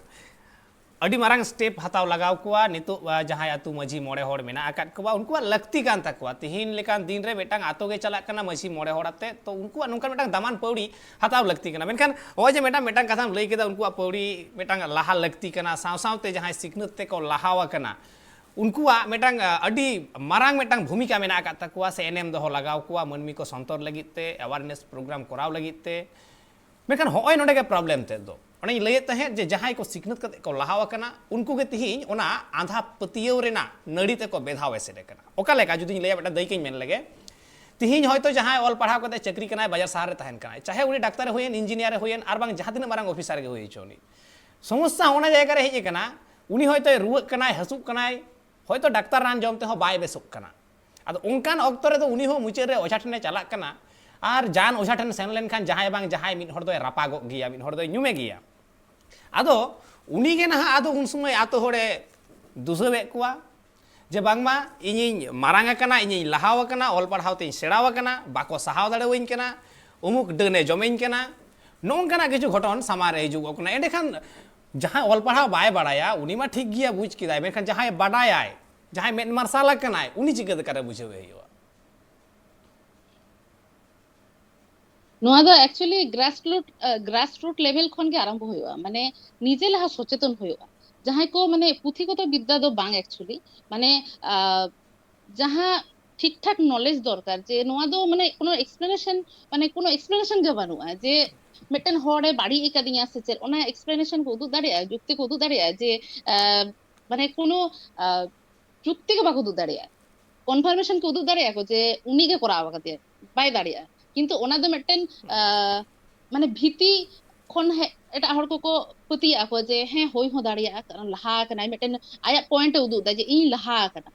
ᱟᱹᱰᱤ ᱢᱟᱨᱟᱝ step ᱦᱟᱛᱟᱣ ᱞᱟᱜᱟᱣ ᱠᱚᱣᱟ ᱱᱤᱛᱚᱜ, ᱟ, ᱡᱟᱦᱟᱸᱭ ᱟᱹᱛᱩ ᱢᱟᱹᱡᱷᱤ ᱢᱚᱬᱮ ᱦᱚᱲ ᱢᱮᱱᱟᱜ ᱟᱠᱟᱫ ᱠᱚᱣᱟ, ᱩᱱᱠᱩᱣᱟᱜ ᱞᱟᱹᱠᱛᱤ ᱠᱟᱱ ᱛᱟᱠᱚᱣᱟ᱾ ᱛᱤᱦᱤᱧ ᱞᱮᱠᱟᱱ ᱫᱤᱱ ᱨᱮ ᱢᱤᱫᱴᱟᱝ ᱟᱛᱳ ᱜᱮ ᱪᱟᱞᱟᱜ ᱠᱟᱱᱟ ᱢᱟᱹᱡᱷᱤ ᱢᱚᱬᱮ ᱦᱚᱲ ᱟᱛᱮ, ᱛᱚ ᱩᱱᱠᱩᱣᱟᱜ ᱱᱚᱝᱠᱟᱱ ᱢᱤᱫᱴᱟᱝ ᱫᱟᱢᱟᱱ ᱯᱟᱹᱣᱲᱤ ᱦᱟᱛᱟᱣ ᱞᱟᱹᱠᱛᱤ ᱠᱟᱱᱟ᱾ ᱢᱮᱱᱠᱷᱟᱱ ᱱᱚᱜᱼᱚᱭ ᱡᱮ ᱢᱤᱫᱴᱟᱝ, ᱢᱤᱫᱴᱟᱝ ᱠᱟᱛᱷᱟᱢ ᱞᱟᱹᱭ ᱠᱮᱫᱟ, ᱩᱱᱠᱩᱣᱟᱜ ᱯᱟᱹᱣᱲᱤ ᱢᱤᱫᱴᱟᱝ ᱞᱟᱦᱟ ᱞᱟᱹᱠᱛᱤ ᱠᱟᱱᱟ, ᱥᱟᱶ ᱥᱟᱶᱛᱮ ᱡᱟᱦᱟᱸᱭ ᱥᱤᱠᱷᱱᱟᱹᱛ ᱛᱮᱠᱚ ᱞᱟᱦᱟᱣ ᱟᱠᱟᱱᱟ, ᱩᱱᱠᱩᱣᱟᱜ ᱢᱤᱫᱴᱟᱝ, ᱟ, ᱟᱹᱰᱤ ᱢᱟᱨᱟᱝ ᱢᱤᱫᱴᱟᱝ ᱵᱷᱩᱢᱤᱠᱟ ᱢᱮᱱᱟᱜ ᱟᱠᱟᱫ ᱛᱟᱠᱚᱣᱟ, ᱥᱮ ᱮᱱᱮᱢ ᱫᱚᱦᱚ ᱞᱟᱜᱟᱣ ᱠᱚᱣᱟ ᱢᱟᱹᱱᱢᱤ ᱠᱚ ᱥᱚᱱᱛᱚᱨ ᱞᱟᱹᱜᱤᱫ ᱛᱮ, awareness program ᱠᱚᱨᱟᱣ ᱞᱟᱹᱜᱤᱫ ᱛᱮ᱾ ᱢᱮᱱᱠᱷᱟᱱ ᱦᱚᱸᱜᱼᱚᱭ ᱱᱚᱰᱮ ᱜᱮ problem ᱛᱮᱫ ᱫᱚ᱾ ᱚᱱᱮᱧ ᱞᱟᱹᱭᱮᱫ ᱛᱟᱦᱮᱸᱫ ᱡᱮ ᱡᱟᱦᱟᱸᱭ ᱠᱚ ᱥᱤᱠᱷᱱᱟᱹᱛ ᱠᱟᱛᱮ ᱠᱚ ᱞᱟᱦᱟᱣ ᱟᱠᱟᱱᱟ, ᱩᱱᱠᱩ ᱜᱮ ᱛᱤᱦᱤᱧ ᱚᱱᱟ ᱟᱸᱫᱷᱟ ᱯᱟᱹᱛᱭᱟᱹᱣ ᱨᱮᱱᱟᱜ ᱱᱟᱹᱲᱤ ᱛᱮᱠᱚ ᱵᱮᱫᱷᱟᱣ ᱮᱥᱮᱫ ᱟᱠᱟᱱᱟ᱾ ᱚᱠᱟ ᱞᱮᱠᱟ ᱡᱩᱫᱤᱧ ᱞᱟᱹᱭᱟ, ᱢᱤᱫᱴᱟᱝ ᱫᱟᱹᱭᱠᱟᱹᱧ ᱢᱮᱱ ᱞᱮᱜᱮ᱾ ᱛᱤᱦᱤᱧ ᱦᱚᱭᱛᱳ ᱡᱟᱦᱟᱸᱭ ᱚᱞ ᱯᱟᱲᱦᱟᱣ ᱠᱟᱛᱮ ᱪᱟᱹᱠᱨᱤ ᱠᱟᱱᱟᱭ, ᱵᱟᱡᱟᱨ ᱥᱟᱦᱟᱨ ᱨᱮ ᱛᱟᱦᱮᱱ ᱠᱟᱱᱟᱭ, ᱪᱟᱦᱮ ᱩᱱᱤ ᱰᱟᱠᱛᱟᱨᱮ ᱦᱩᱭᱮᱱ, engineer ᱮ ᱦᱩᱭᱮᱱ, ᱟᱨ ᱵᱟᱝ ᱡᱟᱦᱟᱸ ᱛᱤᱱᱟᱹᱜ ᱢᱟᱨᱟᱝ officer ᱜᱮ ᱦᱩᱭ ᱦᱚᱪᱚ ᱩᱱᱤ, ᱥᱚᱢᱚᱥᱥᱟ ᱚᱱᱟ ᱡᱟᱭᱜᱟ ᱨᱮ ᱦᱮᱡ ᱟᱠᱟᱱᱟ, ᱩᱱᱤ ᱦᱚᱭᱛᱳᱭ ᱨᱩᱣᱟᱹᱜ ᱠᱟᱱᱟᱭ, ᱦᱟᱹᱥᱩᱜ ᱠᱟᱱᱟᱭ, ᱦᱚᱭᱛᱳ ᱰᱟᱠᱛᱟᱨ ᱨᱟᱱ ᱡᱚᱢ ᱛᱮᱦᱚᱸ ᱵᱟᱭ ᱵᱮᱥᱚᱜ ᱠᱟᱱᱟ᱾ ᱟᱫᱚ ᱚᱱᱠᱟᱱ ᱚᱠᱛᱚ ᱨᱮᱫᱚ ᱩᱱᱤ ᱦᱚᱸ ᱢᱩᱪᱟᱹᱫ ᱨᱮ ᱚᱡᱷᱟ ᱴᱷᱮᱱᱮ ᱪᱟᱞᱟᱜ ᱠᱟᱱᱟ, ᱟᱨ ᱡᱟᱱ ᱚᱡᱷᱟ ᱴᱷᱮᱱ ᱥᱮᱱ ᱞᱮᱱᱠᱷᱟᱱ ᱡᱟᱦᱟᱸᱭ ᱵᱟᱝ ᱡᱟᱦᱟᱸᱭ ᱢᱤᱫ ᱦᱚᱲ ᱫᱚᱭ ᱨᱟᱯᱟᱜᱚᱜ ᱜᱮᱭᱟ, ᱢᱤᱫ ᱦᱚᱲ ᱫᱚᱭ ᱧᱩᱢᱮ ᱜᱮᱭᱟ᱾ ᱟᱫᱚ ᱩᱱᱤ ᱜᱮ ᱱᱟᱦᱟᱜ ᱟᱫᱚ ᱩᱱ ᱥᱚᱢᱚᱭ ᱟᱛᱳ ᱦᱚᱲᱮ ᱫᱩᱥᱟᱹᱣᱮᱫ ᱠᱚᱣᱟ, ᱡᱮ ᱵᱟᱝᱢᱟ ᱤᱧᱤᱧ ᱢᱟᱨᱟᱝ ᱟᱠᱟᱱᱟ, ᱤᱧᱤᱧ ᱞᱟᱦᱟᱣ ᱟᱠᱟᱱᱟ, ᱚᱞ ᱯᱟᱲᱦᱟᱣ ᱛᱤᱧ ᱥᱮᱬᱟᱣ ᱟᱠᱟᱱᱟ, ᱵᱟᱠᱚ ᱥᱟᱦᱟᱣ ᱫᱟᱲᱮᱣᱟᱹᱧ ᱠᱟᱱᱟ, ᱩᱢᱩᱠ ᱰᱟᱹᱱᱮ ᱡᱚᱢᱮᱧ ᱠᱟᱱᱟ, ᱱᱚᱜᱼᱚ ᱱᱚᱝᱠᱟᱱᱟᱜ ᱠᱤᱪᱷᱩ ᱜᱷᱚᱴᱚᱱ ᱥᱟᱢᱟᱝ ᱨᱮ ᱦᱤᱡᱩᱜᱚᱜ ᱠᱟᱱᱟ᱾ ᱮᱸᱰᱮᱠᱷᱟᱱ ᱡᱟᱦᱟᱸᱭ ᱚᱞ ᱯᱟᱲᱦᱟᱣ ᱵᱟᱭ ᱵᱟᱲᱟᱭᱟ, ᱩᱱᱤ ᱢᱟ ᱴᱷᱤᱠ ᱜᱮᱭᱟ, ᱵᱩᱡᱽ ᱠᱮᱫᱟᱭ, ᱢᱮᱱᱠᱷᱟᱱ ᱡᱟᱦᱟᱸᱭ ᱵᱟᱰᱟᱭᱟᱭ, ᱡᱟᱦᱟᱸᱭ ᱢᱮᱫ ᱢᱟᱨᱥᱟᱞ ᱟᱠᱟᱱᱟᱭ, ᱩᱱᱤ ᱪᱤᱠᱟᱹ ᱞᱮᱠᱟᱨᱮ ᱵᱩᱡᱷᱟᱹᱣᱮ ᱦᱩᱭᱩᱜᱼᱟ? ᱱᱚᱣᱟ ᱫᱚ actually grassroot, ᱟᱸ, grassroot level ᱠᱷᱚᱱ ᱜᱮ ᱟᱨᱟᱢᱵᱷᱚ ᱦᱩᱭᱩᱜᱼᱟ᱾ ᱢᱟᱱᱮ ᱱᱤᱡᱮ ᱞᱟᱦᱟ ᱥᱚᱪᱮᱛᱚᱱ ᱦᱩᱭᱩᱜᱼᱟ᱾ ᱡᱟᱦᱟᱸᱭ ᱠᱚ ᱢᱟᱱᱮ ᱯᱩᱛᱷᱤᱜᱚᱛᱚ ᱵᱤᱫᱽᱫᱟ ᱫᱚ ᱵᱟᱝ actually, ᱢᱟᱱᱮ, ᱟᱸ, ᱡᱟᱦᱟᱸ ᱴᱷᱤᱠ ᱴᱷᱟᱠ knowledge ᱫᱚᱨᱠᱟᱨ, ᱡᱮ ᱱᱚᱣᱟ ᱫᱚ ᱢᱟᱱᱮ ᱠᱳᱱᱳ explanation, ᱢᱟᱱᱮ ᱠᱳᱱᱳ explanation ᱜᱮ ᱵᱟᱹᱱᱩᱜᱼᱟ ᱡᱮ ᱢᱤᱫᱴᱮᱱ ᱦᱚᱲᱮ ᱵᱟᱹᱲᱤᱡ ᱟᱠᱟᱫᱤᱧᱟ ᱥᱮ ᱪᱮᱫ, ᱚᱱᱟ explanation ᱠᱚ ᱩᱫᱩᱜ ᱫᱟᱲᱮᱭᱟᱜᱼᱟ, ᱡᱩᱠᱛᱤ ᱠᱚ ᱩᱫᱩᱜ ᱫᱟᱲᱮᱭᱟᱜᱼᱟ ᱡᱮ, ᱟᱸ, ᱢᱟᱱᱮ ᱠᱳᱱᱳ, ᱟᱸ, ᱡᱩᱠᱛᱤ ᱜᱮ ᱵᱟᱠᱚ ᱩᱫᱩᱜ ᱫᱟᱲᱮᱭᱟᱜᱼᱟ᱾ Confirmation ᱠᱚ ᱩᱫᱩᱜ ᱫᱟᱲᱮᱭᱟᱜᱼᱟ ᱠᱚ ᱡᱮ ᱩᱱᱤ ᱜᱮ ᱠᱚᱨᱟᱣ ᱟᱠᱟᱫᱮᱭᱟ, ᱵᱟᱭ ᱫᱟᱲᱮᱭᱟᱜᱼᱟ᱾ ᱠᱤᱱᱛᱩ ᱚᱱᱟ ᱫᱚ ᱢᱤᱫᱴᱮᱱ, ᱟᱸ, ᱢᱟᱱᱮ ᱵᱷᱤᱛᱤ ᱠᱷᱚᱱ ᱦᱮ-, ᱮᱴᱟᱜ ᱦᱚᱲ ᱠᱚᱠᱚ ᱯᱟᱹᱛᱭᱟᱹᱜ ᱟᱠᱚ ᱡᱮ ᱦᱮᱸ, ᱦᱩᱭ ᱦᱚᱸ ᱫᱟᱲᱮᱭᱟᱜᱼᱟ, ᱠᱟᱨᱚᱱ ᱞᱟᱦᱟ ᱟᱠᱟᱱᱟᱭ, ᱢᱤᱫᱴᱮᱱ ᱟᱭᱟᱜ point ᱮ ᱩᱫᱩᱜ ᱮᱫᱟ ᱡᱮ ᱤᱧ ᱞᱟᱦᱟ ᱟᱠᱟᱱᱟ᱾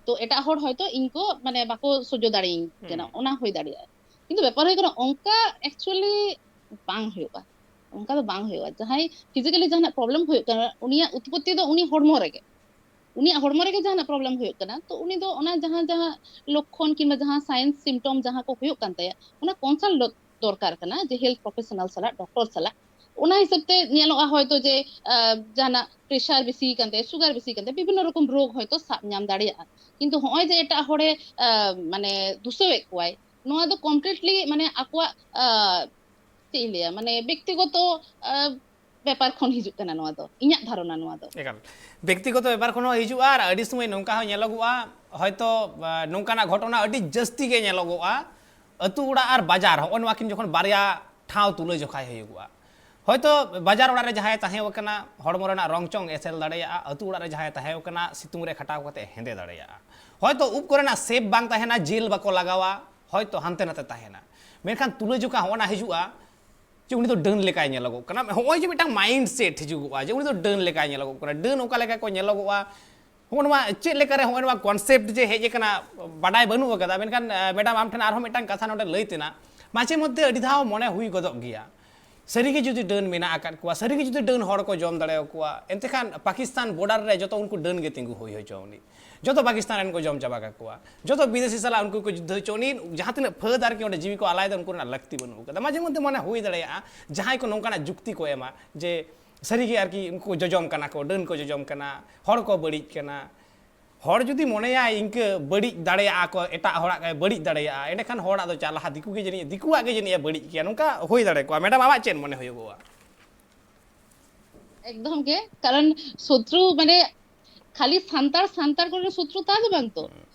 ᱛᱚ ᱮᱴᱟᱜ ᱦᱚᱲ ᱦᱚᱭᱛᱳ ᱤᱧ ᱠᱚ ᱢᱟᱱᱮ ᱵᱟᱠᱚ ᱥᱚᱡᱽᱡᱚ ᱫᱟᱲᱮᱭᱟᱹᱧ ᱠᱟᱱᱟ, ᱦᱩᱸ᱾ ᱚᱱᱟ ᱦᱩᱭ ᱫᱟᱲᱮᱭᱟᱜᱼᱟ᱾ ᱠᱤᱱᱛᱩ ᱵᱮᱯᱟᱨ ᱦᱩᱭᱩᱜ ᱠᱟᱱᱟ ᱚᱱᱠᱟ actually ᱵᱟᱝ ᱦᱩᱭᱩᱜᱼᱟ, ᱚᱱᱠᱟ ᱫᱚ ᱵᱟᱝ ᱦᱩᱭᱩᱜᱼᱟ᱾ ᱡᱟᱦᱟᱸᱭ physically ᱡᱟᱦᱟᱱᱟᱜ problem ᱦᱩᱭᱩᱜ ᱠᱟᱱᱟ, ᱩᱱᱤᱭᱟᱜ ᱩᱛᱯᱚᱛᱛᱤ ᱫᱚ ᱩᱱᱤ ᱦᱚᱲᱢᱚ ᱨᱮᱜᱮ, ᱩᱱᱤᱭᱟᱜ ᱦᱚᱲᱢᱚ ᱨᱮᱜᱮ ᱡᱟᱦᱟᱱᱟᱜ problem ᱦᱩᱭᱩᱜ ᱠᱟᱱᱟ, ᱛᱚ ᱩᱱᱤ ᱫᱚ ᱚᱱᱟ ᱡᱟᱦᱟᱸ, ᱡᱟᱦᱟᱸ ᱞᱚᱠᱠᱷᱚᱱ ᱠᱤᱝᱵᱟ ᱡᱟᱦᱟᱸ signs symptom ᱡᱟᱦᱟᱸ ᱠᱚ ᱦᱩᱭᱩᱜ ᱠᱟᱱ ᱛᱟᱭᱟ, ᱚᱱᱟ consult ᱫᱚ-, ᱫᱚᱨᱠᱟᱨ ᱠᱟᱱᱟ ᱡᱮ health professional ᱥᱟᱞᱟᱜ, doctor ᱥᱟᱞᱟᱜ᱾ ᱚᱱᱟ ᱦᱤᱥᱟᱹᱵ ᱛᱮ ᱧᱮᱞᱚᱜᱼᱟ ᱦᱚᱭᱛᱳ ᱡᱮ, ᱟᱸ, ᱡᱟᱦᱟᱱᱟᱜ pressure ᱵᱮᱥᱤ ᱠᱟᱱ ᱛᱟᱭᱟ, sugar ᱵᱮᱥᱤ ᱠᱟᱱ ᱛᱟᱭᱟ, ᱵᱤᱵᱷᱤᱱᱱᱚ ᱨᱚᱠᱚᱢ ᱨᱳᱜᱽ ᱦᱚᱭᱛᱳ ᱥᱟᱵ ᱧᱟᱢ ᱫᱟᱲᱮᱭᱟᱜᱼᱟ᱾ ᱠᱤᱱᱛᱩ ᱦᱚᱸᱜᱼᱚᱭ ᱡᱮ ᱮᱴᱟᱜ ᱦᱚᱲᱮ, ᱟᱸ, ᱢᱟᱱᱮ ᱫᱩᱥᱟᱹᱣᱮᱫ ᱠᱚᱣᱟᱭ, ᱱᱚᱣᱟ ᱫᱚ completely ᱢᱟᱱᱮ ᱟᱠᱚᱣᱟᱜ, ᱟᱸ, ᱪᱮᱫ ᱤᱧ ᱞᱟᱹᱭᱟ, ᱢᱟᱱᱮ ᱵᱮᱠᱛᱤᱜᱚᱛᱚ, ᱟᱸ, ᱵᱮᱯᱟᱨ ᱠᱷᱚᱱ ᱦᱤᱡᱩᱜ ᱠᱟᱱᱟ ᱱᱚᱣᱟ ᱫᱚ, ᱤᱧᱟᱹᱜ ᱫᱷᱟᱨᱚᱱᱟ ᱱᱚᱣᱟ ᱫᱚ᱾ ᱮᱠᱟᱞ᱾ ᱵᱮᱠᱛᱤᱜᱚᱛᱚ ᱵᱮᱯᱟᱨ ᱠᱷᱚᱱ ᱦᱚᱸ ᱦᱤᱡᱩᱜᱼᱟ, ᱟᱨ ᱟᱹᱰᱤ ᱥᱚᱢᱚᱭ ᱱᱚᱝᱠᱟ ᱦᱚᱸ ᱧᱮᱞᱚᱜᱚᱜᱼᱟ, ᱦᱚᱭᱛᱚ, ᱟᱸ, ᱱᱚᱝᱠᱟᱱᱟᱜ ᱜᱷᱚᱴᱚᱱᱟ ᱟᱹᱰᱤ ᱡᱟᱹᱥᱛᱤ ᱜᱮ ᱧᱮᱞᱚᱜᱚᱜᱼᱟ᱾ ᱟᱹᱛᱩ ᱚᱲᱟᱜ ᱟᱨ ᱵᱟᱡᱟᱨ, ᱦᱚᱸᱜᱼᱚ ᱱᱚᱣᱟ ᱠᱤᱱ ᱡᱚᱠᱷᱚᱱ ᱵᱟᱨᱭᱟ ᱴᱷᱟᱶ ᱛᱩᱞᱟᱹ ᱡᱚᱠᱷᱟᱭ ᱦᱩᱭᱩᱜᱚᱜᱼᱟ, ᱦᱚᱭᱛᱚ ᱵᱟᱡᱟᱨ ᱚᱲᱟᱜ ᱨᱮ ᱡᱟᱦᱟᱸᱭ ᱛᱟᱦᱮᱸ ᱟᱠᱟᱱᱟ, ᱦᱚᱲᱢᱚ ᱨᱮᱱᱟᱜ ᱨᱚᱝ ᱪᱚᱝ ᱮᱥᱮᱞ ᱫᱟᱲᱮᱭᱟᱜᱼᱟ, ᱟᱹᱛᱩ ᱚᱲᱟᱜ ᱨᱮ ᱡᱟᱦᱟᱸᱭ ᱛᱟᱦᱮᱸ ᱟᱠᱟᱱᱟ, ᱥᱤᱛᱩᱝ ᱨᱮ ᱠᱷᱟᱴᱟᱣ ᱠᱟᱛᱮ ᱦᱮᱸᱫᱮ ᱫᱟᱲᱮᱭᱟᱜᱼᱟ᱾ ᱦᱚᱭᱛᱚ ᱩᱵ ᱠᱚᱨᱮᱱᱟᱜ shape ᱵᱟᱝ ᱛᱟᱦᱮᱱᱟ, gel ᱵᱟᱠᱚ ᱞᱟᱜᱟᱣᱟ, ᱦᱚᱭᱛᱚ ᱦᱟᱱᱛᱮ ᱱᱟᱛᱮ ᱛᱟᱦᱮᱱᱟ, ᱢᱮᱱᱠᱷᱟᱱ ᱛᱩᱞᱟᱹ ᱡᱚᱠᱷᱟ ᱦᱚᱸᱜᱼᱚ ᱱᱟ ᱦᱤᱡᱩᱜᱼᱟ, ᱡᱮ ᱩᱱᱤ ᱫᱚ ᱰᱟᱹᱱ ᱞᱮᱠᱟᱭ ᱧᱮᱞᱚᱜᱚᱜ ᱠᱟᱱᱟ᱾ ᱦᱚᱸᱜᱼᱚᱭ ᱡᱮ ᱢᱤᱫᱴᱟᱝ mindset ᱦᱤᱡᱩᱜᱚᱜᱼᱟ ᱡᱮ ᱩᱱᱤ ᱫᱚ ᱰᱟᱹᱱ ᱞᱮᱠᱟᱭ ᱧᱮᱞᱚᱜᱚᱜ ᱠᱟᱱᱟ, ᱰᱟᱹᱱ ᱚᱠᱟ ᱞᱮᱠᱟ ᱠᱚ ᱧᱮᱞᱚᱜᱚᱜᱼᱟ, ᱦᱚᱸᱜᱼᱚ ᱱᱚᱣᱟ ᱪᱮᱫ ᱞᱮᱠᱟᱨᱮ ᱦᱚᱸᱜᱼᱚ ᱱᱚᱣᱟ concept ᱡᱮ ᱦᱮᱡ ᱟᱠᱟᱱᱟ, ᱵᱟᱰᱟᱭ ᱵᱟᱹᱱᱩᱜ ᱟᱠᱟᱫᱟ᱾ ᱢᱮᱱᱠᱷᱟᱱ, ᱟᱸ, madam, ᱟᱢ ᱴᱷᱮᱱ ᱟᱨᱦᱚᱸ ᱢᱤᱫᱴᱟᱝ ᱠᱟᱛᱷᱟ ᱱᱚᱰᱮ ᱞᱟᱹᱭ ᱛᱮᱱᱟᱜ, ᱢᱟᱡᱷᱮ ᱢᱚᱫᱽᱫᱷᱮ ᱟᱹᱰᱤ ᱫᱷᱟᱣ ᱢᱚᱱᱮ ᱦᱩᱭ ᱜᱚᱫᱚᱜ ᱜᱮᱭᱟ, ᱥᱟᱹᱨᱤᱜᱮ ᱡᱩᱫᱤ ᱰᱟᱹᱱ ᱢᱮᱱᱟᱜ ᱟᱠᱟᱫ ᱠᱚᱣᱟ, ᱥᱟᱹᱨᱤᱜᱮ ᱡᱩᱫᱤ ᱰᱟᱹᱱ ᱦᱚᱲ ᱠᱚ ᱡᱚᱢ ᱫᱟᱲᱮᱭᱟᱠᱚᱣᱟ, ᱮᱱᱛᱮ ᱠᱷᱟᱱ ᱯᱟᱠᱤᱥᱛᱟᱱ border ᱨᱮ ᱡᱚᱛᱚ ᱩᱱᱠᱩ ᱰᱟᱹᱱ ᱜᱮ ᱛᱤᱸᱜᱩ ᱦᱩᱭ ᱦᱚᱪᱚ ᱟᱹᱱᱤᱡ᱾ ᱡᱚᱛᱚ ᱯᱟᱠᱤᱥᱛᱟᱱ ᱨᱮᱱ ᱠᱚ ᱡᱚᱢ ᱪᱟᱵᱟ ᱠᱟᱠᱚᱣᱟ, ᱡᱚᱛᱚ ᱵᱤᱫᱮᱥᱤ ᱥᱟᱞᱟᱜ ᱩᱱᱠᱩ ᱠᱚ ᱡᱩᱫᱽᱫᱷᱚ ᱦᱚᱪᱚ ᱱᱤᱡ, ᱡᱟᱦᱟᱸ ᱛᱤᱱᱟᱹᱜ ᱯᱷᱟᱹᱫ ᱟᱨᱠᱤ ᱚᱸᱰᱮ ᱡᱤᱣᱤ ᱠᱚ ᱟᱞᱟᱭ ᱫᱟ, ᱩᱱᱠᱩ ᱨᱮᱱᱟᱜ ᱞᱟᱹᱠᱛᱤ ᱵᱟᱹᱱᱩᱜ ᱠᱟᱫᱟ᱾ ᱢᱟᱡᱷᱮ ᱢᱚᱫᱽᱫᱷᱮ ᱢᱚᱱᱮ ᱦᱩᱭ ᱫᱟᱲᱮᱭᱟᱜᱼᱟ ᱡᱟᱦᱟᱸᱭ ᱠᱚ ᱱᱚᱝᱠᱟᱱᱟᱜ ᱡᱩᱠᱛᱤ ᱠᱚ ᱮᱢᱟ ᱡᱮ ᱥᱟᱹᱨᱤᱜᱮ ᱟᱨᱠᱤ ᱩᱱᱠᱩ ᱡᱚᱡᱚᱢ ᱠᱟᱱᱟ ᱠᱚ, ᱰᱟᱹᱱ ᱠᱚ ᱡᱚᱡᱚᱢ ᱠᱟᱱᱟ, ᱦᱚᱲ ᱠᱚ ᱵᱟᱹᱲᱤᱡ ᱠᱟᱱᱟ᱾ ᱦᱚᱲ ᱡᱩᱫᱤ ᱢᱚᱱᱮᱭᱟᱭ ᱤᱱᱠᱟᱹ ᱵᱟᱹᱲᱤᱡ ᱫᱟᱲᱮᱭᱟᱜᱼᱟ ᱠᱚ, ᱮᱴᱟᱜ ᱦᱚᱲᱟᱜ ᱮ ᱵᱟᱹᱲᱤᱡ ᱫᱟᱲᱮᱭᱟᱜᱼᱟ, ᱮᱸᱰᱮᱠᱷᱟᱱ ᱦᱚᱲᱟᱜ ᱫᱚ ᱪᱟᱞᱟᱦᱟ ᱫᱤᱠᱩ ᱜᱮ ᱡᱟᱹᱱᱤᱡ, ᱫᱤᱠᱩᱣᱟᱜ ᱜᱮ ᱡᱟᱹᱱᱤᱡ ᱮ ᱵᱟᱹᱲᱤᱡ ᱠᱮᱭᱟ᱾ ᱱᱚᱝᱠᱟ ᱦᱩᱭ ᱫᱟᱲᱮ ᱠᱚᱜᱼᱟ᱾ ᱢᱮᱰᱟᱢ, ᱟᱢᱟᱜ ᱪᱮᱫ ᱢᱚᱱᱮ ᱦᱩᱭᱩᱜᱚᱜᱼᱟ? ᱮᱠᱫᱚᱢ ᱜᱮ᱾ ᱠᱟᱨᱚᱱ ᱥᱚᱛᱨᱩ ᱢᱟᱱᱮ ᱠᱷᱟᱹᱞᱤ ᱥᱟᱱᱛᱟᱲ ᱥᱟᱱᱛᱟᱲ ᱠᱚᱨᱮᱱ ᱥᱚᱛᱨᱩ ᱛᱟ ᱫᱚ ᱵᱟᱝ ᱛᱚ᱾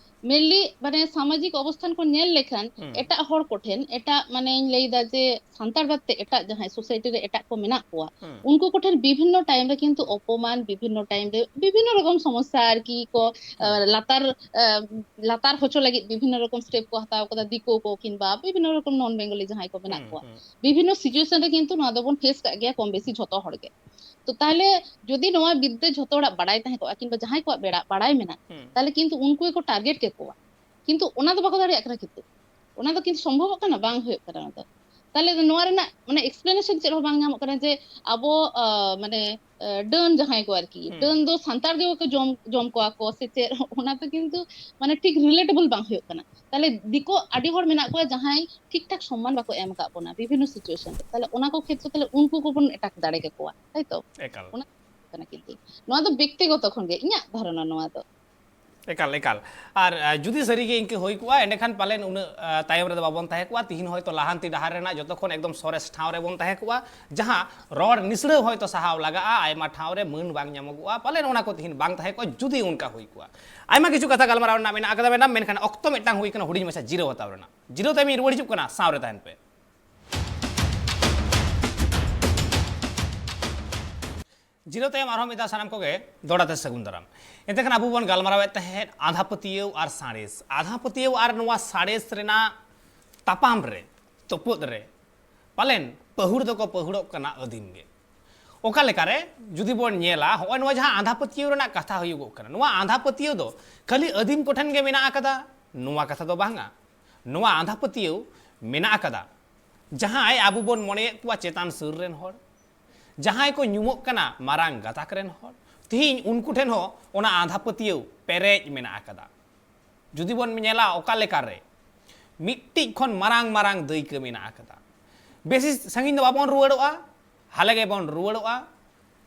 ᱢᱮᱱᱞᱤ ᱢᱟᱱᱮ ᱥᱟᱢᱟᱡᱤᱠ ᱚᱵᱚᱥᱛᱷᱟᱱ ᱠᱚ ᱧᱮᱞ ᱞᱮᱠᱷᱟᱱ ᱮᱴᱟᱜ ᱦᱚᱲ ᱠᱚᱴᱷᱮᱱ, ᱮᱴᱟᱜ ᱢᱟᱱᱮᱧ ᱞᱟᱹᱭᱫᱟ ᱡᱮ ᱥᱟᱱᱛᱟᱲ ᱵᱟᱫ ᱛᱮ ᱮᱴᱟᱜ ᱡᱟᱦᱟᱸᱭ ᱥᱳᱥᱟᱭᱴᱤ ᱨᱮ ᱮᱴᱟᱜ ᱠᱚ ᱢᱮᱱᱟᱜ ᱠᱚᱣᱟ, ᱩᱱᱠᱩ ᱠᱚᱴᱷᱮᱱ ᱵᱤᱵᱷᱤᱱᱱᱚ ᱴᱟᱭᱤᱢ ᱨᱮ ᱠᱤᱱᱛᱩ ᱚᱯᱚᱢᱟᱱ, ᱵᱤᱵᱷᱤᱱᱱᱚ ᱴᱟᱭᱤᱢ ᱨᱮ ᱵᱤᱵᱷᱤᱱᱱᱚ ᱨᱚᱠᱚᱢ ᱥᱚᱢᱚᱥᱥᱟ ᱟᱨᱠᱤ ᱠᱚ ᱟᱨ ᱞᱟᱛᱟᱨ ᱟᱨ ᱞᱟᱛᱟᱨ ᱦᱚᱪᱚ ᱞᱟᱹᱜᱤᱫ ᱵᱤᱵᱷᱤᱱᱱᱚ ᱨᱚᱠᱚᱢ ᱥᱴᱮᱯ ᱠᱚ ᱦᱟᱛᱟᱣ ᱠᱟᱫᱟ ᱫᱤᱠᱩ ᱠᱚ, ᱠᱤᱝᱵᱟ ᱵᱤᱵᱷᱤᱱᱱᱚ ᱨᱚᱠᱚᱢ ᱱᱚᱱ ᱵᱮᱝᱜᱚᱞᱤ ᱡᱟᱦᱟᱸᱭ ᱠᱚ ᱢᱮᱱᱟᱜ ᱠᱚᱣᱟ᱾ ᱵᱤᱵᱷᱤᱱᱱᱚ ᱥᱤᱪᱩᱭᱮᱥᱚᱱ ᱨᱮ ᱠᱤᱱᱛᱩ ᱱᱚᱣᱟ ᱫᱚᱵᱚᱱ ᱯᱷᱮᱥ ᱠᱟᱜ ᱜᱮᱭᱟ ᱠᱚᱢ ᱵᱮᱥᱤ ᱡᱷᱚᱛᱚ ᱦᱚᱲ ᱜᱮ᱾ ᱛᱚ ᱛᱟᱦᱞᱮ ᱡᱩᱫᱤ ᱱᱚᱣᱟ ᱵᱤᱫᱽᱫᱟᱹ ᱡᱷᱚᱛᱚ ᱦᱚᱲᱟᱜ ᱵᱟᱲᱟᱭ ᱛᱟᱦᱮᱸ ᱠᱚᱜᱼᱟ, ᱠᱤᱝᱵᱟ ᱡᱟᱦᱟᱸᱭ ᱠᱚᱣᱟᱜ ᱵᱮᱲᱟ- ᱵᱟᱲᱟᱭ ᱢᱮᱱᱟᱜ, ᱛᱟᱦᱞᱮ ᱠᱤᱱᱛᱩ ᱩᱱᱠᱩ ᱜᱮᱠᱚ ᱴᱟᱨᱜᱮᱴ ᱠᱮᱠᱚᱣᱟ᱾ ᱠᱤᱱᱛᱩ ᱚᱱᱟ ᱫᱚ ᱵᱟᱠᱚ ᱫᱟᱲᱮᱭᱟᱜ ᱠᱟᱱᱟ᱾ ᱠᱤᱱᱛᱩ ᱚᱱᱟ ᱫᱚ ᱠᱤᱱᱛᱩ ᱥᱚᱢᱵᱷᱚᱵᱚᱜ ᱠᱟᱱᱟ? ᱵᱟᱝ ᱦᱩᱭᱩᱜ ᱠᱟᱱᱟ ᱚᱱᱟ ᱫᱚ᱾ ᱛᱟᱦᱞᱮ ᱱᱚᱣᱟ ᱨᱮᱱᱟᱜ ᱢᱟᱱᱮ ᱮᱠᱥᱯᱞᱮᱱᱮᱥᱚᱱ ᱪᱮᱫ ᱦᱚᱸ ᱵᱟᱝ ᱧᱟᱢᱚᱜ ᱠᱟᱱᱟ ᱡᱮ ᱟᱵᱚ ᱟᱸ, ᱢᱟᱱᱮ ᱟᱸ, ᱰᱟᱹᱱ ᱡᱟᱦᱟᱸᱭ ᱠᱚ ᱟᱨᱠᱤ, ᱰᱟᱹᱱ ᱫᱚ ᱥᱟᱱᱛᱟᱲ ᱜᱮ ᱠᱚ ᱡᱚᱢ ᱡᱚᱢ ᱠᱚᱣᱟ ᱠᱚ ᱥᱮ ᱪᱮᱫ? ᱚᱱᱟ ᱫᱚ ᱠᱤᱱᱛᱩ ᱢᱟᱱᱮ ᱴᱷᱤᱠ ᱨᱤᱞᱮᱴᱮᱵᱚᱞ ᱵᱟᱝ ᱦᱩᱭᱩᱜ ᱠᱟᱱᱟ᱾ ᱛᱟᱦᱞᱮ ᱫᱤᱠᱩ ᱟᱹᱰᱤ ᱦᱚᱲ ᱢᱮᱱᱟᱜ ᱠᱚᱣᱟ ᱡᱟᱦᱟᱸᱭ ᱴᱷᱤᱠ ᱴᱷᱟᱠ ᱥᱚᱢᱢᱟᱱ ᱵᱟᱠᱚ ᱮᱢ ᱟᱠᱟᱫ ᱵᱚᱱᱟ ᱵᱤᱵᱷᱤᱱᱱᱚ ᱥᱤᱪᱩᱭᱮᱥᱚᱱ ᱨᱮ᱾ ᱛᱟᱦᱞᱮ ᱚᱱᱟ ᱠᱚ ᱠᱷᱮᱛᱨᱮ ᱛᱟᱦᱞᱮ ᱩᱱᱠᱩ ᱠᱚᱵᱚᱱ ᱮᱴᱟᱠ ᱫᱟᱲᱮ ᱠᱟᱠᱚᱣᱟ, ᱛᱟᱭ ᱛᱚ? ᱮᱠᱟᱞ᱾ ᱚᱱᱟ ᱠᱟᱱᱟ ᱠᱤᱱᱛᱩ ᱱᱚᱣᱟ ᱫᱚ ᱵᱮᱠᱛᱤᱜᱚᱛᱚ ᱠᱷᱚᱱ ᱜᱮ ᱤᱧᱟᱹᱜ ᱫᱷᱟᱨᱚᱱᱟ ᱱᱚᱣᱟ ᱫᱚ᱾ ᱮᱠᱟᱞ, ᱮᱠᱟᱞ᱾ ᱟᱨ ᱟᱸ, ᱡᱩᱫᱤ ᱥᱟᱹᱨᱤᱜᱮ ᱤᱱᱠᱟᱹ ᱦᱩᱭ ᱠᱚᱜᱼᱟ, ᱮᱸᱰᱮᱠᱷᱟᱱ ᱯᱟᱞᱮᱱ ᱩᱱᱟᱹᱜ ᱟᱸ, ᱛᱟᱭᱚᱢ ᱨᱮᱫᱚ ᱵᱟᱵᱚᱱ ᱛᱟᱦᱮᱸ ᱠᱚᱜᱼᱟ᱾ ᱛᱤᱦᱤᱧ ᱦᱚᱭᱛᱳ ᱞᱟᱦᱟᱱᱛᱤ ᱰᱟᱦᱟᱨ ᱨᱮᱱᱟᱜ ᱡᱚᱛᱚ ᱠᱷᱚᱱ ᱮᱠᱫᱚᱢ ᱥᱚᱨᱮᱥ ᱴᱷᱟᱶ ᱨᱮᱵᱚᱱ ᱛᱟᱦᱮᱸ ᱠᱚᱜᱼᱟ, ᱡᱟᱦᱟᱸ ᱨᱚᱲ ᱱᱤᱥᱲᱟᱹᱣ ᱦᱚᱭᱛᱳ ᱥᱟᱦᱟᱣ ᱞᱟᱜᱟᱜᱼᱟ, ᱟᱭᱢᱟ ᱴᱷᱟᱶ ᱨᱮ ᱢᱟᱹᱱ ᱵᱟᱝ ᱧᱟᱢᱚᱜᱚᱜᱼᱟ, ᱯᱟᱞᱮᱱ ᱚᱱᱟ ᱠᱚ ᱛᱤᱦᱤᱧ ᱵᱟᱝ ᱛᱟᱦᱮᱸ ᱠᱚᱜᱼᱟ ᱡᱩᱫᱤ ᱚᱱᱠᱟ ᱦᱩᱭ ᱠᱚᱜᱼᱟ᱾ ᱟᱭᱢᱟ ᱠᱤᱪᱷᱩ ᱠᱟᱛᱷᱟ ᱜᱟᱞᱢᱟᱨᱟᱣ ᱨᱮᱱᱟᱜ ᱢᱮᱱᱟᱜ ᱟᱠᱟᱫᱟ ᱢᱮᱰᱟᱢ, ᱢᱮᱱᱠᱷᱟᱱ ᱚᱠᱛᱚ ᱢᱤᱫᱴᱟᱝ ᱦᱩᱭ ᱠᱟᱱᱟ ᱦᱩᱰᱤᱧ ᱢᱟᱪᱷᱟ ᱡᱤᱨᱟᱹᱣ ᱦᱟᱛᱟᱣ ᱨᱮᱱᱟᱜ᱾ ᱡᱤᱨᱟᱹᱣ ᱛᱟᱭᱚᱢ ᱤᱧ ᱨᱩᱣᱟᱹᱲ ᱦᱤᱡᱩᱜ ᱠᱟᱱᱟ, ᱥᱟᱶ ᱨᱮ ᱛᱟᱦᱮᱱ ᱯᱮ᱾ ᱡᱤᱨᱟᱹᱣ ᱛᱟᱭᱚᱢ ᱟᱨᱦᱚᱸ ᱢᱤᱫ ᱫᱷᱟᱣ ᱥᱟᱱᱟᱢ ᱠᱚᱜᱮ ᱫᱚᱦᱲᱟ ᱛᱮ ᱥᱟᱹᱜᱩᱱ ᱫᱟᱨᱟᱢ᱾ ᱮᱱᱛᱮ ᱠᱷᱟᱱ ᱟᱵᱚ ᱵᱚᱱ ᱜᱟᱞᱢᱟᱨᱟᱣᱮᱫ ᱛᱟᱦᱮᱸᱫ ᱟᱸᱫᱷᱟ ᱯᱟᱹᱛᱭᱟᱹᱣ ᱟᱨ ᱥᱟᱬᱮᱥ, ᱟᱸᱫᱷᱟ ᱯᱟᱹᱛᱭᱟᱹᱣ ᱟᱨ ᱱᱚᱣᱟ ᱥᱟᱬᱮᱥ ᱨᱮᱱᱟᱜ ᱛᱟᱯᱟᱢ ᱨᱮ, ᱛᱩᱯᱩᱫ ᱨᱮ ᱯᱟᱞᱮᱱ ᱯᱟᱹᱦᱩᱲ ᱫᱚᱠᱚ ᱯᱟᱹᱦᱩᱲᱚᱜ ᱠᱟᱱᱟ ᱟᱹᱫᱤᱢ ᱜᱮ᱾ ᱚᱠᱟ ᱞᱮᱠᱟᱨᱮ ᱡᱩᱫᱤ ᱵᱚᱱ ᱧᱮᱞᱟ, ᱦᱚᱸᱜᱼᱚᱭ ᱱᱚᱣᱟ ᱡᱟᱦᱟᱸ ᱟᱸᱫᱷᱟ ᱯᱟᱹᱛᱭᱟᱹᱣ ᱨᱮᱱᱟᱜ ᱠᱟᱛᱷᱟ ᱦᱩᱭᱩᱜᱚᱜ ᱠᱟᱱᱟ, ᱱᱚᱣᱟ ᱟᱸᱫᱷᱟ ᱯᱟᱹᱛᱭᱟᱹᱣ ᱫᱚ ᱠᱷᱟᱹᱞᱤ ᱟᱹᱫᱤᱢ ᱠᱚᱴᱷᱮᱱ ᱜᱮ ᱢᱮᱱᱟᱜ ᱟᱠᱟᱫᱟ, ᱱᱚᱣᱟ ᱠᱟᱛᱷᱟ ᱫᱚ ᱵᱟᱝᱟ᱾ ᱱᱚᱣᱟ ᱟᱸᱫᱷᱟ ᱯᱟᱹᱛᱭᱟᱹᱣ ᱢᱮᱱᱟᱜ ᱟᱠᱟᱫᱟ ᱡᱟᱦᱟᱸᱭ ᱟᱵᱚ ᱵᱚᱱ ᱢᱚᱱᱮᱭᱮᱫ ᱠᱚᱣᱟ ᱪᱮᱛᱟᱱ ᱥᱟᱹᱨ ᱨᱮᱱ ᱦᱚᱲ, ᱡᱟᱦᱟᱸᱭ ᱠᱚ ᱧᱩᱢᱚᱜ ᱠᱟᱱᱟ ᱢᱟᱨᱟᱝ ᱜᱟᱛᱟᱠ ᱨᱮᱱ ᱦᱚᱲ, ᱛᱤᱦᱤᱧ ᱩᱱᱠᱩ ᱴᱷᱮᱱ ᱦᱚᱸ ᱚᱱᱟ ᱟᱸᱫᱷᱟ ᱯᱟᱹᱛᱭᱟᱹᱣ ᱯᱮᱨᱮᱡ ᱢᱮᱱᱟᱜ ᱟᱠᱟᱫᱟ᱾ ᱡᱩᱫᱤ ᱵᱚᱱ ᱧᱮᱞᱟ ᱚᱠᱟ ᱞᱮᱠᱟᱨᱮ, ᱢᱤᱫᱴᱤᱡ ᱠᱷᱚᱱ ᱢᱟᱨᱟᱝ ᱢᱟᱨᱟᱝ ᱫᱟᱹᱭᱠᱟᱹ ᱢᱮᱱᱟᱜ ᱟᱠᱟᱫᱟ᱾ ᱵᱮᱥᱤ ᱥᱟᱺᱜᱤᱧ ᱫᱚ ᱵᱟᱵᱚᱱ ᱨᱩᱣᱟᱹᱲᱚᱜᱼᱟ, ᱦᱟᱞᱮ ᱜᱮᱵᱚᱱ ᱨᱩᱣᱟᱹᱲᱚᱜᱼᱟ᱾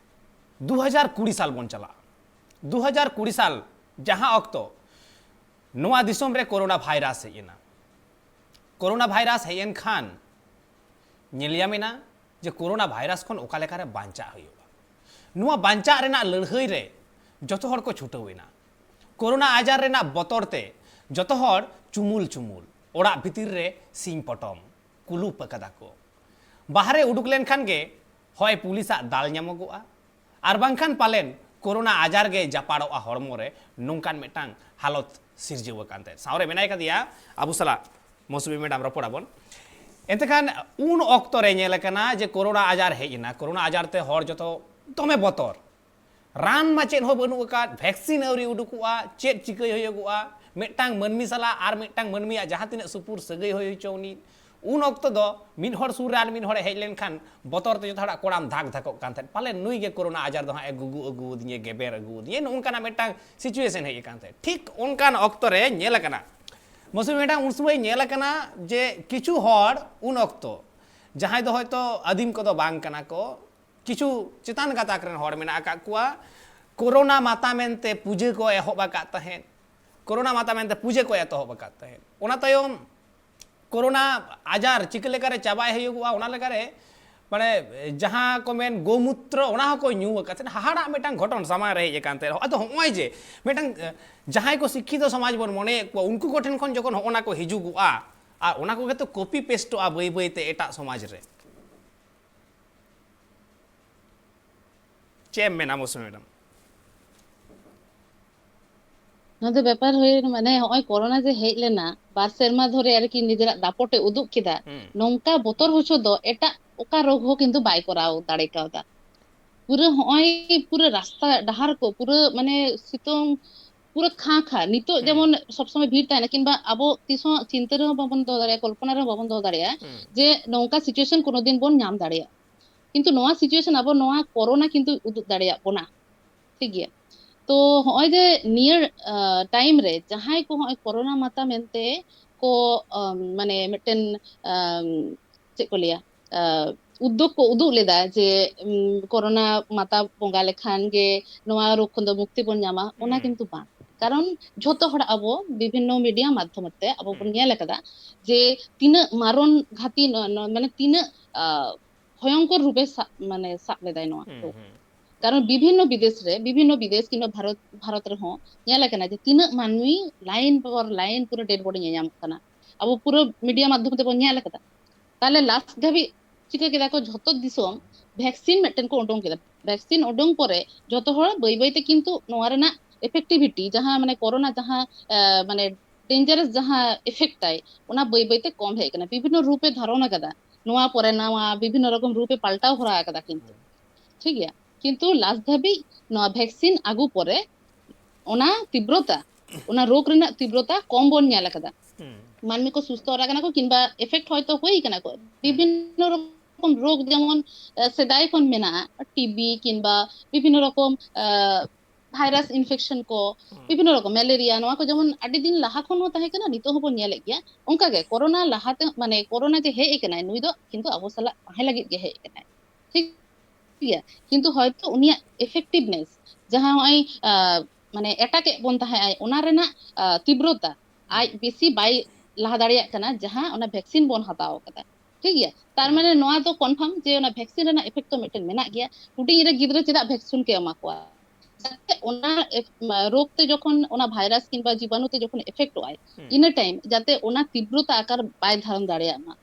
ᱫᱩ ᱦᱟᱡᱟᱨ ᱠᱩᱲᱤ ᱥᱟᱞ ᱵᱚᱱ ᱪᱟᱞᱟᱜᱼᱟ᱾ ᱫᱩ ᱦᱟᱡᱟᱨ ᱠᱩᱲᱤ ᱥᱟᱞ, ᱡᱟᱦᱟᱸ ᱚᱠᱛᱚ ᱱᱚᱣᱟ ᱫᱤᱥᱚᱢ ᱨᱮ ᱠᱳᱨᱳᱱᱟ ᱵᱷᱟᱭᱨᱟᱥ ᱦᱮᱡ ᱮᱱᱟ᱾ ᱠᱳᱨᱳᱱᱟ ᱵᱷᱟᱭᱨᱟᱥ ᱦᱮᱡ ᱮᱱ ᱠᱷᱟᱱ ᱧᱮᱞ ᱧᱟᱢᱮᱱᱟ ᱡᱮ ᱠᱳᱨᱳᱱᱟ ᱵᱷᱟᱭᱨᱟᱥ ᱠᱷᱚᱱ ᱚᱠᱟ ᱞᱮᱠᱟᱨᱮ ᱵᱟᱧᱪᱟᱜ ᱦᱩᱭᱩᱜᱼᱟ᱾ ᱱᱚᱣᱟ ᱵᱟᱧᱪᱟᱜ ᱨᱮᱱᱟᱜ ᱞᱟᱹᱲᱦᱟᱹᱭ ᱨᱮ ᱡᱚᱛᱚ ᱦᱚᱲ ᱠᱚ ᱪᱷᱩᱴᱟᱹᱣ ᱮᱱᱟ᱾ ᱠᱳᱨᱳᱱᱟ ᱟᱡᱟᱨ ᱨᱮᱱᱟᱜ ᱵᱚᱛᱚᱨ ᱛᱮ ᱡᱚᱛᱚ ᱦᱚᱲ ᱪᱩᱢᱩᱞ ᱪᱩᱢᱩᱞ ᱚᱲᱟᱜ ᱵᱷᱤᱛᱤᱨ ᱨᱮ ᱥᱤᱧ ᱯᱚᱴᱚᱢ ᱠᱩᱞᱩᱯ ᱟᱠᱟᱫᱟ ᱠᱚ᱾ ᱵᱟᱦᱨᱮ ᱩᱰᱩᱠ ᱞᱮᱱᱠᱷᱟᱱ ᱜᱮ ᱦᱚᱭ ᱯᱩᱞᱤᱥᱟᱜ ᱫᱟᱞ ᱧᱟᱢᱚᱜᱚᱜᱼᱟ, ᱟᱨ ᱵᱟᱝᱠᱷᱟᱱ ᱯᱟᱞᱮᱱ ᱠᱳᱨᱳᱱᱟ ᱟᱡᱟᱨ ᱜᱮ ᱡᱟᱯᱟᱲᱚᱜᱼᱟ ᱦᱚᱲᱢᱚ ᱨᱮ, ᱱᱚᱝᱠᱟᱱ ᱢᱤᱫᱴᱟᱝ ᱦᱟᱞᱚᱛ ᱥᱤᱨᱡᱟᱹᱣ ᱟᱠᱟᱱ ᱛᱟᱦᱮᱸᱫ᱾ ᱥᱟᱶᱨᱮ ᱢᱮᱱᱟᱭ ᱠᱟᱫᱮᱭᱟ ᱟᱵᱚ ᱥᱟᱞᱟᱜ ᱢᱳᱥᱩᱢᱤ ᱢᱮᱰᱟᱢ, ᱨᱚᱯᱚᱲ ᱟᱵᱚᱱ᱾ ᱮᱱᱛᱮ ᱠᱷᱟᱱ ᱩᱱ ᱚᱠᱛᱚ ᱨᱮ ᱧᱮᱞ ᱟᱠᱟᱱᱟ ᱡᱮ ᱠᱳᱨᱳᱱᱟ ᱟᱡᱟᱨ ᱦᱮᱡ ᱮᱱᱟ, ᱠᱳᱨᱳᱱᱟ ᱟᱡᱟᱨ ᱛᱮ ᱦᱚᱲ ᱡᱚᱛᱚ ᱫᱚᱢᱮ ᱵᱚᱛᱚᱨ᱾ ᱨᱟᱱ ᱢᱟ ᱪᱮᱫ ᱦᱚᱸ ᱵᱟᱹᱱᱩᱜ ᱟᱠᱟᱫ, ᱵᱷᱮᱠᱥᱤᱱ ᱟᱹᱣᱨᱤ ᱩᱰᱩᱠᱚᱜᱼᱟ, ᱪᱮᱫ ᱪᱤᱠᱟᱹᱭ ᱦᱩᱭᱩᱜᱚᱜᱼᱟ? ᱢᱤᱫᱴᱟᱝ ᱢᱟᱹᱱᱢᱤ ᱥᱟᱞᱟᱜ ᱟᱨ ᱢᱤᱫᱴᱟᱝ ᱢᱟᱹᱱᱢᱤᱭᱟᱜ ᱡᱟᱦᱟᱸ ᱛᱤᱱᱟᱹᱜ ᱥᱩᱯᱩᱨ ᱥᱟᱹᱜᱟᱹᱭ ᱦᱩᱭ ᱦᱚᱪᱚ ᱩᱱᱤ, ᱩᱱ ᱚᱠᱛᱚ ᱫᱚ ᱢᱤᱫ ᱦᱚᱲ ᱥᱩᱨ ᱨᱮ ᱟᱨ ᱢᱤᱫ ᱦᱚᱲᱮ ᱦᱮᱡ ᱞᱮᱱᱠᱷᱟᱱ ᱵᱚᱛᱚᱨ ᱛᱮ ᱡᱚᱛᱚ ᱦᱚᱲᱟᱜ ᱠᱚᱲᱟᱢ ᱫᱷᱟᱠ ᱫᱷᱟᱠᱚᱜ ᱠᱟᱱ ᱛᱟᱦᱮᱸᱫ, ᱯᱟᱞᱮᱱ ᱱᱩᱭ ᱜᱮ ᱠᱳᱨᱳᱱᱟ ᱟᱡᱟᱨ ᱫᱚ ᱦᱟᱸᱜ ᱮ ᱜᱩᱜᱩ ᱟᱹᱜᱩ ᱟᱹᱫᱤᱧᱟ, ᱜᱮᱵᱮᱨ ᱟᱹᱜᱩ ᱟᱹᱫᱤᱧᱟ, ᱱᱚᱜᱼᱚ ᱱᱚᱝᱠᱟᱱᱟᱜ ᱢᱤᱫᱴᱟᱝ situation ᱦᱮᱡ ᱟᱠᱟᱱ ᱛᱟᱦᱮᱸᱫ᱾ ᱴᱷᱤᱠ ᱚᱱᱠᱟᱱ ᱚᱠᱛᱚ ᱨᱮ ᱧᱮᱞ ᱟᱠᱟᱱᱟ, ᱢᱟᱹᱥᱩᱢᱤ ᱢᱮᱰᱟᱢ, ᱩᱱ ᱥᱚᱢᱚᱭ ᱧᱮᱞ ᱟᱠᱟᱱᱟ ᱡᱮ ᱠᱤᱪᱷᱩ ᱦᱚᱲ ᱩᱱ ᱚᱠᱛᱚ, ᱡᱟᱦᱟᱸᱭ ᱫᱚ ᱦᱚᱭᱛᱳ ᱟᱹᱫᱤᱢ ᱠᱚᱫᱚ ᱵᱟᱝ ᱠᱟᱱᱟ ᱠᱚ, ᱠᱤᱪᱷᱩ ᱪᱮᱛᱟᱱ ᱜᱟᱛᱟᱠ ᱨᱮᱱ ᱦᱚᱲ ᱢᱮᱱᱟᱜ ᱟᱠᱟᱫ ᱠᱚᱣᱟ, ᱠᱳᱨᱳᱱᱟ ᱢᱟᱛᱟ ᱢᱮᱱᱛᱮ ᱯᱩᱡᱟᱹ ᱠᱚ ᱮᱦᱚᱵ ᱟᱠᱟᱫ ᱛᱟᱦᱮᱸᱫ, ᱠᱳᱨᱳᱱᱟ ᱢᱟᱛᱟ ᱢᱮᱱᱛᱮ ᱯᱩᱡᱟᱹ ᱠᱚ ᱮᱛᱚᱦᱚᱵ ᱟᱠᱟᱫ ᱛᱟᱦᱮᱸᱫ᱾ ᱚᱱᱟ ᱛᱟᱭᱚᱢ ᱠᱳᱨᱳᱱᱟ ᱟᱡᱟᱨ ᱪᱤᱠᱟᱹ ᱞᱮᱠᱟᱨᱮ ᱪᱟᱵᱟᱭ ᱦᱩᱭᱩᱜᱚᱜᱼᱟ, ᱚᱱᱟ ᱞᱮᱠᱟᱨᱮ ᱢᱟᱱᱮ ᱡᱟᱦᱟᱸ ᱠᱚ ᱢᱮᱱ ᱜᱳᱢᱩᱛᱨᱚ, ᱚᱱᱟ ᱦᱚᱸᱠᱚ ᱧᱩ ᱟᱠᱟᱫ ᱛᱟᱦᱮᱸᱫ᱾ ᱦᱟᱦᱟᱲᱟᱜ ᱢᱤᱫᱴᱟᱝ ᱜᱷᱚᱴᱚᱱ ᱥᱟᱢᱟᱝ ᱨᱮ ᱦᱮᱡ ᱟᱠᱟᱱ ᱛᱟᱦᱮᱸᱫ᱾ ᱟᱫᱚ ᱦᱚᱸᱜᱼᱚᱭ ᱡᱮ ᱢᱤᱫᱴᱟᱝ, ᱮ, ᱡᱟᱦᱟᱸᱭ ᱠᱚ ᱥᱤᱠᱠᱷᱤᱛᱚ ᱥᱚᱢᱟᱡᱽ ᱵᱚᱱ ᱢᱚᱱᱮᱭᱮᱫ ᱠᱚᱣᱟ, ᱩᱱᱠᱩ ᱠᱚᱴᱷᱮᱱ ᱠᱷᱚᱱ ᱡᱚᱠᱷᱚᱱ ᱦᱚᱸᱜᱼᱚ ᱱᱟ ᱠᱚ ᱦᱤᱡᱩᱜᱚᱜᱼᱟ, ᱟᱨ ᱚᱱᱟ ᱠᱚᱜᱮ ᱛᱚ ᱠᱚᱯᱤ ᱯᱮᱥᱴᱚᱜᱼᱟ ᱵᱟᱹᱭ ᱵᱟᱹᱭ ᱛᱮ ᱮᱴᱟᱜ ᱥᱚᱢᱟᱡᱽ ᱨᱮ᱾ ᱪᱮᱫ ᱮᱢ ᱢᱮᱱᱟ ᱢᱳᱥᱩᱢᱤ ᱢᱮᱰᱟᱢ? ᱱᱚᱣᱟ ᱫᱚ ᱵᱮᱯᱟᱨ ᱦᱩᱭ ᱮᱱᱟ, ᱢᱟᱱᱮ ᱦᱚᱸᱜᱼᱚᱭ ᱠᱳᱨᱳᱱᱟ ᱡᱮ ᱦᱮᱡ ᱞᱮᱱᱟ, ᱵᱟᱨ ᱥᱮᱨᱢᱟ ᱫᱷᱚᱨᱮ ᱟᱨᱠᱤ ᱱᱤᱡᱮᱨᱟᱜ ᱫᱟᱯᱚᱴ ᱮ ᱩᱫᱩᱜ ᱠᱮᱫᱟ, ᱦᱩᱸ᱾ ᱱᱚᱝᱠᱟ ᱵᱚᱛᱚᱨ ᱦᱚᱪᱚ ᱫᱚ ᱮᱴᱟᱜ ᱚᱠᱟ ᱨᱳᱜᱽ ᱦᱚᱸ ᱠᱤᱱᱛᱩ ᱵᱟᱭ ᱠᱚᱨᱟᱣ ᱫᱟᱲᱮ ᱠᱟᱣᱫᱟ᱾ ᱯᱩᱨᱟᱹ ᱦᱚᱸᱜᱼᱚᱭ ᱯᱩᱨᱟᱹ ᱨᱟᱥᱛᱟ ᱰᱟᱦᱟᱨ ᱠᱚ ᱯᱩᱨᱟᱹ ᱢᱟᱱᱮ ᱥᱤᱛᱩᱝ ᱯᱩᱨᱟᱹ ᱠᱷᱟᱸ ᱠᱷᱟᱸ᱾ ᱱᱤᱛᱚᱜ ᱦᱩᱸ᱾ ᱡᱮᱢᱚᱱ ᱥᱚᱵ ᱥᱚᱢᱚᱭ ᱵᱷᱤᱲ ᱛᱟᱦᱮᱱᱟ, ᱠᱤᱝᱵᱟ ᱟᱵᱚ ᱛᱤᱥ ᱦᱚᱸ ᱪᱤᱱᱛᱟᱹ ᱨᱮᱦᱚᱸ ᱵᱟᱵᱚᱱ ᱫᱚᱦᱚ ᱫᱟᱲᱮᱭᱟᱜᱼᱟ, ᱠᱚᱞᱯᱚᱱᱟ ᱨᱮᱦᱚᱸ ᱵᱟᱵᱚᱱ ᱫᱚᱦᱚ ᱫᱟᱲᱮᱭᱟᱜᱼᱟ ᱦᱩᱸ᱾ ᱡᱮ ᱱᱚᱝᱠᱟ situation ᱠᱳᱱᱳ ᱫᱤᱱ ᱵᱚᱱ ᱧᱟᱢ ᱫᱟᱲᱮᱭᱟᱜᱼᱟ᱾ ᱠᱤᱱᱛᱩ ᱱᱚᱣᱟ situation ᱟᱵᱚ ᱱᱚᱣᱟ ᱠᱳᱨᱳᱱᱟ ᱠᱤᱱᱛᱩ ᱩᱫᱩᱜ ᱫᱟᱲᱮᱭᱟᱜ ᱵᱚᱱᱟ᱾ ᱴᱷᱤᱠ ᱜᱮᱭᱟ᱾ ᱛᱚ ᱦᱚᱸᱜᱼᱚᱭ ᱡᱮ ᱱᱤᱭᱟᱹ ᱴᱟᱭᱤᱢ ᱨᱮ ᱡᱟᱦᱟᱸᱭ ᱠᱚ ᱦᱚᱸᱜᱼᱚᱭ ᱠᱳᱨᱳᱱᱟ ᱢᱟᱛᱟ ᱢᱮᱱᱛᱮ ᱠᱚ ᱟᱢ, ᱢᱟᱱᱮ ᱢᱤᱫᱴᱮᱱ ᱟᱢ, ᱪᱮᱫ ᱠᱚ ᱞᱟᱹᱭᱟ, ᱟᱸ, ᱩᱫᱽᱫᱳᱜᱽ ᱠᱚ ᱩᱫᱩᱜ ᱞᱮᱫᱟ ᱡᱮ ᱩᱢ, ᱠᱳᱨᱳᱱᱟ ᱢᱟᱛᱟ ᱵᱚᱸᱜᱟ ᱞᱮᱠᱷᱟᱱ ᱜᱮ ᱱᱚᱣᱟ ᱨᱳᱜᱽ ᱠᱷᱚᱱ ᱫᱚ ᱢᱩᱠᱛᱤ ᱵᱚᱱ ᱧᱟᱢᱟ, ᱚᱱᱟ ᱦᱩᱸ᱾ ᱠᱤᱱᱛᱩ ᱵᱟᱝ᱾ ᱠᱟᱨᱚᱱ ᱡᱷᱚᱛᱚ ᱦᱚᱲ ᱟᱵᱚ ᱵᱤᱵᱷᱤᱱᱱᱚ ᱢᱤᱰᱤᱭᱟ ᱢᱟᱫᱽᱫᱷᱚᱢ ᱛᱮ ᱟᱵᱚ ᱵᱚᱱ ᱦᱩᱸ᱾ ᱧᱮᱞ ᱟᱠᱟᱫᱟ ᱡᱮ ᱛᱤᱱᱟᱹᱜ ᱢᱟᱨᱚᱱ ᱜᱷᱟᱛᱤ ᱱᱚ-, ᱱᱚ-, ᱢᱟᱱᱮ ᱛᱤᱱᱟᱹᱜ ᱟᱸ, ᱵᱷᱚᱭᱚᱝᱠᱚᱨ ᱨᱩᱯᱮ ᱥᱟᱵ, ᱢᱟᱱᱮ ᱥᱟᱵ ᱞᱮᱫᱟᱭ ᱱᱚᱣᱟ ᱦᱩᱸ, ᱨᱳᱜᱽ᱾ ᱦᱩᱸ᱾ ᱠᱟᱨᱚᱱ ᱵᱤᱵᱷᱤᱱᱱᱚ ᱵᱤᱫᱮᱥ ᱨᱮ, ᱵᱤᱵᱷᱤᱱᱱᱚ ᱵᱤᱫᱮᱥ ᱠᱤᱝᱵᱟ ᱵᱷᱟᱨᱚᱛ, ᱵᱷᱟᱨᱚᱛ ᱨᱮᱦᱚᱸ ᱧᱮᱞ ᱟᱠᱟᱱᱟ ᱡᱮ ᱛᱤᱱᱟᱹᱜ ᱢᱟᱹᱱᱢᱤ line ᱯᱚᱨ line ᱯᱩᱨᱟᱹ dead body ᱧᱮᱧᱟᱢᱚᱜ ᱠᱟᱱᱟ᱾ ᱟᱵᱚ ᱯᱩᱨᱟᱹ ᱢᱤᱰᱤᱭᱟ ᱢᱟᱫᱽᱫᱷᱚᱢ ᱛᱮᱵᱚᱱ ᱧᱮᱞ ᱟᱠᱟᱫᱟ᱾ ᱛᱟᱦᱞᱮ ᱞᱟᱥᱴ ᱫᱷᱟᱹᱵᱤᱡ ᱪᱤᱠᱟᱹ ᱠᱮᱫᱟ ᱠᱚ, ᱡᱷᱚᱛᱚ ᱫᱤᱥᱚᱢ ᱵᱷᱮᱠᱥᱤᱱ ᱢᱤᱫᱴᱮᱱ ᱠᱚ ᱩᱰᱩᱝ ᱠᱮᱫᱟ᱾ ᱵᱷᱮᱠᱥᱤᱱ ᱩᱰᱩᱝ ᱯᱚᱨᱮ ᱡᱷᱚᱛᱚ ᱦᱚᱲ ᱵᱟᱹᱭ ᱵᱟᱹᱭ ᱛᱮ ᱠᱤᱱᱛᱩ ᱱᱚᱣᱟ ᱨᱮᱱᱟᱜ effectivity, ᱡᱟᱦᱟᱸ ᱢᱟᱱᱮ ᱠᱳᱨᱳᱱᱟ ᱡᱟᱦᱟᱸ, ᱟᱸ, ᱢᱟᱱᱮ dangerous ᱡᱟᱦᱟᱸ effect ᱛᱟᱭ, ᱚᱱᱟ ᱵᱟᱹᱭ ᱵᱟᱹᱭ ᱛᱮ ᱠᱚᱢ ᱦᱮᱡ ᱟᱠᱟᱱᱟ, ᱵᱤᱵᱷᱤᱱᱱᱚ ᱨᱩᱯ ᱮ ᱫᱷᱟᱨᱚᱱ ᱟᱠᱟᱫᱟ᱾ ᱱᱚᱣᱟ ᱯᱚᱨᱮ ᱱᱟᱣᱟ ᱵᱤᱵᱷᱤᱱᱱᱚ ᱨᱚᱠᱚᱢ ᱨᱩᱯ ᱮ ᱯᱟᱞᱴᱟᱣ ᱦᱚᱨᱟ ᱟᱠᱟᱫᱟ ᱠᱤᱱᱛᱩ, ᱴᱷᱤᱠ ᱜᱮᱭᱟ᱾ ᱠᱤᱱᱛᱩ ᱞᱟᱥᱴ ᱫᱷᱟᱹᱵᱤᱡ ᱱᱚᱣᱟ ᱵᱷᱮᱠᱥᱤᱱ ᱟᱹᱜᱩ ᱯᱚᱨᱮ ᱚᱱᱟ ᱛᱤᱵᱨᱚᱛᱟ, ᱚᱱᱟ ᱨᱳᱜᱽ ᱨᱮᱱᱟᱜ ᱛᱤᱵᱨᱚᱛᱟ ᱠᱚᱢ ᱵᱚᱱ ᱧᱮᱞ ᱟᱠᱟᱫᱟ᱾ ᱦᱩᱸ᱾ ᱢᱟᱹᱱᱢᱤ ᱠᱚ ᱥᱩᱥᱛᱷ ᱟᱠᱟᱱᱟ ᱠᱚ ᱠᱤᱝᱵᱟ effect ᱦᱚᱭᱛᱚ ᱦᱩᱭ ᱟᱠᱟᱱᱟ ᱠᱚ, ᱦᱩᱸ᱾ ᱵᱤᱵᱷᱤᱱᱱᱚ ᱨᱚᱠᱚᱢ ᱨᱳᱜᱽ ᱡᱮᱢᱚᱱ, ᱟᱸ, ᱥᱮᱫᱟᱭ ᱠᱷᱚᱱ ᱢᱮᱱᱟᱜᱼᱟ, ᱴᱤᱵᱤ ᱠᱤᱝᱵᱟ ᱵᱤᱵᱷᱤᱱᱱᱚ ᱨᱚᱠᱚᱢ, ᱟᱸ, ᱵᱷᱟᱭᱨᱟᱥ ᱤᱱᱯᱷᱮᱠᱥᱚᱱ ᱠᱚ, ᱦᱩᱸ᱾ ᱵᱤᱵᱷᱤᱱᱱᱚ ᱨᱚᱠᱚᱢ ᱢᱮᱞᱮᱨᱤᱭᱟ, ᱱᱚᱣᱟ ᱠᱚ ᱡᱮᱢᱚᱱ ᱟᱹᱰᱤ ᱫᱤᱱ ᱞᱟᱦᱟ ᱠᱷᱚᱱ ᱦᱚᱸ ᱛᱟᱦᱮᱸ ᱠᱟᱱᱟ, ᱱᱤᱛᱚᱜ ᱦᱚᱸᱵᱚᱱ ᱧᱮᱞᱮᱫ ᱜᱮᱭᱟ᱾ ᱚᱱᱠᱟ ᱜᱮ ᱠᱳᱨᱳᱱᱟ ᱞᱟᱦᱟᱛᱮ, ᱢᱟᱱᱮ ᱠᱳᱨᱳᱱᱟ ᱡᱮ ᱦᱮᱡ ᱟᱠᱟᱱᱟᱭ, ᱱᱩᱭ ᱫᱚ ᱠᱤᱱᱛᱩ ᱟᱵᱚ ᱥᱟᱞᱟᱜ ᱛᱟᱦᱮᱸ ᱞᱟᱹᱜᱤᱫ ᱜᱮ ᱦᱮᱡ ᱟᱠᱟᱱᱟᱭ, ᱴᱷᱤᱠ ᱜᱮᱭᱟ᱾ ᱠᱤᱱᱛᱩ ᱦᱚᱭᱛᱚ ᱩᱱᱤᱭᱟᱜ effectiveness ᱡᱟᱦᱟᱸ ᱱᱚᱜᱼᱚᱭ, ᱟᱸ, ᱢᱟᱱᱮ attack ᱮᱫ ᱵᱚᱱ ᱛᱟᱦᱮᱸᱜ ᱟᱭ, ᱚᱱᱟ ᱨᱮᱱᱟᱜ, ᱟᱸ, ᱛᱤᱵᱨᱚᱛᱟ ᱟᱡ ᱦᱩᱸ᱾ ᱵᱮᱥᱤ ᱵᱟᱭ ᱞᱟᱦᱟ ᱫᱟᱲᱮᱭᱟᱜ ᱠᱟᱱᱟ, ᱡᱟᱦᱟᱸ ᱚᱱᱟ ᱵᱷᱮᱠᱥᱤᱱ ᱵᱚᱱ ᱦᱟᱛᱟᱣ ᱟᱠᱟᱫᱟ, ᱴᱷᱤᱠ ᱜᱮᱭᱟ᱾ ᱛᱟᱨ ᱦᱩᱸ᱾ ᱢᱟᱱᱮ ᱱᱚᱣᱟ ᱫᱚ confirm ᱡᱮ ᱚᱱᱟ ᱵᱷᱮᱠᱥᱤᱱ ᱨᱮᱱᱟᱜ effect ᱫᱚ ᱢᱤᱫᱴᱮᱱ ᱢᱮᱱᱟᱜ ᱜᱮᱭᱟ᱾ ᱦᱩᱰᱤᱧ ᱨᱮ ᱜᱤᱫᱽᱨᱟᱹ ᱪᱮᱫᱟᱜ ᱵᱷᱮᱠᱥᱤᱱ ᱠᱚ ᱮᱢᱟ ᱠᱚᱣᱟ? ᱡᱟᱛᱮ ᱚᱱᱟ ᱮᱯ-, ᱢᱟ-, ᱨᱳᱜᱽ ᱛᱮ ᱡᱚᱠᱷᱚᱱ ᱚᱱᱟ ᱵᱷᱟᱭᱨᱟᱥ ᱠᱤᱝᱵᱟ ᱡᱤᱵᱟᱱᱩ ᱛᱮ ᱡᱚᱠᱷᱚᱱ effectᱚᱜ ᱟᱭ, ᱦᱩᱸ᱾ ᱤᱱᱟᱹ time ᱡᱟᱛᱮ ᱚᱱᱟ ᱛᱤᱵᱨᱚᱛᱟ ᱟᱠᱟᱨ ᱵᱟᱭ ᱫᱷᱟᱨᱚᱱ ᱫᱟᱲᱮᱭᱟᱜ ᱢᱟ᱾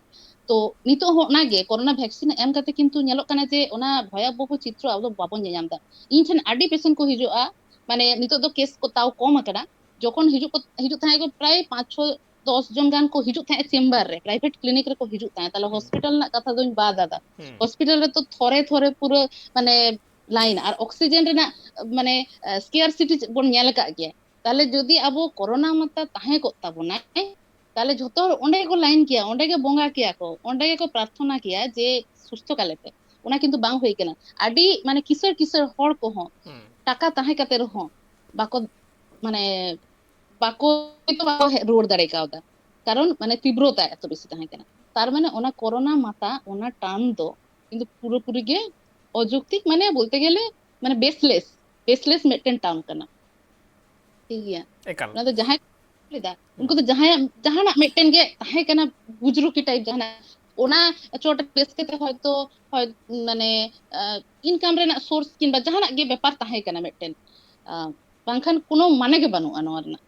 ᱛᱚ ᱱᱤᱛᱚᱜ ᱦᱚᱸ ᱚᱱᱟᱜᱮ ᱠᱳᱨᱳᱱᱟ ᱵᱷᱮᱠᱥᱤᱱ ᱮᱢ ᱠᱟᱛᱮ ᱠᱤᱱᱛᱩ ᱧᱮᱞᱚᱜ ᱠᱟᱱᱟ ᱡᱮ ᱚᱱᱟ ᱵᱷᱚᱭᱟᱵᱚᱦᱚ ᱪᱤᱛᱨᱚ ᱟᱵᱚ ᱫᱚ ᱵᱟᱵᱚᱱ ᱧᱮᱧᱟᱢ ᱮᱫᱟ᱾ ᱤᱧ ᱴᱷᱮᱱ ᱟᱹᱰᱤ patient ᱠᱚ ᱦᱤᱡᱩᱜᱼᱟ, ᱢᱟᱱᱮ ᱱᱤᱛᱚᱜ ᱫᱚ case ᱠᱚ ᱛᱟᱣ ᱠᱚᱢ ᱟᱠᱟᱱᱟ᱾ ᱡᱚᱠᱷᱚᱱ ᱦᱤᱡᱩᱜ ᱠᱚ, ᱦᱤᱡᱩᱜ ᱛᱟᱦᱮᱸ ᱠᱚ ᱯᱨᱟᱭ ᱯᱟᱸᱪ ᱪᱷᱚ ᱫᱚᱥ ᱡᱚᱱ ᱜᱟᱱ ᱠᱚ ᱦᱤᱡᱩᱜ ᱛᱟᱦᱮᱸᱫ chamber ᱨᱮ, private clinic ᱨᱮᱠᱚ ᱦᱤᱡᱩᱜ ᱛᱟᱦᱮᱸᱫ, ᱛᱟᱦᱞᱮ ᱦᱩᱸ᱾ ᱦᱚᱥᱯᱤᱴᱟᱞ ᱨᱮᱱᱟᱜ ᱠᱟᱛᱷᱟ ᱫᱚᱧ ᱵᱟᱫ ᱟᱫᱟ᱾ ᱦᱩᱸ᱾ ᱦᱚᱥᱯᱤᱴᱟᱞ ᱨᱮᱛᱚ ᱛᱷᱚᱨᱮ ᱛᱷᱚᱨᱮ ᱯᱩᱨᱟᱹ ᱢᱟᱱᱮ line, ᱟᱨ oxygen ᱨᱮᱱᱟᱜ ᱢᱟᱱᱮ, ᱟᱸ, scarcity ᱵᱚᱱ ᱧᱮᱞ ᱟᱠᱟᱫ ᱜᱮᱭᱟ᱾ ᱛᱟᱦᱞᱮ ᱡᱩᱫᱤ ᱟᱵᱚ ᱠᱳᱨᱳᱱᱟ ᱢᱟᱛᱟ ᱛᱟᱦᱮᱸ ᱠᱚᱜ ᱛᱟᱵᱚᱱᱟᱭ, ᱛᱟᱦᱞᱮ ᱡᱷᱚᱛᱚ ᱦᱚᱲ ᱚᱸᱰᱮ ᱜᱮᱠᱚ line ᱠᱮᱭᱟ, ᱚᱸᱰᱮ ᱜᱮ ᱵᱚᱸᱜᱟ ᱠᱮᱭᱟ ᱠᱚ, ᱚᱸᱰᱮ ᱜᱮᱠᱚ ᱯᱨᱟᱨᱛᱷᱚᱱᱟ ᱠᱮᱭᱟ ᱡᱮ ᱥᱩᱥᱛᱷᱚ ᱠᱟᱞᱮ ᱯᱮ᱾ ᱚᱱᱟ ᱠᱤᱱᱛᱩ ᱵᱟᱝ ᱦᱩᱭ ᱠᱟᱱᱟ᱾ ᱟᱹᱰᱤ ᱢᱟᱱᱮ ᱠᱤᱥᱟᱹᱬ ᱠᱤᱥᱟᱹᱬ ᱦᱚᱲ ᱠᱚᱦᱚᱸ ᱦᱩᱸ᱾ ᱴᱟᱠᱟ ᱛᱟᱦᱮᱸ ᱠᱟᱛᱮ ᱨᱮᱦᱚᱸ ᱵᱟᱠᱚ, ᱢᱟᱱᱮ, ᱵᱟᱠᱚ, ᱦᱚᱭᱛᱳ ᱵᱟᱠᱚ ᱦᱮᱡ ᱨᱩᱣᱟᱹᱲ ᱫᱟᱲᱮ ᱠᱟᱣᱫᱟ, ᱠᱟᱨᱚᱱ, ᱢᱟᱱᱮ, ᱛᱤᱵᱨᱚᱛᱟ ᱮᱛᱚ ᱵᱮᱥᱤ ᱛᱟᱦᱮᱸ ᱠᱟᱱᱟ᱾ ᱛᱟᱨ ᱢᱟᱱᱮ ᱚᱱᱟ ᱠᱚᱨᱳᱱᱟ ᱢᱟᱛᱟ, ᱚᱱᱟ ᱴᱟᱨᱢ ᱫᱚ ᱠᱤᱱᱛᱩ ᱯᱩᱨᱟᱹᱯᱩᱨᱤ ᱜᱮ ᱚᱡᱩᱠᱛᱤᱠ, ᱢᱟᱱᱮ, ᱵᱚᱞᱛᱮ ᱜᱮᱞᱮ, ᱢᱟᱱᱮ, ᱵᱮᱥᱞᱮᱥ, ᱵᱮᱥᱞᱮᱥ ᱢᱤᱫᱴᱮᱱ ᱴᱟᱨᱢ ᱠᱟᱱᱟ᱾ ᱴᱷᱤᱠ ᱜᱮᱭᱟ᱾ ᱮᱠᱟᱞ᱾ ᱚᱱᱟ ᱫᱚ ᱡᱟᱦᱟᱸᱭ ᱞᱮᱫᱟ, ᱩᱱᱠᱩ ᱫᱚ ᱡᱟᱦᱟᱸᱭᱟᱜ, ᱡᱟᱦᱟᱱᱟᱜ ᱢᱤᱫᱴᱮᱱ ᱜᱮ ᱛᱟᱦᱮᱸ ᱠᱟᱱᱟ, ᱵᱩᱡᱽᱨᱩᱠᱤ ᱴᱟᱭᱤᱯ ᱡᱟᱦᱟᱱᱟᱜ, ᱚᱱᱟ ᱪᱚᱴ ᱨᱮ ᱵᱮᱥ ᱠᱟᱛᱮ ᱦᱚᱭᱛᱳ, ᱦᱚᱭ-, ᱢᱟᱱᱮ, ᱤᱱᱠᱟᱢ ᱨᱮᱱᱟᱜ ᱥᱳᱨᱥ ᱠᱤᱝᱵᱟ ᱡᱟᱦᱟᱱᱟᱜ ᱜᱮ ᱵᱮᱯᱟᱨ ᱛᱟᱦᱮᱸ ᱠᱟᱱᱟ ᱢᱤᱫᱴᱮᱱ, ᱟᱸ, ᱵᱟᱝᱠᱷᱟᱱ ᱠᱳᱱᱳ ᱢᱟᱱᱮ ᱜᱮ ᱵᱟᱹᱱᱩᱜᱼᱟ ᱱᱚᱣᱟ ᱨᱮᱱᱟᱜ᱾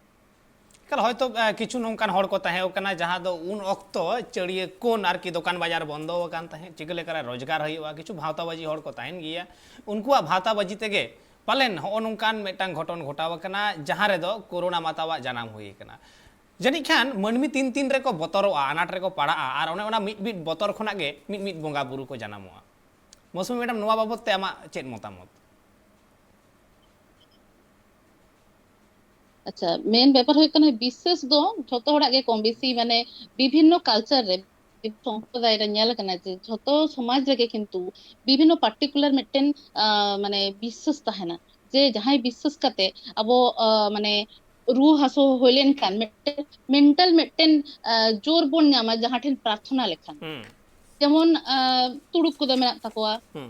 ᱮᱠᱟᱞ, ᱦᱚᱭᱛᱳ, ᱟᱸ, ᱠᱤᱪᱷᱩ ᱱᱚᱝᱠᱟᱱ ᱦᱚᱲ ᱠᱚ ᱛᱟᱦᱮᱸ ᱠᱟᱱᱟ ᱡᱟᱦᱟᱸ ᱫᱚ ᱩᱱ ᱚᱠᱛᱚ ᱪᱟᱹᱲᱭᱟᱹ ᱠᱚᱱ ᱟᱨᱠᱤ ᱫᱚᱠᱟᱱ ᱵᱟᱡᱟᱨ ᱵᱚᱱᱫᱚ ᱟᱠᱟᱱ ᱛᱟᱦᱮᱸᱫ, ᱪᱤᱠᱟᱹ ᱞᱮᱠᱟᱨᱮ ᱨᱳᱡᱽᱜᱟᱨ ᱦᱩᱭᱩᱜᱼᱟ, ᱠᱤᱪᱷᱩ ᱵᱷᱟᱶᱛᱟᱵᱟᱡᱤ ᱦᱚᱲ ᱠᱚ ᱛᱟᱦᱮᱱ ᱜᱮᱭᱟ, ᱩᱱᱠᱩᱣᱟᱜ ᱵᱷᱟᱶᱛᱟᱵᱟᱡᱤ ᱛᱮᱜᱮ ᱯᱟᱞᱮᱱ ᱦᱚᱸᱜᱼᱚ ᱱᱚᱝᱠᱟᱱ ᱢᱤᱫᱴᱟᱝ ᱜᱷᱚᱴᱚᱱ ᱜᱷᱚᱴᱟᱣ ᱟᱠᱟᱱᱟ, ᱡᱟᱦᱟᱸ ᱨᱮᱫᱚ ᱠᱳᱨᱳᱱᱟ ᱢᱟᱛᱟᱣᱟᱜ ᱡᱟᱱᱟᱢ ᱦᱩᱭ ᱟᱠᱟᱱᱟ᱾ ᱡᱟᱹᱱᱤᱡ ᱠᱷᱟᱱ ᱢᱟᱹᱱᱢᱤ ᱛᱤᱱ ᱛᱤᱱ ᱨᱮᱠᱚ ᱵᱚᱛᱚᱨᱚᱜᱼᱟ, ᱟᱱᱟᱴ ᱨᱮᱠᱚ ᱯᱟᱲᱟᱜᱼᱟ, ᱟᱨ ᱚᱱᱮ ᱚᱱᱟ ᱢᱤᱫ ᱢᱤᱫ ᱵᱚᱛᱚᱨ ᱠᱷᱚᱱᱟᱜ ᱜᱮ ᱢᱤᱫ ᱢᱤᱫ ᱵᱚᱸᱜᱟ ᱵᱩᱨᱩ ᱠᱚ ᱡᱟᱱᱟᱢᱚᱜᱼᱟ᱾ ᱢᱳᱣᱥᱩᱢᱤ ᱢᱮᱰᱟᱢ, ᱱᱚᱣᱟ ᱵᱟᱵᱚᱛ ᱛᱮ ᱟᱢᱟᱜ ᱪᱮᱫ ᱢᱚᱛᱟᱢᱚᱛ? ᱟᱪᱪᱷᱟ, ᱢᱮᱱ ᱵᱮᱯᱟᱨ ᱦᱩᱭᱩᱜ ᱠᱟᱱᱟ, ᱵᱤᱥᱥᱟᱹᱥ ᱫᱚ ᱡᱷᱚᱛᱚ ᱦᱚᱲᱟᱜ ᱜᱮ ᱠᱚᱢ ᱵᱮᱥᱤ, ᱢᱟᱱᱮ, ᱵᱤᱵᱷᱤᱱᱱᱚ ᱠᱟᱞᱪᱟᱨ ᱨᱮ, ᱥᱚᱢᱯᱨᱚᱫᱟᱭ ᱨᱮ ᱧᱮᱞ ᱟᱠᱟᱱᱟ ᱡᱮ ᱡᱷᱚᱛᱚ ᱥᱚᱢᱟᱡᱽ ᱨᱮᱜᱮ ᱠᱤᱱᱛᱩ ᱵᱤᱵᱷᱤᱱᱱᱚ ᱯᱟᱨᱴᱤᱠᱩᱞᱟᱨ ᱢᱤᱫᱴᱮᱱ, ᱟᱸ, ᱢᱟᱱᱮ, ᱵᱤᱥᱥᱟᱹᱥ ᱛᱟᱦᱮᱱᱟ, ᱡᱮ ᱡᱟᱦᱟᱸᱭ ᱵᱤᱥᱥᱟᱹᱥ ᱠᱟᱛᱮ ᱟᱵᱚ, ᱟᱸ, ᱢᱟᱱᱮ, ᱨᱩᱣᱟᱹ ᱦᱟᱹᱥᱩ ᱦᱩᱭ ᱞᱮᱱᱠᱷᱟᱱ ᱢᱤᱫᱴᱮᱱ ᱢᱮᱱᱴᱟᱞ ᱢᱤᱫᱴᱮᱱ, ᱟᱸ, ᱡᱳᱨ ᱵᱚᱱ ᱧᱟᱢᱟ ᱡᱟᱦᱟᱸ ᱴᱷᱮᱱ ᱯᱨᱟᱨᱛᱷᱚᱱᱟ ᱞᱮᱠᱷᱟᱱ᱾ ᱦᱩᱸ᱾ ᱡᱮᱢᱚᱱ, ᱟᱸ, ᱛᱩᱲᱩᱠ ᱠᱚᱫᱚ ᱢᱮᱱᱟᱜ ᱛᱟᱠᱚᱣᱟ, ᱦᱩᱸ᱾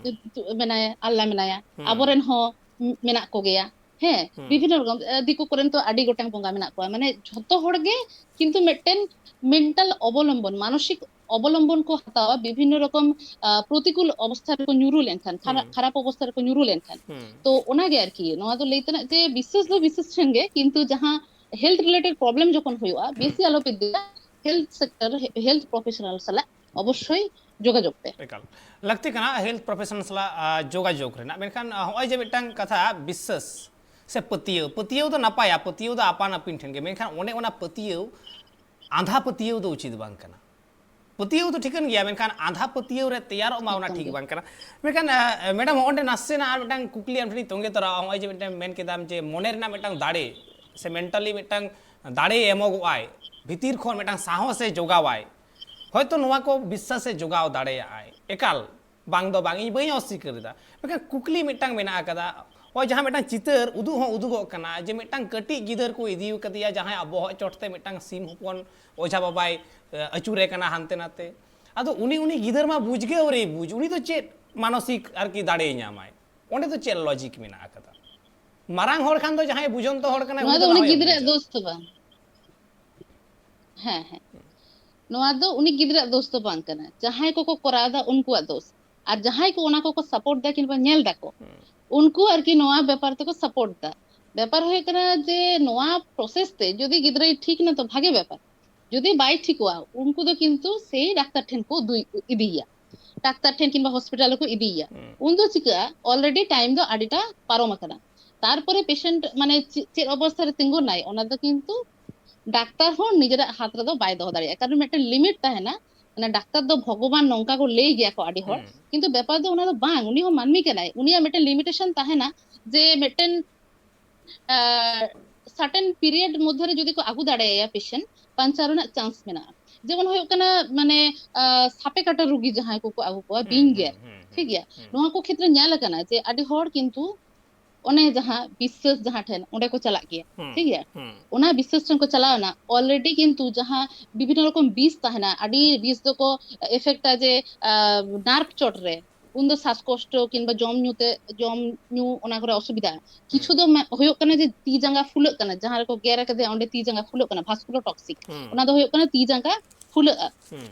ᱢᱮᱱᱟᱭᱟ, ᱟᱞᱞᱟ ᱢᱮᱱᱟᱭᱟ, ᱦᱩᱸ᱾ ᱟᱵᱚᱨᱮᱱ ᱦᱚᱸ ᱢᱮᱱᱟᱜ ᱠᱚᱜᱮᱭᱟ᱾ ᱦᱮᱸ, ᱦᱩᱸ᱾ ᱵᱤᱵᱷᱤᱱᱱᱚ ᱨᱚᱠᱚᱢ, ᱟᱸ, ᱫᱤᱠᱩ ᱠᱚᱨᱮᱱ ᱛᱚ ᱟᱹᱰᱤ ᱜᱚᱴᱟᱝ ᱵᱚᱸᱜᱟ ᱢᱮᱱᱟᱜ ᱠᱚᱣᱟ᱾ ᱢᱟᱱᱮ, ᱡᱷᱚᱛᱚ ᱦᱚᱲ ᱜᱮ ᱠᱤᱱᱛᱩ ᱢᱤᱫᱴᱮᱱ ᱢᱮᱱᱴᱟᱞ ᱚᱵᱚᱞᱚᱢᱵᱚᱱ, ᱢᱟᱱᱚᱥᱤᱠ ᱚᱵᱚᱞᱚᱢᱵᱚᱱ ᱠᱚ ᱦᱟᱛᱟᱣᱟ ᱵᱤᱵᱷᱤᱱᱱᱚ ᱨᱚᱠᱚᱢ, ᱟᱸ, ᱯᱨᱚᱛᱤᱠᱩᱞ ᱚᱵᱚᱥᱛᱷᱟ ᱨᱮᱠᱚ ᱧᱩᱨᱩ ᱞᱮᱱᱠᱷᱟᱱ, ᱠᱷᱟᱨᱟ-, ᱦᱩᱸ᱾ ᱠᱷᱟᱨᱟᱯ ᱚᱵᱚᱥᱛᱷᱟ ᱨᱮᱠᱚ ᱧᱩᱨᱩ ᱞᱮᱱᱠᱷᱟᱱ᱾ ᱦᱩᱸ᱾ ᱛᱚ, ᱚᱱᱟᱜᱮ ᱟᱨᱠᱤ, ᱱᱚᱣᱟ ᱫᱚ ᱞᱟᱹᱭ ᱛᱮᱱᱟᱜ ᱡᱮ ᱵᱤᱥᱥᱟᱹᱥ ᱫᱚ ᱵᱤᱥᱥᱟᱹᱥ ᱴᱷᱮᱱ ᱜᱮ, ᱠᱤᱱᱛᱩ ᱡᱟᱦᱟᱸ ᱦᱮᱞᱛᱷ ᱨᱤᱞᱮᱴᱮᱰ ᱯᱨᱚᱵᱞᱮᱢ ᱡᱚᱠᱷᱚᱱ ᱦᱩᱭᱩᱜᱼᱟ, ᱦᱩᱸ᱾ ᱵᱮᱥᱤ ᱟᱞᱚᱯᱮ ᱤᱫᱤᱭᱟ, ᱦᱮᱞᱛᱷ ᱥᱮᱠᱴᱚᱨ, ᱦᱮᱞᱛᱷ ᱯᱨᱚᱯᱷᱮᱥᱚᱱᱟᱞ ᱥᱟᱞᱟᱜ ᱚᱵᱚᱥᱥᱳᱭ ᱡᱳᱜᱟᱡᱳᱜᱽ ᱯᱮ᱾ ᱮᱠᱟᱞ᱾ ᱞᱟᱹᱠᱛᱤ ᱠᱟᱱᱟ ᱦᱮᱞᱛᱷ ᱯᱨᱚᱯᱷᱮᱥᱚᱱᱟᱞ ᱥᱟᱞᱟᱜ, ᱟ, ᱡᱳᱜᱟᱡᱳᱜᱽ ᱨᱮᱱᱟᱜ᱾ ᱢᱮᱱᱠᱷᱟᱱ, ᱟ, ᱦᱚᱸᱜᱼᱚᱭ ᱡᱮ ᱢᱤᱫᱴᱟᱝ ᱠᱟᱛᱷᱟ, ᱵᱤᱥᱥᱟᱹᱥ ᱥᱮ ᱯᱟᱹᱛᱭᱟᱹᱣ, ᱯᱟᱹᱛᱭᱟᱹᱣ ᱫᱚ ᱱᱟᱯᱟᱭᱟ, ᱯᱟᱹᱛᱭᱟᱹᱣ ᱫᱚ ᱟᱯᱟᱱ ᱟᱹᱯᱤᱱ ᱴᱷᱮᱱ ᱜᱮ, ᱢᱮᱱᱠᱷᱟᱱ ᱚᱱᱮ ᱚᱱᱟ ᱯᱟᱹᱛᱭᱟᱹᱣ, ᱟᱸᱫᱷᱟ ᱯᱟᱹᱛᱭᱟᱹᱣ ᱫᱚ ᱩᱪᱤᱛ ᱵᱟᱝ ᱠᱟᱱᱟ᱾ ᱯᱟᱹᱛᱭᱟᱹᱣ ᱫᱚ ᱴᱷᱤᱠᱟᱹᱱ ᱜᱮᱭᱟ, ᱢᱮᱱᱠᱷᱟᱱ ᱟᱸᱫᱷᱟ ᱯᱟᱹᱛᱭᱟᱹᱣ ᱨᱮ ᱛᱮᱭᱟᱨᱚᱜ ᱢᱟ, ᱚᱱᱟ ᱮᱠᱫᱚᱢ ᱴᱷᱤᱠ ᱜᱮ᱾ ᱵᱟᱝ ᱠᱟᱱᱟ᱾ ᱢᱮᱱᱠᱷᱟᱱ, ᱟ, ᱢᱮᱰᱟᱢ, ᱦᱚᱸᱜᱼᱚ ᱱᱚᱸᱰᱮ ᱱᱟᱥᱮᱱᱟᱜ ᱟᱨ ᱢᱤᱫᱴᱟᱝ ᱠᱩᱠᱞᱤ ᱟᱢ ᱴᱷᱮᱱᱤᱧ ᱛᱚᱸᱜᱮ ᱛᱚᱨᱟᱣᱟ᱾ ᱦᱚᱸᱜᱼᱚᱭ ᱡᱮ ᱢᱤᱫᱴᱟᱝ ᱢᱮᱱ ᱠᱮᱫᱟᱢ ᱡᱮ ᱢᱚᱱᱮ ᱨᱮᱱᱟᱜ ᱢᱤᱫᱴᱟᱝ ᱫᱟᱲᱮ ᱥᱮ ᱢᱮᱱᱴᱟᱞᱤ ᱢᱤᱫᱴᱟᱝ ᱫᱟᱲᱮ ᱮᱢᱚᱜᱚᱜᱼᱟᱭ, ᱵᱷᱤᱛᱤᱨ ᱠᱷᱚᱱ ᱢᱤᱫᱴᱟᱝ ᱥᱟᱦᱚᱥᱮ ᱡᱚᱜᱟᱣᱟᱭ, ᱦᱚᱭᱛᱳ ᱱᱚᱣᱟ ᱠᱚ ᱵᱤᱥᱥᱟᱥᱮ ᱡᱚᱜᱟᱣ ᱫᱟᱲᱮᱭᱟᱜᱼᱟᱭ᱾ ᱮᱠᱟᱞ ᱵᱟᱝ ᱫᱚ ᱵᱟᱝ, ᱤᱧ ᱵᱟᱹᱧ ᱚᱥᱥᱤᱠᱟᱹᱨ ᱮᱫᱟ, ᱢᱮᱱᱠᱷᱟᱱ ᱠᱩᱠᱞᱤ ᱢᱤᱫᱴᱟᱝ ᱢᱮᱱᱟᱜ ᱟᱠᱟᱫᱟ, ᱦᱳᱭ, ᱡᱟᱦᱟᱸ ᱢᱤᱫᱴᱟᱝ ᱪᱤᱛᱟᱹᱨ ᱩᱫᱩᱜ ᱦᱚᱸ ᱩᱫᱩᱜᱚᱜ ᱠᱟᱱᱟ ᱡᱮ ᱢᱤᱫᱴᱟᱝ ᱠᱟᱹᱴᱤᱡ ᱜᱤᱫᱟᱹᱨ ᱠᱚ ᱤᱫᱤ ᱟᱠᱟᱫᱮᱭᱟ ᱡᱟᱦᱟᱸᱭᱟᱜ ᱵᱚᱦᱚᱜ ᱪᱚᱴ ᱛᱮ ᱢᱤᱫᱴᱟᱝ ᱥᱤᱢ ᱦᱚᱯᱚᱱ ᱚᱡᱷᱟ ᱵᱟᱵᱟᱭ, ᱮ, ᱟᱹᱪᱩᱨᱮ ᱠᱟᱱᱟ ᱦᱟᱱᱛᱮ ᱱᱟᱛᱮ᱾ ᱟᱫᱚ ᱩᱱᱤ, ᱩᱱᱤ ᱜᱤᱫᱟᱹᱨ ᱢᱟ ᱵᱩᱡᱽ ᱜᱮ ᱟᱹᱣᱨᱤᱭ ᱵᱩᱡᱽ, ᱩᱱᱤ ᱫᱚ ᱪᱮᱫ ᱢᱟᱱᱚᱥᱤᱠ ᱟᱨᱠᱤ ᱫᱟᱲᱮᱭ ᱧᱟᱢᱟᱭ? ᱚᱸᱰᱮ ᱫᱚ ᱪᱮᱫ logic ᱢᱮᱱᱟᱜ ᱟᱠᱟᱫᱟ? ᱢᱟᱨᱟᱝ ᱦᱚᱲ ᱠᱷᱟᱱ ᱫᱚ ᱡᱟᱦᱟᱸᱭ ᱵᱩᱡᱷᱚᱱᱛᱚ ᱦᱚᱲ ᱠᱟᱱᱟᱭ, ᱱᱚᱣᱟ ᱩᱱᱤ ᱫᱚ ᱫᱚ ᱱᱟᱦᱟᱜ ᱩᱱᱤ ᱦᱚᱸᱭ ᱜᱤᱫᱽᱨᱟᱹᱣᱟᱜ ᱵᱩᱡᱟ᱾ ᱫᱳᱥ ᱫᱚ ᱵᱟᱝ᱾ ᱦᱮᱸ, ᱦᱮᱸ᱾ ᱱᱚᱣᱟ ᱫᱚ ᱩᱱᱤ ᱜᱤᱫᱽᱨᱟᱹᱣᱟᱜ ᱫᱳᱥ ᱫᱚ ᱵᱟᱝ ᱠᱟᱱᱟ, ᱡᱟᱦᱟᱸᱭ ᱠᱚᱠᱚ ᱠᱚᱨᱟᱣ ᱮᱫᱟ ᱩᱱᱠᱩᱣᱟᱜ ᱫᱳᱥ᱾ ᱟᱨ ᱡᱟᱦᱟᱸᱭ ᱠᱚ ᱚᱱᱟ ᱠᱚᱠᱚ support ᱮᱫᱟ ᱠᱤᱝᱵᱟ ᱧᱮᱞ ᱫᱟᱠᱚ, ᱩᱱᱠᱩ ᱟᱨᱠᱤ ᱱᱚᱣᱟ ᱵᱮᱯᱟᱨ ᱛᱮᱠᱚ support ᱮᱫᱟ᱾ ᱵᱮᱯᱟᱨ ᱦᱩᱭᱩᱜ ᱠᱟᱱᱟ ᱡᱮ ᱱᱚᱣᱟ process ᱛᱮ ᱡᱩᱫᱤ ᱜᱤᱫᱽᱨᱟᱹᱭ ᱴᱷᱤᱠ ᱱᱟ ᱛᱚ ᱵᱷᱟᱜᱮ ᱵᱮᱯᱟᱨ, ᱡᱩᱫᱤ ᱵᱟᱭ ᱴᱷᱤᱠᱚᱜᱼᱟ ᱩᱱᱠᱩ ᱫᱚ ᱠᱤᱱᱛᱩ ᱥᱮᱭ ᱰᱟᱠᱛᱟᱨ ᱴᱷᱮᱱ ᱠᱚ ᱩᱫᱩᱭ-, ᱤᱫᱤᱭᱮᱭᱟ, ᱰᱟᱠᱛᱟᱨ ᱴᱷᱮᱱ ᱠᱤᱝᱵᱟ ᱦᱚᱥᱯᱤᱴᱟᱞ ᱨᱮᱠᱚ ᱤᱫᱤᱭᱮᱭᱟ᱾ ᱩᱱ ᱫᱚ ᱪᱤᱠᱟᱹᱜᱼᱟ, already time ᱫᱚ ᱟᱹᱰᱤᱴᱟ ᱯᱟᱨᱚᱢ ᱟᱠᱟᱱᱟ᱾ ᱛᱟᱨᱯᱚᱨᱮ patient ᱢᱟᱱᱮ ᱪᱮ-, ᱪᱮᱫ ᱚᱵᱚᱥᱛᱷᱟ ᱨᱮ ᱛᱤᱸᱜᱩᱱᱟᱭ ᱚᱱᱟ ᱫᱚ ᱠᱤᱱᱛᱩ ᱰᱟᱠᱛᱟᱨ ᱦᱚᱸ ᱱᱤᱡᱮᱨᱟᱜ ᱦᱟᱛ ᱨᱮᱫᱚ ᱵᱟᱭ ᱫᱚᱦᱚ ᱫᱟᱲᱮᱭᱟᱜᱼᱟ, ᱠᱟᱨᱚᱱ ᱢᱤᱫᱴᱮᱱ limit ᱛᱟᱦᱮᱱᱟ᱾ ᱢᱟᱱᱮ ᱰᱟᱠᱛᱟᱨ ᱫᱚ ᱵᱷᱚᱜᱚᱵᱟᱱ ᱱᱚᱝᱠᱟ ᱠᱚ ᱞᱟᱹᱭ ᱜᱮᱭᱟ ᱠᱚ ᱟᱹᱰᱤ ᱦᱚᱲ, ᱠᱤᱱᱛᱩ ᱵᱮᱯᱟᱨ ᱫᱚ ᱚᱱᱟ ᱫᱚ ᱵᱟᱝ, ᱩᱱᱤ ᱦᱚᱸ ᱢᱟᱹᱱᱢᱤ ᱠᱟᱱᱟᱭ, ᱩᱱᱤᱭᱟᱜ ᱢᱤᱫᱴᱮᱱ limitation ᱛᱟᱦᱮᱱᱟ ᱡᱮ ᱢᱤᱫᱴᱮᱱ, ᱟᱸ, certain period ᱢᱚᱫᱽᱫᱷᱮ ᱨᱮ ᱡᱩᱫᱤ ᱠᱚ ᱟᱹᱜᱩ ᱫᱟᱲᱮᱭᱟᱭᱟ patient, ᱵᱟᱧᱪᱟᱣ ᱨᱮᱱᱟᱜ chance ᱢᱮᱱᱟᱜᱼᱟ᱾ ᱡᱮᱢᱚᱱ ᱦᱩᱭᱩᱜ ᱠᱟᱱᱟ ᱢᱟᱱᱮ, ᱟᱸ, ᱥᱟᱯᱮ ᱠᱟᱴᱟ ᱨᱩᱜᱤ ᱡᱟᱦᱟᱸᱭ ᱠᱚᱠᱚ ᱟᱹᱜᱩ ᱠᱚᱣᱟ, ᱵᱤᱧ ᱜᱮᱨ, ᱴᱷᱤᱠ ᱜᱮᱭᱟ, ᱱᱚᱣᱟ ᱠᱚ ᱠᱷᱮᱛᱨᱮ ᱧᱮᱞ ᱟᱠᱟᱱᱟ ᱡᱮ ᱟᱹᱰᱤ ᱦᱚᱲ ᱠᱤᱱᱛᱩ ᱚᱱᱮ ᱡᱟᱦᱟᱸ ᱵᱤᱥᱥᱟᱹᱥ ᱡᱟᱦᱟᱸ ᱴᱷᱮᱱ ᱚᱸᱰᱮ ᱠᱚ ᱪᱟᱞᱟᱜ ᱜᱮᱭᱟ, ᱴᱷᱤᱠ ᱜᱮᱭᱟ, ᱚᱱᱟ ᱵᱤᱥᱥᱟᱹᱥ ᱴᱷᱮᱱ ᱠᱚ ᱪᱟᱞᱟᱣ ᱮᱱᱟ, already ᱠᱤᱱᱛᱩ ᱡᱟᱦᱟᱸ ᱵᱤᱵᱷᱤᱱᱱᱚ ᱨᱚᱠᱚᱢ ᱵᱤᱥ ᱛᱟᱦᱮᱱᱟ, ᱟᱹᱰᱤ ᱵᱤᱥ ᱫᱚᱠᱚ ᱮᱯᱷᱮᱠᱴᱟ ᱡᱮ, ᱟᱸ, nerve ᱪᱚᱴ ᱨᱮ, ᱩᱱᱫᱚ ᱥᱟᱥᱠᱚᱥᱴᱚ ᱠᱤᱝᱵᱟ ᱡᱚᱢ ᱧᱩ ᱛᱮ, ᱡᱚᱢ ᱧᱩ ᱚᱱᱟ ᱠᱚᱨᱮ ᱚᱥᱩᱵᱤᱫᱷᱟ᱾ ᱠᱤᱪᱷᱩ ᱫᱚ ᱢᱮ-, ᱦᱩᱭᱩᱜ ᱠᱟᱱᱟ ᱡᱮ ᱛᱤ ᱡᱟᱸᱜᱟ ᱯᱷᱩᱞᱟᱹᱜ ᱠᱟᱱᱟ, ᱡᱟᱦᱟᱸ ᱨᱮᱠᱚ ᱜᱮᱨ ᱟᱠᱟᱫᱮᱭᱟ ᱚᱸᱰᱮ ᱛᱤ ᱡᱟᱸᱜᱟ ᱯᱷᱩᱞᱟᱹᱜ ᱠᱟᱱᱟ, vasculotoxic, ᱚᱱᱟ ᱫᱚ ᱦᱩᱭᱩᱜ ᱠᱟᱱᱟ ᱛᱤ ᱡᱟᱸᱜᱟ ᱯᱷᱩᱞᱟᱹᱜᱼᱟ᱾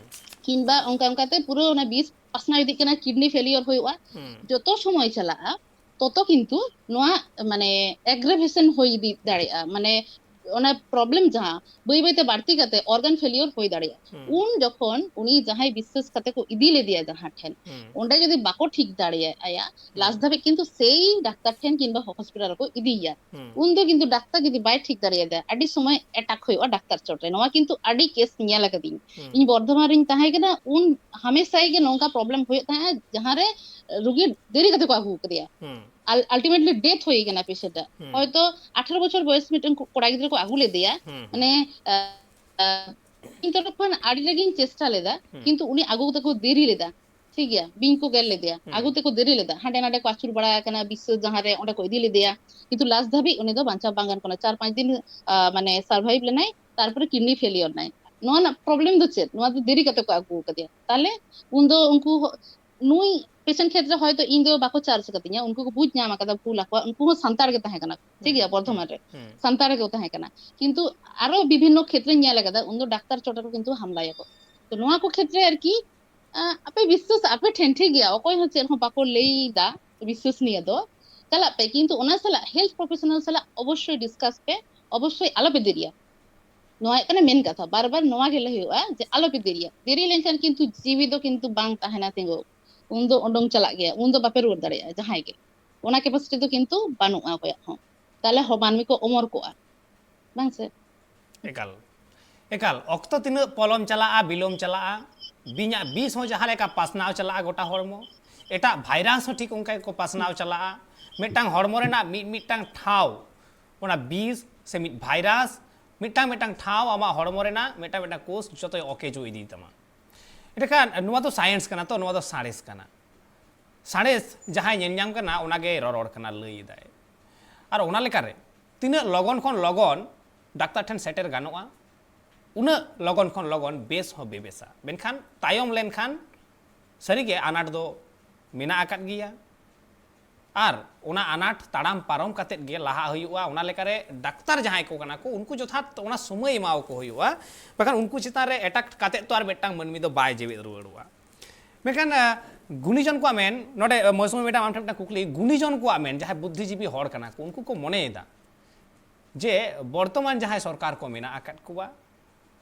ᱠᱤᱝᱵᱟ ᱚᱱᱠᱟ ᱚᱱᱠᱟᱛᱮ ᱯᱩᱨᱟᱹ ᱚᱱᱟ ᱵᱤᱥ ᱯᱟᱥᱱᱟᱣ ᱤᱫᱤᱜ ᱠᱟᱱᱟ, ᱠᱤᱰᱱᱤ ᱯᱷᱮᱞᱤᱭᱚᱨ ᱦᱩᱭᱩᱜᱼᱟ᱾ ᱡᱚᱛᱚ ᱥᱚᱢᱚᱭ ᱪᱟᱞᱟᱜᱼᱟ, ᱛᱚᱛᱚ ᱠᱤᱱᱛᱩ ᱱᱚᱣᱟ ᱢᱟᱱᱮ aggravation ᱦᱩᱭ ᱤᱫᱤ ᱫᱟᱲᱮᱭᱟᱜᱼᱟ, ᱢᱟᱱᱮ ᱚᱱᱟ problem ᱡᱟᱦᱟᱸ ᱵᱟᱹᱭ ᱵᱟᱹᱭᱛᱮ ᱵᱟᱹᱲᱛᱤ ᱠᱟᱛᱮ organ failure ᱦᱩᱭ ᱫᱟᱲᱮᱭᱟᱜᱼᱟ᱾ ᱩᱱ ᱡᱚᱠᱷᱚᱱ ᱩᱱᱤ ᱡᱟᱦᱟᱸᱭ ᱵᱤᱥᱥᱟᱹᱥ ᱠᱟᱛᱮ ᱠᱚ ᱤᱫᱤ ᱞᱮᱫᱮᱭᱟ ᱡᱟᱦᱟᱸ ᱴᱷᱮᱱ, ᱚᱸᱰᱮ ᱡᱩᱫᱤ ᱵᱟᱠᱚ ᱴᱷᱤᱠ ᱫᱟᱲᱮᱭᱟᱭᱟ, ᱞᱟᱥᱴ ᱫᱷᱟᱹᱵᱤᱡ ᱠᱤᱱᱛᱩ ᱥᱮᱭ ᱰᱟᱠᱛᱟᱨ ᱴᱷᱮᱱ ᱠᱤᱝᱵᱟ ᱦᱚᱥᱯᱤᱴᱟᱞ ᱨᱮᱠᱚ ᱤᱫᱤᱭᱮᱭᱟ᱾ ᱩᱱ ᱫᱚ ᱠᱤᱱᱛᱩ ᱰᱟᱠᱛᱟᱨ ᱡᱩᱫᱤ ᱵᱟᱭ ᱴᱷᱤᱠ ᱫᱟᱲᱮᱭᱟᱫᱟ, ᱟᱹᱰᱤ ᱥᱚᱢᱚᱭ attack ᱦᱩᱭᱩᱜᱼᱟ ᱰᱟᱠᱛᱟᱨ ᱪᱚᱴ ᱨᱮ᱾ ᱱᱚᱣᱟ ᱠᱤᱱᱛᱩ ᱟᱹᱰᱤ ᱠᱮᱥ ᱧᱮᱞ ᱟᱠᱟᱫᱤᱧ᱾ ᱤᱧ ᱵᱚᱨᱫᱷᱚᱢᱟᱱ ᱨᱤᱧ ᱛᱟᱦᱮᱸ ᱠᱟᱱᱟ, ᱩᱱ ᱦᱟᱢᱮᱥᱟ ᱜᱮ ᱱᱚᱝᱠᱟ problem ᱦᱩᱭᱩᱜ ᱛᱟᱦᱮᱸᱜᱼᱟ, ᱡᱟᱦᱟᱸᱨᱮ ᱨᱩᱜᱤ ᱰᱮᱨᱤ ᱠᱟᱛᱮ ᱠᱚ ᱟᱹᱜᱩ ᱟᱠᱟᱫᱮᱭᱟ᱾ ᱟᱞ-, ultimately death ᱦᱩᱭ ᱠᱟᱱᱟ patient ᱟᱜ᱾ ᱦᱚᱭᱛᱚ ᱟᱴᱷᱟᱨᱚ ᱵᱚᱪᱷᱚᱨ ᱵᱚᱭᱮᱥ ᱢᱤᱫᱴᱮᱱ ᱠᱚ-, ᱠᱚᱲᱟ ᱜᱤᱫᱽᱨᱟᱹ ᱠᱚ ᱟᱹᱜᱩ ᱞᱮᱫᱮᱭᱟ, ᱢᱟᱱᱮ, ᱟᱦ, ᱤᱧ ᱛᱚᱨᱚᱯ ᱠᱷᱚᱱ ᱟᱹᱰᱤ ᱨᱟᱹᱜᱤᱧ ᱪᱮᱥᱴᱟ ᱞᱮᱫᱟ, ᱠᱤᱱᱛᱩ ᱩᱱᱤ ᱟᱹᱜᱩ ᱠᱟᱛᱮ ᱠᱚ ᱫᱮᱨᱤ ᱞᱮᱫᱟ᱾ ᱴᱷᱤᱠ ᱜᱮᱭᱟ, ᱵᱤᱧ ᱠᱚ ᱜᱮᱨ ᱞᱮᱫᱮᱭᱟ, ᱦᱩᱸ᱾ ᱟᱹᱜᱩ ᱛᱮᱠᱚ ᱫᱮᱨᱤ ᱞᱮᱫᱟ, ᱦᱟᱸᱰᱮ ᱱᱟᱰᱮ ᱠᱚ ᱟᱹᱪᱩᱨ ᱵᱟᱲᱟ ᱟᱠᱟᱱᱟ, ᱵᱤᱥᱥᱟᱹᱥ ᱡᱟᱦᱟᱸ ᱨᱮ ᱚᱸᱰᱮ ᱠᱚ ᱤᱫᱤ ᱞᱮᱫᱮᱭᱟ, ᱠᱤᱱᱛᱩ ᱞᱟᱥᱴ ᱫᱷᱟᱹᱵᱤᱡ ᱩᱱᱤ ᱫᱚ ᱵᱟᱧᱪᱟᱣ ᱵᱟᱝ ᱜᱟᱱ ᱠᱟᱱᱟ᱾ ᱪᱟᱨ ᱯᱟᱸᱪ ᱫᱤᱱ, ᱟ, ᱢᱟᱱᱮ ᱥᱟᱨᱵᱷᱟᱭᱤᱵᱷ ᱞᱮᱱᱟᱭ, ᱛᱟᱨᱯᱚᱨᱮ ᱠᱤᱰᱱᱤ ᱯᱷᱮᱞᱤᱭᱚᱨ ᱱᱟᱭ᱾ ᱱᱚᱣᱟ ᱨᱮᱱᱟᱜ ᱯᱨᱚᱵᱞᱮᱢ ᱫᱚ ᱪᱮᱫ? ᱱᱚᱣᱟ ᱫᱚ ᱫᱮᱨᱤ ᱠᱟᱛᱮ ᱠᱚ ᱟᱹᱜᱩ ᱟᱠᱟᱫᱮᱭᱟ᱾ ᱛᱟᱦᱞᱮ ᱩᱱᱫᱚ ᱩᱱᱠᱩ ᱦᱚ-, ᱱᱩᱭ ᱯᱮᱥᱮᱱᱴ ᱠᱷᱮᱛᱨᱮ ᱦᱚᱭᱛᱚ ᱤᱧ ᱫᱚ ᱵᱟᱠᱚ ᱪᱟᱨᱡᱽ ᱟᱠᱟᱫᱤᱧᱟ, ᱩᱱᱠᱩ ᱠᱚ ᱵᱩᱡᱽ ᱧᱟᱢ ᱟᱠᱟᱫᱟ ᱵᱷᱩᱞ ᱟᱠᱚᱣᱟᱜ, ᱩᱱᱠᱩ ᱦᱚᱸ ᱥᱟᱱᱛᱟᱲ ᱜᱮ ᱛᱟᱦᱮᱸ ᱠᱟᱱᱟ ᱠᱚ, ᱴᱷᱤᱠ ᱜᱮᱭᱟ, ᱦᱩᱸ, ᱵᱚᱨᱫᱷᱚᱢᱟᱱ ᱦᱩᱸ, ᱨᱮ ᱦᱩᱸ᱾ ᱥᱟᱱᱛᱟᱲ ᱜᱮᱠᱚ ᱛᱟᱦᱮᱸ ᱠᱟᱱᱟ᱾ ᱠᱤᱱᱛᱩ ᱟᱨᱚ ᱵᱤᱵᱷᱤᱱᱱᱚ ᱠᱷᱮᱛᱨᱮᱧ ᱧᱮᱞ ᱟᱠᱟᱫᱟ, ᱩᱱᱫᱚ ᱰᱟᱠᱛᱟᱨ ᱪᱚᱴ ᱨᱮᱠᱚ ᱠᱤᱱᱛᱩ ᱦᱟᱢᱞᱟᱭᱟᱠᱚ᱾ ᱛᱚ ᱱᱚᱣᱟ ᱠᱚ ᱠᱷᱮᱛᱨᱮ ᱟᱨᱠᱤ, ᱟᱸ, ᱟᱯᱮ ᱵᱤᱥᱥᱟᱹᱥ ᱟᱯᱮ ᱴᱷᱮᱱ, ᱴᱷᱤᱠ ᱜᱮᱭᱟ, ᱚᱠᱚᱭ ᱦᱚᱸ ᱪᱮᱫ ᱦᱚᱸ ᱵᱟᱠᱚ ᱞᱟᱹᱭ ᱮᱫᱟ ᱵᱤᱥᱥᱟᱹᱥᱱᱤᱭᱟᱹ ᱫᱚ, ᱪᱟᱞᱟᱜ ᱯᱮ, ᱠᱤᱱᱛᱩ ᱚᱱᱟ ᱥᱟᱞᱟᱜ ᱦᱮᱞᱛᱷ ᱯᱨᱚᱯᱷᱮᱥᱚᱱᱟᱞ ᱥᱟᱞᱟᱜ ᱚᱵᱚᱥᱥᱳᱭ ᱰᱤᱥᱠᱟᱥ ᱯᱮ, ᱚᱵᱚᱥᱥᱳᱭ ᱟᱞᱚᱯᱮ ᱫᱮᱨᱤᱭᱟ᱾ ᱱᱚᱣᱟ ᱦᱩᱭᱩᱜ ᱠᱟᱱᱟ ᱢᱮᱱ ᱠᱟᱛᱷᱟ, ᱵᱟᱨ ᱵᱟᱨ ᱱᱚᱣᱟ ᱜᱮ ᱞᱟᱹᱭ ᱦᱩᱭᱩᱜᱼᱟ ᱡᱮ ᱟᱞᱚᱯᱮ ᱫᱮᱨᱤᱭᱟ᱾ ᱫᱮᱨᱤ ᱞᱮᱱᱠᱷᱟᱱ ᱠᱤᱱᱛᱩ ᱡᱤᱣᱤ ᱫᱚ ᱠᱤᱱᱛᱩ ᱵᱟᱝ ᱛᱟᱦᱮᱱᱟ ᱛᱤᱸᱜᱩ, ᱩᱱ ᱫᱚ ᱩᱰᱩᱝ ᱪᱟᱞᱟᱜ ᱜᱮᱭᱟ, ᱩᱱ ᱫᱚ ᱵᱟᱯᱮ ᱨᱩᱣᱟᱹᱲ ᱫᱟᱲᱮᱭᱟᱜᱼᱟ ᱡᱟᱦᱟᱸᱭ ᱜᱮ᱾ ᱚᱱᱟ ᱠᱮᱯᱟᱥᱤᱴᱤ ᱫᱚ ᱠᱤᱱᱛᱩ ᱵᱟᱹᱱᱩᱜᱼᱟ ᱚᱠᱚᱭᱟᱜ ᱦᱚᱸ᱾ ᱛᱟᱦᱞᱮ ᱦᱚ-, ᱢᱟᱹᱱᱢᱤ ᱠᱚ ᱚᱢᱚᱨ ᱠᱚᱜᱼᱟ, ᱵᱟᱝ ᱥᱮ? ᱮᱠᱟᱞ, ᱮᱠᱟᱞ᱾ ᱚᱠᱛᱚ ᱛᱤᱱᱟᱹᱜ ᱯᱚᱞᱚᱢ ᱪᱟᱞᱟᱜᱼᱟ, ᱵᱤᱞᱚᱢ ᱪᱟᱞᱟᱜᱼᱟ, ᱵᱤᱧᱟᱜ ᱵᱤᱥ ᱦᱚᱸ ᱡᱟᱦᱟᱸ ᱞᱮᱠᱟ ᱯᱟᱥᱱᱟᱣ ᱪᱟᱞᱟᱜᱼᱟ ᱜᱚᱴᱟ ᱦᱚᱲᱢᱚ, ᱮᱴᱟᱜ ᱵᱷᱟᱭᱨᱟᱥ ᱦᱚᱸ ᱴᱷᱤᱠ ᱚᱱᱠᱟ ᱜᱮᱠᱚ ᱯᱟᱥᱱᱟᱣ ᱪᱟᱞᱟᱜᱼᱟ᱾ ᱢᱤᱫᱴᱟᱝ ᱦᱚᱲᱢᱚ ᱨᱮᱱᱟᱜ ᱢᱤᱫ ᱢᱤᱫᱴᱟᱝ ᱴᱷᱟᱶ, ᱚᱱᱟ ᱵᱤᱥ ᱥᱮ ᱢᱤᱫ ᱵᱷᱟᱭᱨᱟᱥ ᱢᱤᱫᱴᱟᱝ ᱢᱤᱫᱴᱟᱝ ᱴᱷᱟᱶ ᱟᱢᱟᱜ ᱦᱚᱲᱢᱚ ᱨᱮᱱᱟᱜ ᱢᱤᱫᱴᱟᱝ ᱢᱤᱫᱴᱟᱝ ᱠᱳᱥ ᱡᱚᱛᱚᱭ ᱚᱠᱮᱡᱚ ᱤᱫᱤᱭ ᱛᱟᱢᱟ᱾ ᱮᱸᱰᱮᱠᱷᱟᱱ ᱱᱚᱣᱟ ᱫᱚ ᱥᱟᱭᱮᱱᱥ ᱠᱟᱱᱟ, ᱛᱚ ᱱᱚᱣᱟ ᱫᱚ ᱥᱟᱬᱮᱥ ᱠᱟᱱᱟ᱾ ᱥᱟᱬᱮᱥ ᱡᱟᱦᱟᱸᱭ ᱧᱮᱞ ᱧᱟᱢ ᱠᱟᱱᱟ, ᱚᱱᱟᱜᱮ ᱨᱚᱨᱚᱲ ᱠᱟᱱᱟ, ᱞᱟᱹᱭ ᱮᱫᱟᱭ᱾ ᱟᱨ ᱚᱱᱟ ᱞᱮᱠᱟᱨᱮ ᱛᱤᱱᱟᱹᱜ ᱞᱚᱜᱚᱱ ᱠᱷᱚᱱ ᱞᱚᱜᱚᱱ ᱰᱟᱠᱛᱟᱨ ᱴᱷᱮᱱ ᱥᱮᱴᱮᱨ ᱜᱟᱱᱚᱜᱼᱟ, ᱩᱱᱟᱹᱜ ᱞᱚᱜᱚᱱ ᱠᱷᱚᱱ ᱞᱚᱜᱚᱱ ᱵᱮᱥ ᱦᱚᱸ ᱵᱮᱵᱮᱥᱟ᱾ ᱢᱮᱱᱠᱷᱟᱱ ᱛᱟᱭᱚᱢ ᱞᱮᱱᱠᱷᱟᱱ ᱥᱟᱹᱨᱤᱜᱮ ᱟᱱᱟᱴ ᱫᱚ ᱢᱮᱱᱟᱜ ᱟᱠᱟᱫ ᱜᱮᱭᱟ᱾ ᱟᱨ ᱚᱱᱟ ᱟᱱᱟᱴ ᱛᱟᱲᱟᱢ ᱯᱟᱨᱚᱢ ᱠᱟᱛᱮᱫ ᱜᱮ ᱞᱟᱦᱟ ᱦᱩᱭᱩᱜᱼᱟ᱾ ᱚᱱᱟ ᱞᱮᱠᱟᱨᱮ ᱰᱟᱠᱛᱟᱨ ᱡᱟᱦᱟᱸᱭ ᱠᱚ ᱠᱟᱱᱟ ᱠᱚ, ᱩᱱᱠᱩ ᱡᱚᱛᱷᱟᱛ ᱚᱱᱟ ᱥᱚᱢᱚᱭ ᱮᱢᱟᱣᱟᱠᱚ ᱦᱩᱭᱩᱜᱼᱟ, ᱵᱟᱠᱷᱟᱱ ᱩᱱᱠᱩ ᱪᱮᱛᱟᱱ ᱨᱮ ᱮᱴᱟᱠ ᱠᱟᱛᱮᱫ ᱛᱚ ᱟᱨ ᱢᱤᱫᱴᱟᱝ ᱢᱟᱹᱱᱢᱤ ᱫᱚ ᱵᱟᱭ ᱡᱮᱣᱮᱫ ᱨᱩᱣᱟᱹᱲᱚᱜᱼᱟ᱾ ᱢᱮᱱᱠᱷᱟᱱ, ᱟ, ᱜᱩᱱᱤᱡᱚᱱ ᱠᱚᱣᱟᱜ ᱢᱮᱱ, ᱱᱚᱰᱮ, ᱟ, ᱢᱚᱭᱥᱩᱢᱤ ᱢᱮᱰᱟᱢ, ᱟᱢ ᱴᱷᱮᱱ ᱢᱤᱫᱴᱟᱝ ᱠᱩᱠᱞᱤ, ᱜᱩᱱᱤᱡᱚᱱ ᱠᱚᱣᱟᱜ ᱢᱮᱱ, ᱡᱟᱦᱟᱸᱭ ᱵᱩᱫᱽᱫᱷᱤᱡᱤᱵᱤ ᱦᱚᱲ ᱠᱟᱱᱟ ᱠᱚ, ᱩᱱᱠᱩ ᱠᱚ ᱢᱚᱱᱮᱭᱮᱫᱟ ᱡᱮ ᱵᱚᱨᱛᱚᱢᱟᱱ ᱡᱟᱦᱟᱸᱭ ᱥᱚᱨᱠᱟᱨ ᱠᱚ ᱢᱮᱱᱟᱜ ᱟᱠᱟᱫ ᱠᱚᱣᱟ,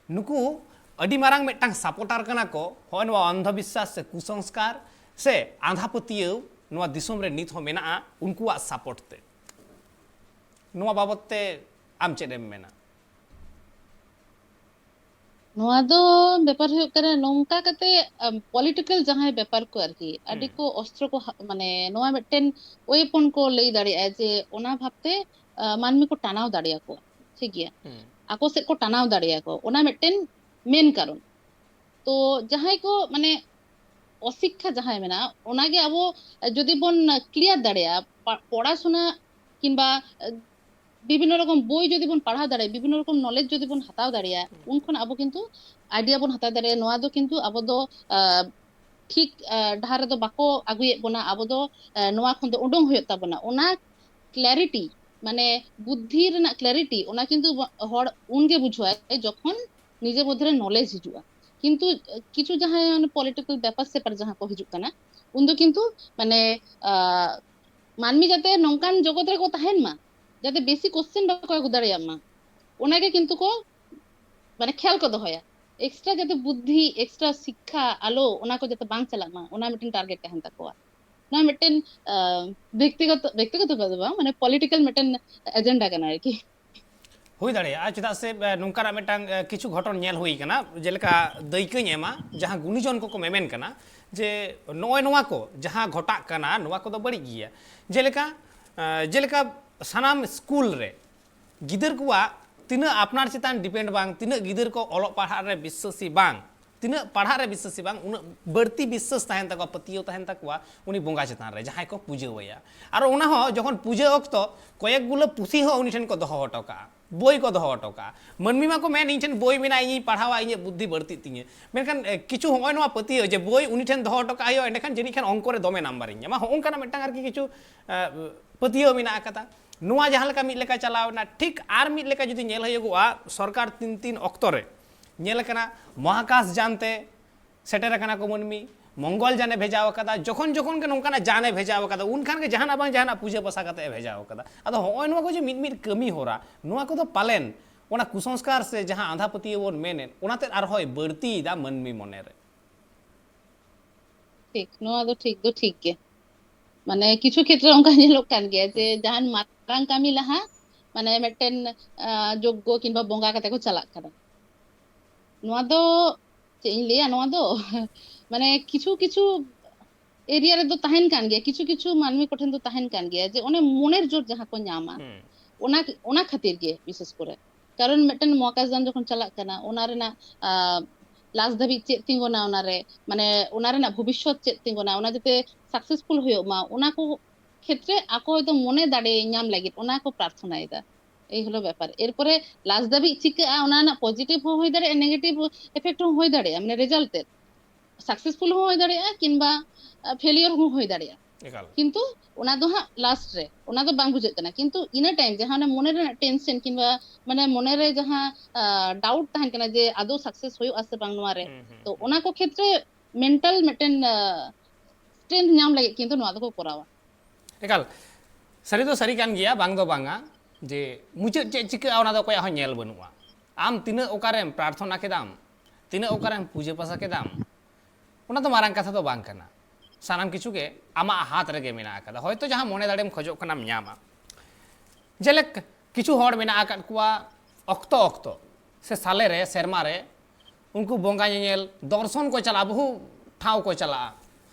ᱱᱩᱠᱩ ᱟᱹᱰᱤ ᱢᱟᱨᱟᱝ ᱢᱤᱫᱴᱟᱝ ᱥᱟᱯᱳᱨᱴᱟᱨ ᱠᱟᱱᱟ ᱠᱚ ᱦᱚᱸᱜᱼᱚᱭ ᱱᱚᱣᱟ ᱚᱱᱫᱷᱚᱵᱤᱥᱥᱟᱥ ᱥᱮ ᱠᱩᱥᱚᱝᱥᱠᱟᱨ ᱥᱮ ᱟᱸᱫᱷᱟ ᱯᱟᱹᱛᱭᱟᱹᱣ ᱱᱚᱣᱟ ᱫᱤᱥᱚᱢ ᱨᱮ ᱱᱤᱛ ᱦᱚᱸ ᱢᱮᱱᱟᱜᱼᱟ, ᱩᱱᱠᱩᱣᱟᱜ ᱥᱟᱯᱳᱨᱴ ᱛᱮ᱾ ᱱᱚᱣᱟ ᱵᱟᱵᱚᱛ ᱛᱮ ᱟᱢ ᱪᱮᱫ ᱮᱢ ᱢᱮᱱᱟ? ᱱᱚᱣᱟ ᱫᱚ ᱵᱮᱯᱟᱨ ᱦᱩᱭᱩᱜ ᱠᱟᱱᱟ ᱱᱚᱝᱠᱟ ᱠᱟᱛᱮ, ᱟᱢ, ᱯᱚᱞᱤᱴᱤᱠᱟᱞ ᱡᱟᱦᱟᱸᱭ ᱵᱮᱯᱟᱨ ᱠᱚ ᱟᱨᱠᱤ, ᱟᱹᱰᱤ ᱦᱩᱸ᱾ ᱠᱚ ᱚᱥᱛᱨᱚ ᱠᱚ ᱦᱟ-, ᱢᱟᱱᱮ ᱱᱚᱣᱟ ᱢᱤᱫᱴᱮᱱ ᱳᱭᱮᱯᱚᱱ ᱠᱚ ᱞᱟᱹᱭ ᱫᱟᱲᱮᱭᱟᱜᱼᱟ ᱡᱮ ᱚᱱᱟ ᱵᱷᱟᱵᱛᱮ, ᱟ, ᱢᱟᱹᱱᱢᱤ ᱠᱚ ᱴᱟᱱᱟᱣ ᱫᱟᱲᱮᱭᱟᱠᱚᱣᱟ, ᱴᱷᱤᱠ ᱜᱮᱭᱟ, ᱦᱩᱸ᱾ ᱟᱠᱚ ᱥᱮᱫ ᱠᱚ ᱴᱟᱱᱟᱣ ᱫᱟᱲᱮᱭᱟᱠᱚᱣᱟ, ᱚᱱᱟ ᱢᱤᱫᱴᱮᱱ ᱢᱮᱱ ᱠᱟᱨᱚᱱ᱾ ᱛᱚ ᱡᱟᱦᱟᱸᱭ ᱠᱚ ᱢᱟᱱᱮ ᱚᱥᱤᱠᱠᱷᱟ ᱡᱟᱦᱟᱸᱭ ᱢᱮᱱᱟᱜᱼᱟ, ᱚᱱᱟᱜᱮ ᱟᱵᱚ ᱡᱩᱫᱤ ᱵᱚᱱ ᱠᱞᱤᱭᱟᱨ ᱫᱟᱲᱮᱭᱟᱜᱼᱟ, ᱯᱟ- ᱯᱚᱲᱟᱥᱩᱱᱟ ᱠᱤᱝᱵᱟ ᱵᱤᱵᱷᱤᱱᱱᱚ ᱨᱚᱠᱚᱢ ᱵᱳᱭ ᱡᱩᱫᱤ ᱵᱚᱱ ᱯᱟᱲᱦᱟᱣ ᱫᱟᱲᱮᱭᱟᱜᱼᱟ, ᱵᱤᱵᱷᱤᱱᱱᱚ ᱨᱚᱠᱚᱢ ᱱᱚᱞᱮᱡᱽ ᱡᱩᱫᱤ ᱵᱚᱱ ᱦᱟᱛᱟᱣ ᱫᱟᱲᱮᱭᱟᱜᱼᱟ, ᱩᱱ ᱠᱷᱚᱱ ᱟᱵᱚ ᱠᱤᱱᱛᱩ ᱟᱭᱰᱤᱭᱟ ᱵᱚᱱ ᱦᱟᱛᱟᱣ ᱫᱟᱲᱮᱭᱟᱜᱼᱟ᱾ ᱱᱚᱣᱟ ᱫᱚ ᱠᱤᱱᱛᱩ ᱟᱵᱚ ᱫᱚ ᱟᱸ, ᱴᱷᱤᱠ ᱟᱸ, ᱰᱟᱦᱟᱨ ᱨᱮᱫᱚ ᱵᱟᱠᱚ ᱟᱹᱜᱩᱭᱮᱫ ᱵᱚᱱᱟ, ᱟᱵᱚ ᱫᱚ ᱟᱸ, ᱱᱚᱣᱟ ᱠᱷᱚᱱ ᱫᱚ ᱩᱰᱩᱝ ᱦᱩᱭᱩᱜ ᱛᱟᱵᱚᱱᱟ᱾ ᱚᱱᱟ ᱠᱞᱟᱨᱤᱴᱤ, ᱢᱟᱱᱮ ᱵᱩᱫᱽᱫᱷᱤ ᱨᱮᱱᱟᱜ ᱠᱞᱟᱨᱤᱴᱤ, ᱚᱱᱟ ᱠᱤᱱᱛᱩ ᱦᱚᱲ ᱩᱱᱜᱮ ᱵᱩᱡᱷᱟᱹᱣᱟᱭ ᱡᱚᱠᱷᱚᱱ ᱱᱤᱡᱮ ᱢᱚᱫᱽᱫᱷᱮ ᱨᱮ ᱱᱚᱞᱮᱡᱽ ᱦᱤᱡᱩᱜᱼᱟ᱾ ᱠᱤᱱᱛᱩ ᱠᱤᱪᱷᱩ ᱡᱟᱦᱟᱸᱭ ᱯᱚᱞᱤᱴᱤᱠᱟᱞ ᱵᱮᱯᱟᱨ ᱥᱮᱯᱟᱨ ᱡᱟᱦᱟᱸ ᱠᱚ ᱦᱤᱡᱩᱜ ᱠᱟᱱᱟ, ᱩᱱᱫᱚ ᱠᱤᱱᱛᱩ ᱢᱟᱱᱮ ᱟᱸ, ᱢᱟᱹᱱᱢᱤ ᱡᱟᱛᱮ ᱱᱚᱝᱠᱟᱱ ᱡᱚᱜᱚᱛ ᱨᱮᱠᱚ ᱛᱟᱦᱮᱱ ᱢᱟ, ᱡᱟᱛᱮ ᱵᱮᱥᱤ ᱠᱚᱥᱪᱮᱱ ᱵᱟᱠᱚ ᱟᱹᱜᱩ ᱫᱟᱲᱮᱭᱟᱜ ᱢᱟ, ᱚᱱᱟᱜᱮ ᱠᱤᱱᱛᱩ ᱠᱚ ᱢᱟᱱᱮ ᱠᱷᱮᱭᱟᱞ ᱠᱚ ᱫᱚᱦᱚᱭᱟ᱾ ᱮᱠᱥᱴᱨᱟ ᱡᱟᱛᱮ ᱵᱩᱫᱽᱫᱷᱤ, ᱮᱠᱥᱴᱨᱟ ᱥᱤᱠᱠᱷᱟ ᱟᱞᱚ, ᱚᱱᱟ ᱠᱚ ᱡᱟᱛᱮ ᱵᱟᱝ ᱪᱟᱞᱟᱜ ᱢᱟ, ᱚᱱᱟ ᱢᱤᱫᱴᱮᱱ ᱴᱟᱨᱜᱮᱴ ᱛᱟᱦᱮᱱ ᱛᱟᱠᱚᱣᱟ᱾ ᱱᱚᱣᱟ ᱢᱤᱫᱴᱮᱱ ᱟᱸ, ᱵᱮᱠᱛᱤᱜᱚᱛᱚ ᱵᱮᱠᱛᱤᱜᱚᱛᱚ ᱵᱷᱟᱵᱮ ᱫᱚ ᱵᱟᱝ, ᱢᱟᱱᱮ ᱯᱚᱞᱤᱴᱤᱠᱟᱞ ᱢᱤᱫᱴᱮᱱ ᱮᱡᱮᱱᱰᱟ ᱠᱟᱱᱟ ᱟᱨᱠᱤ᱾ ᱦᱩᱭ ᱫᱟᱲᱮᱭᱟᱜᱼᱟ᱾ ᱪᱮᱫᱟᱜ ᱥᱮ ᱮ, ᱱᱚᱝᱠᱟᱱᱟᱜ ᱢᱤᱫᱴᱟᱝ ᱮ, ᱠᱤᱪᱷᱩ ᱜᱷᱚᱴᱚᱱ ᱧᱮᱞ ᱦᱩᱭ ᱟᱠᱟᱱᱟ, ᱡᱮᱞᱮᱠᱟ ᱫᱟᱹᱭᱠᱟᱹᱧ ᱮᱢᱟ, ᱡᱟᱦᱟᱸ ᱜᱩᱱᱤᱡᱚᱱ ᱠᱚᱠᱚ ᱢᱮᱢᱮᱱ ᱠᱟᱱᱟ ᱡᱮ ᱱᱚᱜᱼᱚᱭ ᱱᱚᱣᱟ ᱠᱚ ᱡᱟᱦᱟᱸ ᱜᱷᱚᱴᱟᱜ ᱠᱟᱱᱟ, ᱱᱚᱣᱟ ᱠᱚᱫᱚ ᱵᱟᱹᱲᱤᱡ ᱜᱮᱭᱟ᱾ ᱡᱮᱞᱮᱠᱟ ᱮ, ᱡᱮᱞᱮᱠᱟ ᱥᱟᱱᱟᱢ ᱥᱠᱩᱞ ᱨᱮ ᱜᱤᱫᱟᱹᱨ ᱠᱚᱣᱟᱜ ᱛᱤᱱᱟᱹᱜ ᱟᱯᱱᱟᱨ ᱪᱮᱛᱟᱱ ᱰᱤᱯᱮᱱᱰ ᱵᱟᱝ, ᱛᱤᱱᱟᱹᱜ ᱜᱤᱫᱟᱹᱨ ᱠᱚ ᱚᱞᱚᱜ ᱯᱟᱲᱦᱟᱜ ᱨᱮ ᱵᱤᱥᱥᱟᱹᱥᱤ ᱵᱟᱝ, ᱛᱤᱱᱟᱹᱜ ᱯᱟᱲᱦᱟᱜ ᱨᱮ ᱵᱤᱥᱥᱟᱹᱥᱤ ᱵᱟᱝ, ᱩᱱᱟᱹᱜ ᱵᱟᱹᱲᱛᱤ ᱵᱤᱥᱥᱟᱹᱥ ᱛᱟᱦᱮᱱ ᱛᱟᱠᱚᱣᱟ, ᱯᱟᱹᱛᱭᱟᱹᱣ ᱛᱟᱦᱮᱱ ᱛᱟᱠᱚᱣᱟ ᱩᱱᱤ ᱵᱚᱸᱜᱟ ᱪᱮᱛᱟᱱ ᱨᱮ, ᱡᱟᱦᱟᱸᱭ ᱠᱚ ᱯᱩᱡᱟᱹᱣ ᱟᱭᱟ᱾ ᱟᱨ ᱚᱱᱟ ᱦᱚᱸ ᱡᱚᱠᱷᱚᱱ ᱯᱩᱡᱟᱹ ᱚᱠᱛᱚ ᱠᱚᱭᱮᱠ ᱜᱩᱞᱟᱹ ᱯᱩᱛᱷᱤ ᱦᱚᱸ ᱩᱱᱤ ᱴᱷᱮᱱ ᱠᱚ ᱫᱚᱦᱚ ᱦᱚᱴᱚ ᱠᱟᱜᱼᱟ, ᱵᱳᱭ ᱠᱚ ᱫᱚᱦᱚ ᱦᱚᱴᱚ ᱠᱟᱜᱼᱟ᱾ ᱢᱟᱹᱱᱢᱤ ᱢᱟᱠᱚ ᱢᱮᱱ, "ᱤᱧ ᱴᱷᱮᱱ ᱵᱳᱭ ᱢᱮᱱᱟᱜᱼᱟ, ᱤᱧᱤᱧ ᱯᱟᱲᱦᱟᱣᱟ, ᱤᱧᱟᱹᱜ ᱵᱩᱫᱽᱫᱷᱤ ᱵᱟᱹᱲᱛᱤᱜ ᱛᱤᱧᱟᱹ᱾" ᱢᱮᱱᱠᱷᱟᱱ ᱮ, ᱠᱤᱪᱷᱩ ᱦᱚᱸᱜᱼᱚᱭ ᱱᱚᱣᱟ ᱯᱟᱹᱛᱭᱟᱹᱣ ᱡᱮ ᱵᱳᱭ ᱩᱱᱤ ᱴᱷᱮᱱ ᱫᱚᱦᱚ ᱦᱚᱴᱚ ᱠᱟᱜ ᱦᱩᱭᱩᱜᱼᱟ, ᱮᱸᱰᱮᱠᱷᱟᱱ ᱡᱟᱹᱱᱤᱡ ᱠᱷᱟᱱ ᱚᱝᱠᱚ ᱨᱮ ᱫᱚᱢᱮ ᱱᱟᱢᱵᱟᱨᱤᱧ ᱧᱟᱢᱟ, ᱦᱚᱸᱜᱼᱚ ᱱᱚᱝᱠᱟᱱᱟᱜ ᱢᱤᱫᱴᱟᱝ ᱟᱨᱠᱤ ᱠᱤᱪᱷᱩ ᱮ, ᱯᱟᱹᱛᱭᱟᱹᱣ ᱢᱮᱱᱟᱜ ᱟᱠᱟᱫᱟ᱾ ᱱᱚᱣᱟ ᱡᱟᱦᱟᱸ ᱞᱮᱠᱟ ᱢᱤᱫ ᱞᱮᱠᱟ ᱪᱟᱞᱟᱣ ᱮᱱᱟ, ᱴᱷᱤᱠ ᱟᱨ ᱢᱤᱫ ᱞᱮᱠᱟ ᱡᱩᱫᱤ ᱧᱮᱞ ᱦᱩᱭᱩᱜᱚᱜᱼᱟ, ᱥᱚᱨᱠᱟᱨ ᱛᱤᱱ ᱛᱤᱱ ᱚᱠᱛᱚ ᱨᱮ ᱧᱮᱞ ᱟᱠᱟᱱᱟ ᱢᱚᱦᱟᱠᱟᱥ ᱡᱟᱱᱛᱮ ᱥᱮᱴᱮᱨ ᱟᱠᱟᱱᱟ ᱠᱚ ᱢᱟᱹᱱᱢᱤ, ᱢᱚᱝᱜᱚᱞ ᱡᱟᱱᱮ ᱵᱷᱮᱡᱟᱣ ᱟᱠᱟᱫᱟ, ᱡᱚᱠᱷᱚᱱ ᱡᱚᱠᱷᱚᱱ ᱜᱮ ᱱᱚᱝᱠᱟᱱᱟᱜ ᱡᱟᱱᱮ ᱵᱷᱮᱡᱟᱣ ᱟᱠᱟᱫᱟ, ᱩᱱ ᱠᱷᱟᱱ ᱜᱮ ᱡᱟᱦᱟᱱᱟᱜ ᱵᱟᱝ ᱡᱟᱦᱟᱱᱟᱜ ᱯᱩᱡᱟᱹ ᱯᱟᱥᱟ ᱠᱟᱛᱮ ᱮ ᱵᱷᱮᱡᱟᱣ ᱟᱠᱟᱫᱟ᱾ ᱟᱫᱚ ᱦᱚᱸᱜᱼᱚᱭ ᱱᱚᱣᱟ ᱠᱚ ᱡᱮ ᱢᱤᱫ ᱢᱤᱫ ᱠᱟᱹᱢᱤ ᱦᱚᱨᱟ, ᱱᱚᱣᱟ ᱠᱚᱫᱚ ᱯᱟᱞᱮᱱ ᱚᱱᱟ ᱠᱩᱥᱚᱝᱥᱠᱟᱨ ᱥᱮ ᱡᱟᱦᱟᱸ ᱟᱸᱫᱷᱟ ᱯᱟᱹᱛᱭᱟᱹᱣ ᱵᱚᱱ ᱢᱮᱱᱮᱫ, ᱚᱱᱟ ᱛᱮᱫ ᱟᱨᱦᱚᱸᱭ ᱵᱟᱹᱲᱛᱤᱭᱮᱫᱟ ᱢᱟᱹᱱᱢᱤ ᱢᱚᱱᱮ ᱨᱮ᱾ ᱴᱷᱤᱠ, ᱱᱚᱣᱟ ᱫᱚ ᱴᱷᱤᱠ ᱫᱚ ᱴᱷᱤᱠ ᱜᱮ᱾ ᱢᱟᱱᱮ ᱠᱤᱪᱷᱩ ᱠᱷᱮᱛᱨᱮ ᱚᱱᱠᱟ ᱧᱮᱞᱚᱜ ᱠᱟᱱ ᱜᱮᱭᱟ ᱡᱮ ᱡᱟᱦᱟᱱ ᱢᱟᱨᱟᱝ ᱠᱟᱹᱢᱤ ᱞᱟᱦᱟ ᱢᱟᱱᱮ ᱢᱤᱫᱴᱮᱱ ᱟᱸ, ᱡᱚᱜᱽᱜᱚ ᱠᱤᱝᱵᱟ ᱵᱚᱸᱜᱟ ᱠᱟᱛᱮ ᱠᱚ ᱪᱟᱞᱟᱜ ᱠᱟᱱᱟ᱾ ᱱᱚᱣᱟ ᱫᱚ ᱪᱮᱫ ᱤᱧ ᱞᱟᱹᱭᱟ, ᱱᱚᱣᱟ ᱫᱚ ᱢᱟᱱᱮ ᱠᱤᱪᱷᱩ ᱠᱤᱪᱷᱩ ᱮᱨᱤᱭᱟ ᱨᱮᱫᱚ ᱛᱟᱦᱮᱱ ᱠᱟᱱ ᱜᱮᱭᱟ, ᱠᱤᱪᱷᱩ ᱠᱤᱪᱷᱩ ᱢᱟᱹᱱᱢᱤ ᱠᱚᱴᱷᱮᱱ ᱫᱚ ᱛᱟᱦᱮᱱ ᱠᱟᱱ ᱜᱮᱭᱟ ᱡᱮ ᱚᱱᱮ ᱢᱚᱱᱮᱨ ᱡᱳᱨ ᱡᱟᱦᱟᱸ ᱠᱚ ᱧᱟᱢᱟ, ᱚᱱᱟ ᱚᱱᱟ ᱠᱷᱟᱹᱛᱤᱨ ᱜᱮ ᱵᱤᱥᱮᱥ ᱠᱚᱨᱮ᱾ ᱠᱟᱨᱚᱱ ᱢᱤᱫᱴᱮᱱ ᱢᱚᱦᱟᱠᱟᱥ ᱡᱟᱱ ᱡᱚᱠᱷᱚᱱ ᱪᱟᱞᱟᱜ ᱠᱟᱱᱟ, ᱚᱱᱟ ᱨᱮᱱᱟᱜ ᱟᱸ, ᱞᱟᱥᱴ ᱫᱷᱟᱹᱵᱤᱡ ᱪᱮᱫ ᱛᱤᱸᱜᱩᱱᱟ ᱚᱱᱟᱨᱮ, ᱢᱟᱱᱮ ᱚᱱᱟ ᱨᱮᱱᱟᱜ ᱵᱷᱚᱵᱤᱥᱥᱚᱛ ᱪᱮᱫ ᱛᱤᱸᱜᱩᱱᱟ, ᱚᱱᱟ ᱡᱟᱛᱮ ᱥᱟᱠᱥᱮᱥᱯᱷᱩᱞ ᱦᱩᱭᱩᱜ ᱢᱟ, ᱚᱱᱟ ᱠᱚ ᱠᱷᱮᱛᱨᱮ ᱟᱠᱚ ᱫᱚ ᱢᱚᱱᱮ ᱫᱟᱲᱮ ᱧᱟᱢ ᱞᱟᱹᱜᱤᱫ ᱚᱱᱟ ᱠᱚ ᱯᱨᱟᱨᱛᱷᱚᱱᱟᱭᱮᱫᱟ᱾ ᱮᱭ ᱦᱚᱞᱚ ᱵᱮᱯᱟᱨ᱾ ᱮᱨᱯᱚᱨᱮ ᱞᱟᱥᱴ ᱫᱷᱟᱹᱵᱤᱡ ᱪᱤᱠᱟᱹᱜᱼᱟ, ᱚᱱᱟ ᱨᱮᱱᱟᱜ ᱯᱚᱡᱤᱴᱤᱵᱷ ᱦᱚᱸ ᱦᱩᱭ ᱫᱟᱲᱮᱭᱟᱜᱼᱟ, ᱱᱮᱜᱮᱴᱤᱵᱷ ᱮᱯᱷᱮᱠᱴ ᱦᱚᱸ ᱦᱩᱭ ᱫᱟᱲᱮᱭᱟᱜᱼᱟ, ᱢᱟᱱᱮ ᱨᱮᱡᱟᱞᱴ ᱛᱮᱫ ᱥᱟᱠᱥᱮᱥᱯᱷᱩᱞ ᱦᱚᱸ ᱦᱩᱭ ᱫᱟᱲᱮᱭᱟᱜᱼᱟ ᱠᱤᱝᱵᱟ ᱯᱷᱮᱞᱤᱭᱚᱨ ᱦᱚᱸ ᱦᱩᱭ ᱫᱟᱲᱮᱭᱟᱜᱼᱟ᱾ ᱮᱠᱟᱞ᱾ ᱠᱤᱱᱛᱩ ᱚᱱᱟ ᱫᱚ ᱦᱟᱸᱜ ᱞᱟᱥᱴ ᱨᱮ, ᱚᱱᱟ ᱫᱚ ᱵᱟᱝ ᱵᱩᱡᱷᱟᱹᱜ ᱠᱟᱱᱟ, ᱠᱤᱱᱛᱩ ᱤᱱᱟᱹ ᱴᱟᱭᱤᱢ ᱡᱟᱦᱟᱸ ᱚᱱᱟ ᱢᱚᱱᱮ ᱨᱮᱱᱟᱜ ᱴᱮᱱᱥᱮᱱ ᱠᱤᱝᱵᱟ ᱢᱟᱱᱮ ᱢᱚᱱᱮ ᱨᱮ ᱡᱟᱦᱟᱸ ᱰᱟᱣᱩᱴ ᱛᱟᱦᱮᱱ ᱠᱟᱱᱟ ᱡᱮ ᱟᱫᱚ ᱥᱟᱠᱥᱮᱥ ᱦᱩᱭᱩᱜᱼᱟ ᱥᱮ ᱵᱟᱝ ᱱᱚᱣᱟ ᱨᱮ, ᱦᱩᱸ, ᱦᱩᱸ, ᱛᱚ ᱦᱩᱸ᱾ ᱚᱱᱟ ᱠᱚ ᱠᱷᱮᱛᱨᱮ ᱢᱮᱱᱴᱟᱞ ᱢᱤᱫᱴᱮᱱ ᱥᱴᱨᱮᱱᱛᱷ ᱧᱟᱢ ᱞᱟᱹᱜᱤᱫ ᱠᱤᱱᱛᱩ ᱱᱚᱣᱟ ᱫᱚᱠᱚ ᱠᱚᱨᱟᱣᱟ᱾ ᱮᱠᱟᱞ, ᱥᱟᱹᱨᱤ ᱫᱚ ᱥᱟᱹᱨᱤ ᱠᱟᱱ ᱜᱮᱭᱟ, ᱵᱟᱝ ᱫᱚ ᱵᱟᱝᱟ, ᱡᱮ ᱢᱩᱪᱟᱹᱫ ᱪᱮᱫ ᱪᱤᱠᱟᱹᱜᱼᱟ ᱚᱱᱟ ᱫᱚ ᱚᱠᱚᱭᱟᱜ ᱦᱚᱸ ᱧᱮᱞ ᱵᱟᱹᱱᱩᱜᱼᱟ᱾ ᱟᱢ ᱛᱤᱱᱟᱹᱜ ᱚᱠᱟᱨᱮᱢ ᱯᱨᱟᱨᱛᱷᱚᱱᱟ ᱠᱮᱫᱟᱢ, ᱛᱤᱱᱟᱹᱜ ᱚᱠᱟᱨᱮᱢ ᱯᱩᱡᱟᱹ ᱯᱟᱥᱟ ᱠᱮᱫᱟᱢ, ᱚᱱᱟ ᱫᱚ ᱢᱟᱨᱟᱝ ᱠᱟᱛᱷᱟ ᱫᱚ ᱵᱟᱝ ᱠᱟᱱᱟ᱾ ᱥᱟᱱᱟᱢ ᱠᱤᱪᱷᱩ ᱜᱮ ᱟᱢᱟᱜ ᱦᱟᱛ ᱨᱮᱜᱮ ᱢᱮᱱᱟᱜ ᱟᱠᱟᱫᱟ᱾ ᱦᱚᱭᱛᱳ ᱡᱟᱦᱟᱸ ᱢᱚᱱᱮ ᱫᱟᱲᱮᱢ ᱠᱷᱚᱡᱚᱜ ᱠᱟᱱᱟᱢ ᱧᱟᱢᱟ᱾ ᱡᱮᱞᱮᱠ ᱠᱤᱪᱷᱩ ᱦᱚᱲ ᱢᱮᱱᱟᱜ ᱟᱠᱟᱫ ᱠᱚᱣᱟ ᱚᱠᱛᱚ ᱚᱠᱛᱚ ᱥᱮ ᱥᱟᱞᱮ ᱨᱮ, ᱥᱮᱨᱢᱟ ᱨᱮ ᱩᱱᱠᱩ ᱵᱚᱸᱜᱟ ᱧᱮᱧᱮᱞ ᱫᱚᱨᱥᱚᱱ ᱠᱚ ᱪᱟᱞᱟᱜᱼᱟ, ᱵᱚᱦᱩ ᱴᱷᱟᱶ ᱠᱚ ᱪᱟᱞᱟᱜᱼᱟ,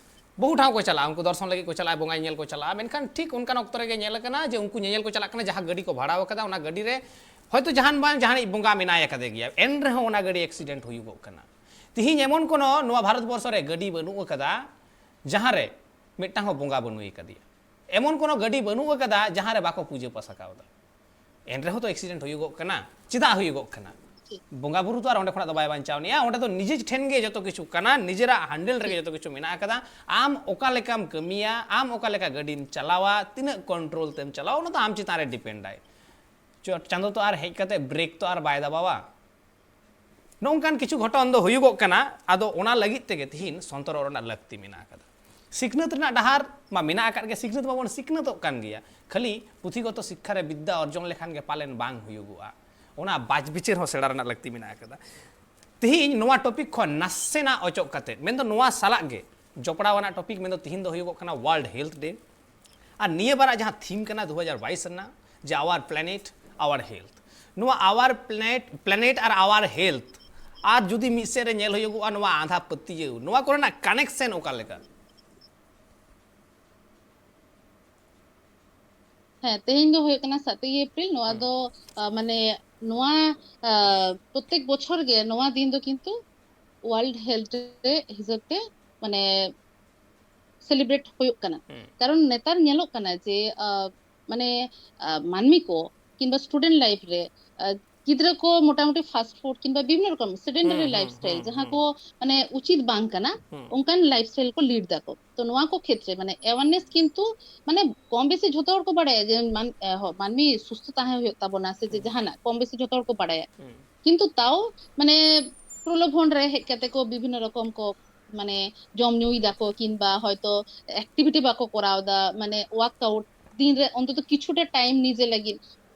ᱵᱚᱦᱩ ᱴᱷᱟᱶ ᱠᱚ ᱪᱟᱞᱟᱜᱼᱟ, ᱩᱱᱠᱩ ᱫᱚᱨᱥᱚᱱ ᱞᱟᱹᱜᱤᱫ ᱠᱚ ᱪᱟᱞᱟᱜᱼᱟ, ᱵᱚᱸᱜᱟ ᱧᱮᱧᱮᱞ ᱠᱚ ᱪᱟᱞᱟᱜᱼᱟ᱾ ᱢᱮᱱᱠᱷᱟᱱ ᱴᱷᱤᱠ ᱚᱱᱠᱟᱱ ᱚᱠᱛᱚ ᱨᱮᱜᱮ ᱧᱮᱞ ᱟᱠᱟᱱᱟ ᱡᱮ ᱩᱱᱠᱩ ᱧᱮᱧᱮᱞ ᱠᱚ ᱪᱟᱞᱟᱜ ᱠᱟᱱᱟ, ᱡᱟᱦᱟᱸ ᱜᱟᱹᱰᱤ ᱠᱚ ᱵᱷᱟᱲᱟ ᱟᱠᱟᱫᱟ, ᱚᱱᱟ ᱜᱟᱹᱰᱤ ᱨᱮ ᱦᱚᱭᱛᱳ ᱡᱟᱦᱟᱱ ᱵᱟᱝ ᱡᱟᱦᱟᱱᱤᱡ ᱵᱚᱸᱜᱟ ᱢᱮᱱᱟᱭ ᱟᱠᱟᱫᱮ ᱜᱮᱭᱟ, ᱮᱱ ᱨᱮᱦᱚᱸ ᱚᱱᱟ ᱜᱟᱹᱰᱤ ᱮᱠᱥᱤᱰᱮᱱᱴ ᱦᱩᱭᱩᱜᱚᱜ ᱠᱟᱱᱟ᱾ ᱛᱤᱦᱤᱧ ᱮᱢᱚᱱ ᱠᱳᱱᱳ ᱱᱚᱣᱟ ᱵᱷᱟᱨᱚᱛ ᱵᱚᱨᱥᱚ ᱨᱮ ᱜᱟᱹᱰᱤ ᱵᱟᱹᱱᱩᱜ ᱟᱠᱟᱫᱟ ᱡᱟᱦᱟᱸ ᱨᱮ ᱢᱤᱫᱴᱟᱝ ᱦᱚᱸ ᱵᱚᱸᱜᱟ ᱵᱟᱹᱱᱩᱭ ᱟᱠᱟᱫᱮᱭᱟ᱾ ᱮᱢᱚᱱ ᱠᱳᱱᱳ ᱜᱟᱹᱰᱤ ᱵᱟᱹᱱᱩᱜ ᱟᱠᱟᱫᱟ ᱡᱟᱦᱟᱸ ᱨᱮ ᱵᱟᱠᱚ ᱯᱩᱡᱟᱹ ᱯᱟᱥᱟ ᱠᱟᱣᱫᱟ᱾ ᱮᱱ ᱨᱮᱦᱚᱸ ᱛᱚ ᱮᱠᱥᱤᱰᱮᱱᱴ ᱦᱩᱭᱩᱜᱚᱜ ᱠᱟᱱᱟ᱾ ᱪᱮᱫᱟᱜ ᱦᱩᱭᱩᱜᱚᱜ ᱠᱟᱱᱟ? ᱴᱷᱤᱠ᱾ ᱵᱚᱸᱜᱟ ᱵᱩᱨᱩ ᱛᱚ ᱟᱨ ᱚᱸᱰᱮ ᱠᱷᱚᱱᱟᱜ ᱫᱚ ᱵᱟᱭ ᱵᱟᱧᱪᱟᱣ ᱱᱤᱭᱟ, ᱚᱸᱰᱮ ᱫᱚ ᱱᱤᱡᱮ ᱴᱷᱮᱱ ᱜᱮ ᱡᱚᱛᱚ ᱠᱤᱪᱷᱩ ᱠᱟᱱᱟ, ᱱᱤᱡᱮᱨᱟᱜ ᱦᱟᱱᱰᱮᱞ ᱨᱮᱜᱮ ᱡᱚᱛᱚ ᱠᱤᱪᱷᱩ ᱢᱮᱱᱟᱜ ᱟᱠᱟᱫᱟ᱾ ᱟᱢ ᱚᱠᱟ ᱞᱮᱠᱟᱢ ᱠᱟᱹᱢᱤᱭᱟ, ᱟᱢ ᱚᱠᱟ ᱞᱮᱠᱟ ᱜᱟᱹᱰᱤᱢ ᱪᱟᱞᱟᱣᱟ, ᱛᱤᱱᱟᱹᱜ ᱠᱚᱱᱴᱨᱳᱞ ᱛᱮᱢ ᱪᱟᱞᱟᱣᱟ, ᱚᱱᱟ ᱫᱚ ᱟᱢ ᱪᱮᱛᱟᱱ ᱨᱮ ᱰᱤᱯᱮᱱᱰ ᱟᱭ᱾ ᱪᱚᱴ ᱪᱟᱸᱫᱚ ᱛᱚ ᱟᱨ ᱦᱮᱡ ᱠᱟᱛᱮ ᱵᱨᱮᱠ ᱛᱚ ᱟᱨ ᱵᱟᱭ ᱫᱟᱵᱟᱣᱟ᱾ ᱱᱚᱝᱠᱟᱱ ᱠᱤᱪᱷᱩ ᱜᱷᱚᱴᱚᱱ ᱫᱚ ᱦᱩᱭᱩᱜᱚᱜ ᱠᱟᱱᱟ᱾ ᱟᱫᱚ ᱚᱱᱟ ᱞᱟᱹᱜᱤᱫ ᱛᱮᱜᱮ ᱛᱤᱦᱤᱧ ᱥᱚᱱᱛᱚᱨᱚᱜ ᱨᱮᱱᱟᱜ ᱞᱟᱹᱠᱛᱤ ᱢᱮᱱᱟᱜ ᱟᱠᱟᱫᱟ᱾ ᱥᱤᱠᱷᱱᱟᱹᱛ ᱨᱮᱱᱟᱜ ᱰᱟᱦᱟᱨ ᱢᱟ ᱢᱮᱱᱟᱜ ᱟᱠᱟᱫ ᱜᱮ, ᱥᱤᱠᱷᱱᱟᱹᱛ ᱢᱟᱵᱚᱱ ᱥᱤᱠᱷᱱᱟᱹᱛᱚᱜ ᱠᱟᱱ ᱜᱮᱭᱟ, ᱠᱷᱟᱹᱞᱤ ᱯᱩᱛᱷᱤᱜᱚᱛᱚ ᱥᱤᱠᱠᱷᱟ ᱨᱮ ᱵᱤᱫᱽᱫᱟ ᱚᱨᱡᱚᱱ ᱞᱮᱠᱷᱟᱱ ᱜᱮ ᱯᱟᱞᱮᱱ ᱵᱟᱝ ᱦᱩᱭᱩᱜᱚᱜᱼᱟ᱾ ᱚᱱᱟ ᱵᱟᱪ ᱵᱤᱪᱟᱹᱨ ᱦᱚᱸ ᱥᱮᱬᱟ ᱨᱮᱱᱟᱜ ᱞᱟᱹᱠᱛᱤ ᱢᱮᱱᱟᱜ ᱟᱠᱟᱫᱟ᱾ ᱛᱤᱦᱤᱧ ᱱᱚᱣᱟ ᱴᱚᱯᱤᱠ ᱠᱷᱚᱱ ᱱᱟᱥᱮᱱᱟᱜ ᱚᱪᱚᱜ ᱠᱟᱛᱮ, ᱢᱮᱱᱫᱚ ᱱᱚᱣᱟ ᱥᱟᱞᱟᱜ ᱜᱮ ᱡᱚᱯᱲᱟᱣ ᱟᱱᱟᱜ ᱴᱚᱯᱤᱠ, ᱢᱮᱱᱫᱚ ᱛᱤᱦᱤᱧ ᱫᱚ ᱦᱩᱭᱩᱜᱚᱜ ᱠᱟᱱᱟ ᱣᱟᱨᱞᱰ ᱦᱮᱞᱛᱷ ᱰᱮ᱾ ᱟᱨ ᱱᱤᱭᱟᱹ ᱵᱟᱨᱟᱜ ᱡᱟᱦᱟᱸ ᱛᱷᱤᱢ ᱠᱟᱱᱟ ᱫᱩ ᱦᱟᱡᱟᱨ ᱵᱟᱭᱤᱥ ᱨᱮᱱᱟᱜ, ᱡᱮ Our Planet, Our Health, ᱱᱚᱣᱟ Our Planet, Planet R Our Health, ᱟᱨ ᱡᱩᱫᱤ ᱢᱤᱫ ᱥᱮᱫ ᱨᱮ ᱧᱮᱞ ᱦᱩᱭᱩᱜᱚᱜᱼᱟ ᱱᱚᱣᱟ ᱟᱸᱫᱷᱟ ᱯᱟᱹᱛᱭᱟᱹᱣ, ᱱᱚᱣᱟ ᱠᱚᱨᱮᱱᱟᱜ ᱠᱟᱱᱮᱠᱥᱮᱱ ᱚᱠᱟ ᱞᱮᱠᱟ? ᱦᱮᱸ, ᱛᱮᱦᱮᱧ ᱫᱚ ᱦᱩᱭᱩᱜ ᱠᱟᱱᱟ ᱥᱟᱛᱮᱭ ᱮᱯᱨᱤᱞ᱾ ᱱᱚᱣᱟ ᱦᱩᱸ᱾ ᱫᱚ ᱟᱸ, ᱢᱟᱱᱮ ᱱᱚᱣᱟ ᱟᱸ, ᱯᱨᱚᱛᱮᱠ ᱵᱚᱪᱷᱚᱨ ᱜᱮ ᱱᱚᱣᱟ ᱫᱤᱱ ᱫᱚ ᱠᱤᱱᱛᱩ ᱳᱣᱟᱨᱞᱰ ᱦᱮᱞᱛᱷ ᱰᱮ ᱦᱤᱥᱟᱹᱵ ᱛᱮ ᱢᱟᱱᱮ ᱥᱮᱞᱤᱵᱨᱮᱴ ᱦᱩᱭᱩᱜ ᱠᱟᱱᱟ᱾ ᱦᱩᱸ᱾ ᱠᱟᱨᱚᱱ ᱱᱮᱛᱟᱨ ᱧᱮᱞᱚᱜ ᱠᱟᱱᱟ ᱡᱮ ᱟᱸ, ᱢᱟᱱᱮ ᱟᱸ, ᱢᱟᱹᱱᱢᱤ ᱠᱚ ᱠᱤᱝᱵᱟ ᱥᱴᱩᱰᱮᱱᱴ ᱞᱟᱭᱤᱯᱷ ᱨᱮ ᱟᱸ, ᱜᱤᱫᱽᱨᱟᱹ ᱠᱚ ᱢᱚᱴᱟᱢᱩᱴᱤ ᱯᱷᱟᱥᱴ ᱯᱷᱩᱰ ᱠᱤᱝᱵᱟ ᱵᱤᱵᱷᱤᱱᱱᱚ ᱨᱚᱠᱚᱢ ᱥᱮᱰᱮᱱᱴᱟᱨᱤ ᱦᱩᱸ, ᱞᱟᱭᱤᱯᱷ ᱦᱩᱸ, ᱥᱴᱟᱭᱤᱞ ᱦᱩᱸ, ᱡᱟᱦᱟᱸ ᱦᱩᱸ᱾ ᱠᱚ ᱢᱟᱱᱮ ᱩᱪᱤᱛ ᱵᱟᱝ ᱠᱟᱱᱟ, ᱦᱩᱸ᱾ ᱚᱱᱠᱟᱱ ᱞᱟᱭᱤᱯᱷ ᱥᱴᱟᱭᱤᱞ ᱠᱚ ᱞᱤᱰ ᱫᱟᱠᱚ᱾ ᱛᱚ ᱱᱚᱣᱟ ᱠᱚ ᱠᱷᱮᱛᱨᱮ ᱢᱟᱱᱮ ᱮᱣᱟᱨᱱᱮᱥ ᱠᱤᱱᱛᱩ ᱢᱟᱱᱮ ᱠᱚᱢ ᱵᱮᱥᱤ ᱡᱷᱚᱛᱚ ᱦᱚᱲ ᱠᱚ ᱵᱟᱲᱟᱭᱟ ᱡᱮ ᱢᱟᱱ-, ᱮ, ᱦᱚ-, ᱢᱟᱹᱱᱢᱤ ᱥᱩᱥᱛᱷᱚ ᱛᱟᱦᱮᱸ ᱦᱩᱭᱩᱜ ᱛᱟᱵᱚᱱᱟ ᱥᱮ ᱡᱮ ᱦᱩᱸ᱾ ᱡᱟᱦᱟᱱᱟᱜ ᱠᱚᱢ ᱵᱮᱥᱤ ᱡᱷᱚᱛᱚ ᱦᱚᱲ ᱠᱚ ᱵᱟᱲᱟᱭᱟ᱾ ᱦᱩᱸ᱾ ᱠᱤᱱᱛᱩ ᱛᱟᱣ ᱢᱟᱱᱮ ᱯᱨᱚᱞᱳᱵᱷᱚᱱ ᱨᱮ ᱦᱮᱡ ᱠᱟᱛᱮ ᱠᱚ ᱵᱤᱵᱷᱤᱱᱱᱚ ᱨᱚᱠᱚᱢ ᱠᱚ ᱢᱟᱱᱮ ᱡᱚᱢ ᱧᱩᱭ ᱫᱟᱠᱚ ᱠᱤᱝᱵᱟ ᱦᱚᱭᱛᱚ ᱮᱠᱴᱤᱵᱷᱤᱴᱤ ᱵᱟᱠᱚ ᱠᱚᱨᱟᱣ ᱫᱟ, ᱢᱟᱱᱮ ᱳᱣᱟᱨᱠ ᱟᱣᱩᱴ ᱫᱤᱱ ᱨᱮ ᱚᱱᱛᱚᱛᱚ ᱠᱤᱪᱷᱩᱴᱟ ᱴᱟᱭᱤᱢ ᱱᱤᱡᱮ ᱞᱟᱹᱜᱤᱫ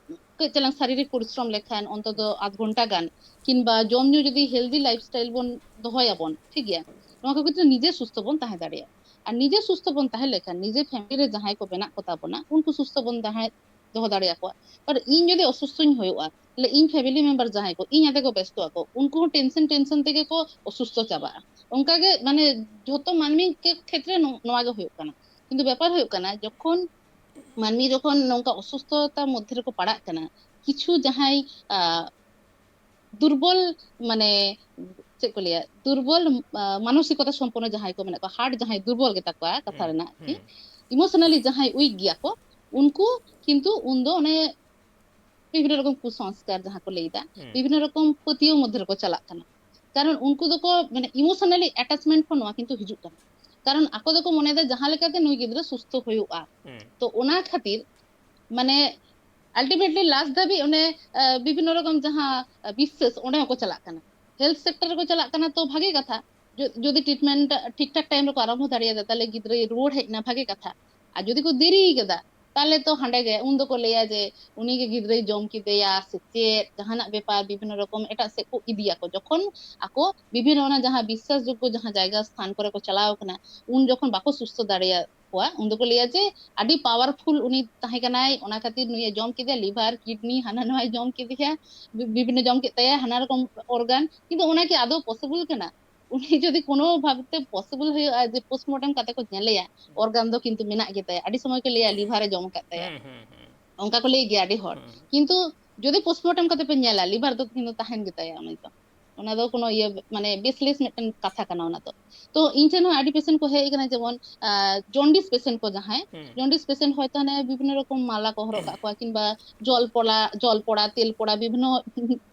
ᱠᱟᱹᱡ ᱪᱟᱞᱟᱝ ᱥᱟᱨᱤᱨᱤᱠ ᱯᱚᱨᱤᱥᱨᱚᱢ ᱞᱮᱠᱷᱟᱱ ᱚᱱᱛᱚᱛᱚ ᱟᱫᱷ ᱜᱷᱚᱱᱴᱟ ᱜᱟᱱ, ᱠᱤᱝᱵᱟ ᱡᱚᱢ ᱧᱩ ᱡᱩᱫᱤ ᱦᱮᱞᱫᱤ ᱞᱟᱭᱤᱯᱷ ᱥᱴᱟᱭᱤᱞ ᱵᱚᱱ ᱫᱚᱦᱚᱭᱟᱵᱚᱱ, ᱴᱷᱤᱠ ᱜᱮᱭᱟ, ᱱᱚᱣᱟ ᱠᱚ ᱠᱷᱮᱛᱨᱮ ᱱᱤᱡᱮ ᱥᱩᱥᱛᱷᱚ ᱵᱚᱱ ᱛᱟᱦᱮᱸ ᱫᱟᱲᱮᱭᱟᱜᱼᱟ᱾ ᱟᱨ ᱱᱤᱡᱮ ᱥᱩᱥᱛᱷᱚ ᱵᱚᱱ ᱛᱟᱦᱮᱸ ᱞᱮᱠᱷᱟᱱ ᱱᱤᱡᱮ ᱯᱷᱮᱢᱤᱞᱤ ᱨᱮ ᱡᱟᱦᱟᱸᱭ ᱠᱚ ᱢᱮᱱᱟᱜ ᱠᱚᱛᱟ ᱵᱚᱱᱟ ᱩᱱᱠᱩ ᱥᱩᱥᱛᱷᱚ ᱵᱚᱱ ᱛᱟᱦᱮᱸ ᱫᱚᱦᱚ ᱫᱟᱲᱮᱭᱟᱠᱚᱣᱟ᱾ ᱟᱨ ᱤᱧ ᱡᱩᱫᱤ ᱚᱥᱩᱥᱛᱷᱚᱧ ᱦᱩᱭᱩᱜᱼᱟ, ᱛᱟᱦᱞᱮ ᱤᱧ ᱯᱷᱮᱢᱤᱞᱤ ᱢᱮᱢᱵᱟᱨ ᱡᱟᱦᱟᱸᱭ ᱠᱚ ᱤᱧ ᱟᱛᱮ ᱠᱚ ᱵᱮᱥᱛᱚᱜ ᱟᱠᱚ, ᱩᱱᱠᱩ ᱦᱚᱸ ᱴᱮᱱᱥᱚᱱ ᱴᱮᱱᱥᱚᱱ ᱛᱮᱜᱮ ᱠᱚ ᱚᱥᱩᱥᱛᱷᱚ ᱪᱟᱵᱟᱜᱼᱟ᱾ ᱚᱱᱠᱟᱜᱮ ᱢᱟᱱᱮ ᱡᱷᱚᱛᱚ ᱢᱟᱹᱱᱢᱤ ᱠᱮ-, ᱠᱷᱮᱛᱨᱮ ᱱᱚ-, ᱱᱚᱣᱟ ᱜᱮ ᱦᱩᱭᱩᱜ ᱠᱟᱱᱟ᱾ ᱠᱤᱱᱛᱩ ᱵᱮᱯᱟᱨ ᱦᱩᱭᱩᱜ ᱠᱟᱱᱟ, ᱡᱚᱠᱷᱚᱱ ᱢᱟᱹᱱᱢᱤ ᱡᱚᱠᱷᱚᱱ ᱱᱚᱝᱠᱟ ᱚᱥᱩᱥᱛᱷᱚᱛᱟ ᱢᱚᱫᱽᱫᱷᱮ ᱨᱮᱠᱚ ᱯᱟᱲᱟᱜ ᱠᱟᱱᱟ, ᱠᱤᱪᱷᱩ ᱡᱟᱦᱟᱸᱭ ᱟᱸ, ᱫᱩᱨᱵᱚᱞ, ᱢᱟᱱᱮ ᱪᱮᱫ ᱠᱚ ᱞᱟᱹᱭᱟ, ᱫᱩᱨᱵᱚᱞ ᱟᱸ, ᱢᱟᱱᱚᱥᱤᱠᱚᱛᱟ ᱥᱚᱢᱯᱚᱱᱱᱚ ᱡᱟᱦᱟᱸᱭ ᱠᱚ ᱢᱮᱱᱟᱜ ᱠᱚᱣᱟ, ᱦᱟᱨᱴ ᱡᱟᱦᱟᱸᱭ ᱫᱩᱨᱵᱚᱞ ᱜᱮᱛᱟ ᱠᱚᱣᱟ, ᱠᱟᱛᱷᱟ ᱦᱩᱸ, ᱨᱮᱱᱟᱜ ᱟᱨᱠᱤ, ᱦᱩᱸ᱾ ᱤᱢᱳᱥᱚᱱᱟᱞᱤ ᱡᱟᱦᱟᱸᱭ ᱩᱭᱤᱠ ᱜᱮᱭᱟ ᱠᱚ, ᱩᱱᱠᱩ ᱠᱤᱱᱛᱩ ᱩᱱᱫᱚ ᱚᱱᱮ ᱵᱤᱵᱷᱤᱱᱱᱚ ᱨᱚᱠᱚᱢ ᱠᱩᱥᱚᱝᱥᱠᱟᱨ ᱡᱟᱦᱟᱸ ᱠᱚ ᱞᱟᱹᱭᱫᱟ, ᱦᱩᱸ᱾ ᱵᱤᱵᱷᱤᱱᱱᱚ ᱨᱚᱠᱚᱢ ᱯᱟᱹᱛᱭᱟᱹᱣ ᱢᱚᱫᱽᱫᱷᱮ ᱨᱮᱠᱚ ᱪᱟᱞᱟᱜ ᱠᱟᱱᱟ᱾ ᱠᱟᱨᱚᱱ ᱩᱱᱠᱩ ᱫᱚᱠᱚ ᱢᱟᱱᱮ ᱤᱢᱳᱥᱚᱱᱟᱞᱤ ᱮᱴᱟᱪᱢᱮᱱᱴ ᱠᱷᱚᱱ ᱱᱚᱣᱟ ᱠᱤᱱᱛᱩ ᱦᱤᱡᱩᱜ ᱠᱟᱱᱟ᱾ ᱠᱟᱨᱚᱱ ᱟᱠᱚ ᱫᱚᱠᱚ ᱢᱚᱱᱮᱭᱮᱫᱟ ᱡᱟᱦᱟᱸ ᱞᱮᱠᱟᱛᱮ ᱱᱩᱭ ᱜᱤᱫᱽᱨᱟᱹ ᱥᱩᱥᱛᱷᱚ ᱦᱩᱭᱩᱜᱼᱟ᱾ ᱦᱩᱸ᱾ ᱛᱚ ᱚᱱᱟ ᱠᱷᱟᱹᱛᱤᱨ ᱢᱟᱱᱮ ᱟᱞᱴᱤᱢᱮᱴᱞᱤ ᱞᱟᱥᱴ ᱫᱷᱟᱹᱵᱤᱡ ᱚᱱᱮ ᱟᱸ, ᱵᱤᱵᱷᱤᱱᱱᱚ ᱨᱚᱠᱚᱢ ᱡᱟᱦᱟᱸ ᱟᱸ, ᱵᱤᱥᱥᱟᱹᱥ ᱚᱸᱰᱮ ᱦᱚᱸᱠᱚ ᱪᱟᱞᱟᱜ ᱠᱟᱱᱟ᱾ ᱦᱮᱞᱛᱷ ᱥᱮᱠᱴᱚᱨ ᱨᱮᱠᱚ ᱪᱟᱞᱟᱜ ᱠᱟᱱᱟ ᱛᱚ ᱵᱷᱟᱜᱮ ᱠᱟᱛᱷᱟ, ᱡᱚ-, ᱡᱩᱫᱤ ᱴᱨᱤᱴᱢᱮᱱᱴ ᱴᱷᱤᱠ ᱴᱷᱟᱠ ᱴᱟᱭᱤᱢ ᱨᱮᱠᱚ ᱟᱨᱟᱢᱵᱷᱚ ᱫᱟᱲᱮᱭᱟᱫᱟ ᱛᱟᱦᱞᱮ ᱜᱤᱫᱽᱨᱟᱹᱭ ᱨᱩᱣᱟᱹᱲ ᱦᱮᱡ ᱮᱱᱟ ᱵᱷᱟᱜᱮ ᱠᱟᱛᱷᱟ᱾ ᱟᱨ ᱡᱩᱫᱤ ᱠᱚ ᱫᱮᱨᱤ ᱠᱟᱫᱟ ᱛᱟᱦᱞᱮ ᱛᱚ ᱦᱟᱸᱰᱮ ᱜᱮ ᱩᱱ ᱫᱚᱠᱚ ᱞᱟᱹᱭᱟ ᱡᱮ ᱩᱱᱤ ᱜᱮ ᱜᱤᱫᱽᱨᱟᱹᱭ ᱡᱚᱢ ᱠᱮᱫᱮᱭᱟ ᱥᱮ ᱪᱮᱫ, ᱡᱟᱦᱟᱱᱟᱜ ᱵᱮᱯᱟᱨ ᱵᱤᱵᱷᱤᱱᱱᱚ ᱨᱚᱠᱚᱢ ᱮᱴᱟᱜ ᱥᱮᱫ ᱠᱚ ᱤᱫᱤᱭᱟᱠᱚ᱾ ᱡᱚᱠᱷᱚᱱ ᱟᱠᱚ ᱵᱤᱵᱷᱤᱱᱱᱚ ᱚᱱᱟ ᱡᱟᱦᱟᱸ ᱵᱤᱥᱥᱟᱥ ᱡᱳᱜᱽᱜᱚ ᱡᱟᱦᱟᱸ ᱡᱟᱭᱜᱟ ᱥᱛᱷᱟᱱ ᱠᱚᱨᱮ ᱠᱚ ᱪᱟᱞᱟᱣ ᱠᱟᱱᱟ ᱩᱱ ᱡᱚᱠᱷᱚᱱ ᱵᱟᱠᱚ ᱥᱩᱥᱛᱷᱚ ᱫᱟᱲᱮᱭᱟᱜ ᱠᱚᱣᱟ, ᱩᱱ ᱫᱚᱠᱚ ᱞᱟᱹᱭᱟ ᱡᱮ ᱟᱹᱰᱤ ᱯᱟᱣᱟᱨᱯᱷᱩᱞ ᱩᱱᱤ ᱛᱟᱦᱮᱸ ᱠᱟᱱᱟᱭ, ᱚᱱᱟ ᱠᱷᱟᱹᱛᱤᱨ ᱱᱩᱭᱮ ᱡᱚᱢ ᱠᱮᱫᱮᱭᱟ, ᱞᱤᱵᱷᱟᱨ, ᱠᱤᱰᱱᱤ, ᱦᱟᱱᱟ ᱱᱚᱣᱟᱭ ᱡᱚᱢ ᱠᱮᱫᱮᱭᱟ, ᱵᱤ-, ᱵᱤᱵᱷᱤᱱᱱᱚ ᱡᱚᱢ ᱠᱮᱫ ᱛᱟᱭᱟ, ᱦᱟᱱᱟ ᱨᱚᱠᱚᱢ ᱚᱨᱜᱟᱱ᱾ ᱠᱤᱱᱛᱩ ᱚᱱᱟ ᱠᱤ ᱟᱫᱚ ᱯᱚᱥᱤᱵᱚᱞ ᱠᱟᱱᱟ? ᱩᱱᱤ ᱡᱩᱫᱤ ᱠᱳᱱᱳ ᱵᱷᱟᱵᱛᱮ ᱯᱚᱥᱤᱵᱚᱞ ᱦᱩᱭᱩᱜᱼᱟ ᱡᱮ ᱯᱳᱥᱴᱢᱚᱨᱴᱮᱢ ᱠᱟᱛᱮ ᱠᱚ ᱧᱮᱞᱮᱭᱟ, ᱚᱨᱜᱟᱱ ᱫᱚ ᱠᱤᱱᱛᱩ ᱢᱮᱱᱟᱜ ᱜᱮᱛᱟᱭᱟ᱾ ᱟᱹᱰᱤ ᱥᱚᱢᱚᱭ ᱠᱚ ᱞᱟᱹᱭᱟ ᱞᱤᱵᱷᱟᱨᱮ ᱡᱚᱢ ᱟᱠᱟᱫ ᱛᱟᱭᱟ, ᱦᱩᱸ, ᱦᱩᱸ, ᱦᱩᱸ᱾ ᱚᱱᱠᱟ ᱠᱚ ᱞᱟᱹᱭ ᱜᱮᱭᱟ ᱟᱹᱰᱤ ᱦᱚᱲ᱾ ᱦᱩᱸ᱾ ᱠᱤᱱᱛᱩ ᱡᱩᱫᱤ ᱯᱳᱥᱴᱢᱚᱨᱴᱮᱢ ᱠᱟᱛᱮ ᱯᱮ ᱧᱮᱞᱟ, ᱞᱤᱵᱷᱟᱨ ᱫᱚ ᱠᱤᱱᱛᱩ ᱛᱟᱦᱮᱱ ᱜᱮᱛᱟᱭᱟ ᱩᱱᱤ ᱫᱚ᱾ ᱚᱱᱟ ᱫᱚ ᱠᱳᱱᱳ ᱤᱭᱟᱹ, ᱢᱟᱱᱮ, ᱵᱮᱥᱞᱮᱥ ᱢᱤᱫᱴᱮᱱ ᱠᱟᱛᱷᱟ ᱠᱟᱱᱟ ᱚᱱᱟ ᱫᱚ᱾ ᱛᱚ ᱤᱧ ᱴᱷᱮᱱ ᱦᱚᱸ ᱟᱹᱰᱤ ᱯᱮᱥᱮᱱᱴ ᱠᱚ ᱦᱮᱡ ᱟᱠᱟᱱᱟ, ᱡᱮᱢᱚᱱ ᱡᱚᱱᱰᱤᱥ ᱯᱮᱥᱮᱱᱴ ᱠᱚ ᱡᱟᱦᱟᱸᱭ, ᱡᱚᱱᱰᱤᱥ ᱯᱮᱥᱮᱱᱴ ᱦᱚᱭᱛᱳ ᱦᱟᱱᱮ ᱵᱤᱵᱷᱤᱱᱱᱚ ᱨᱚᱠᱚᱢ ᱢᱟᱞᱟ ᱠᱚ ᱦᱚᱨᱚᱜ ᱠᱟᱜ ᱠᱚᱣᱟ, ᱠᱤᱝᱵᱟ ᱡᱚᱞ ᱯᱚᱲᱟ, ᱡᱚᱞ ᱯᱚᱲᱟ, ᱛᱮᱞ ᱯᱚᱲᱟ, ᱵᱤᱵᱷᱤᱱᱱᱚ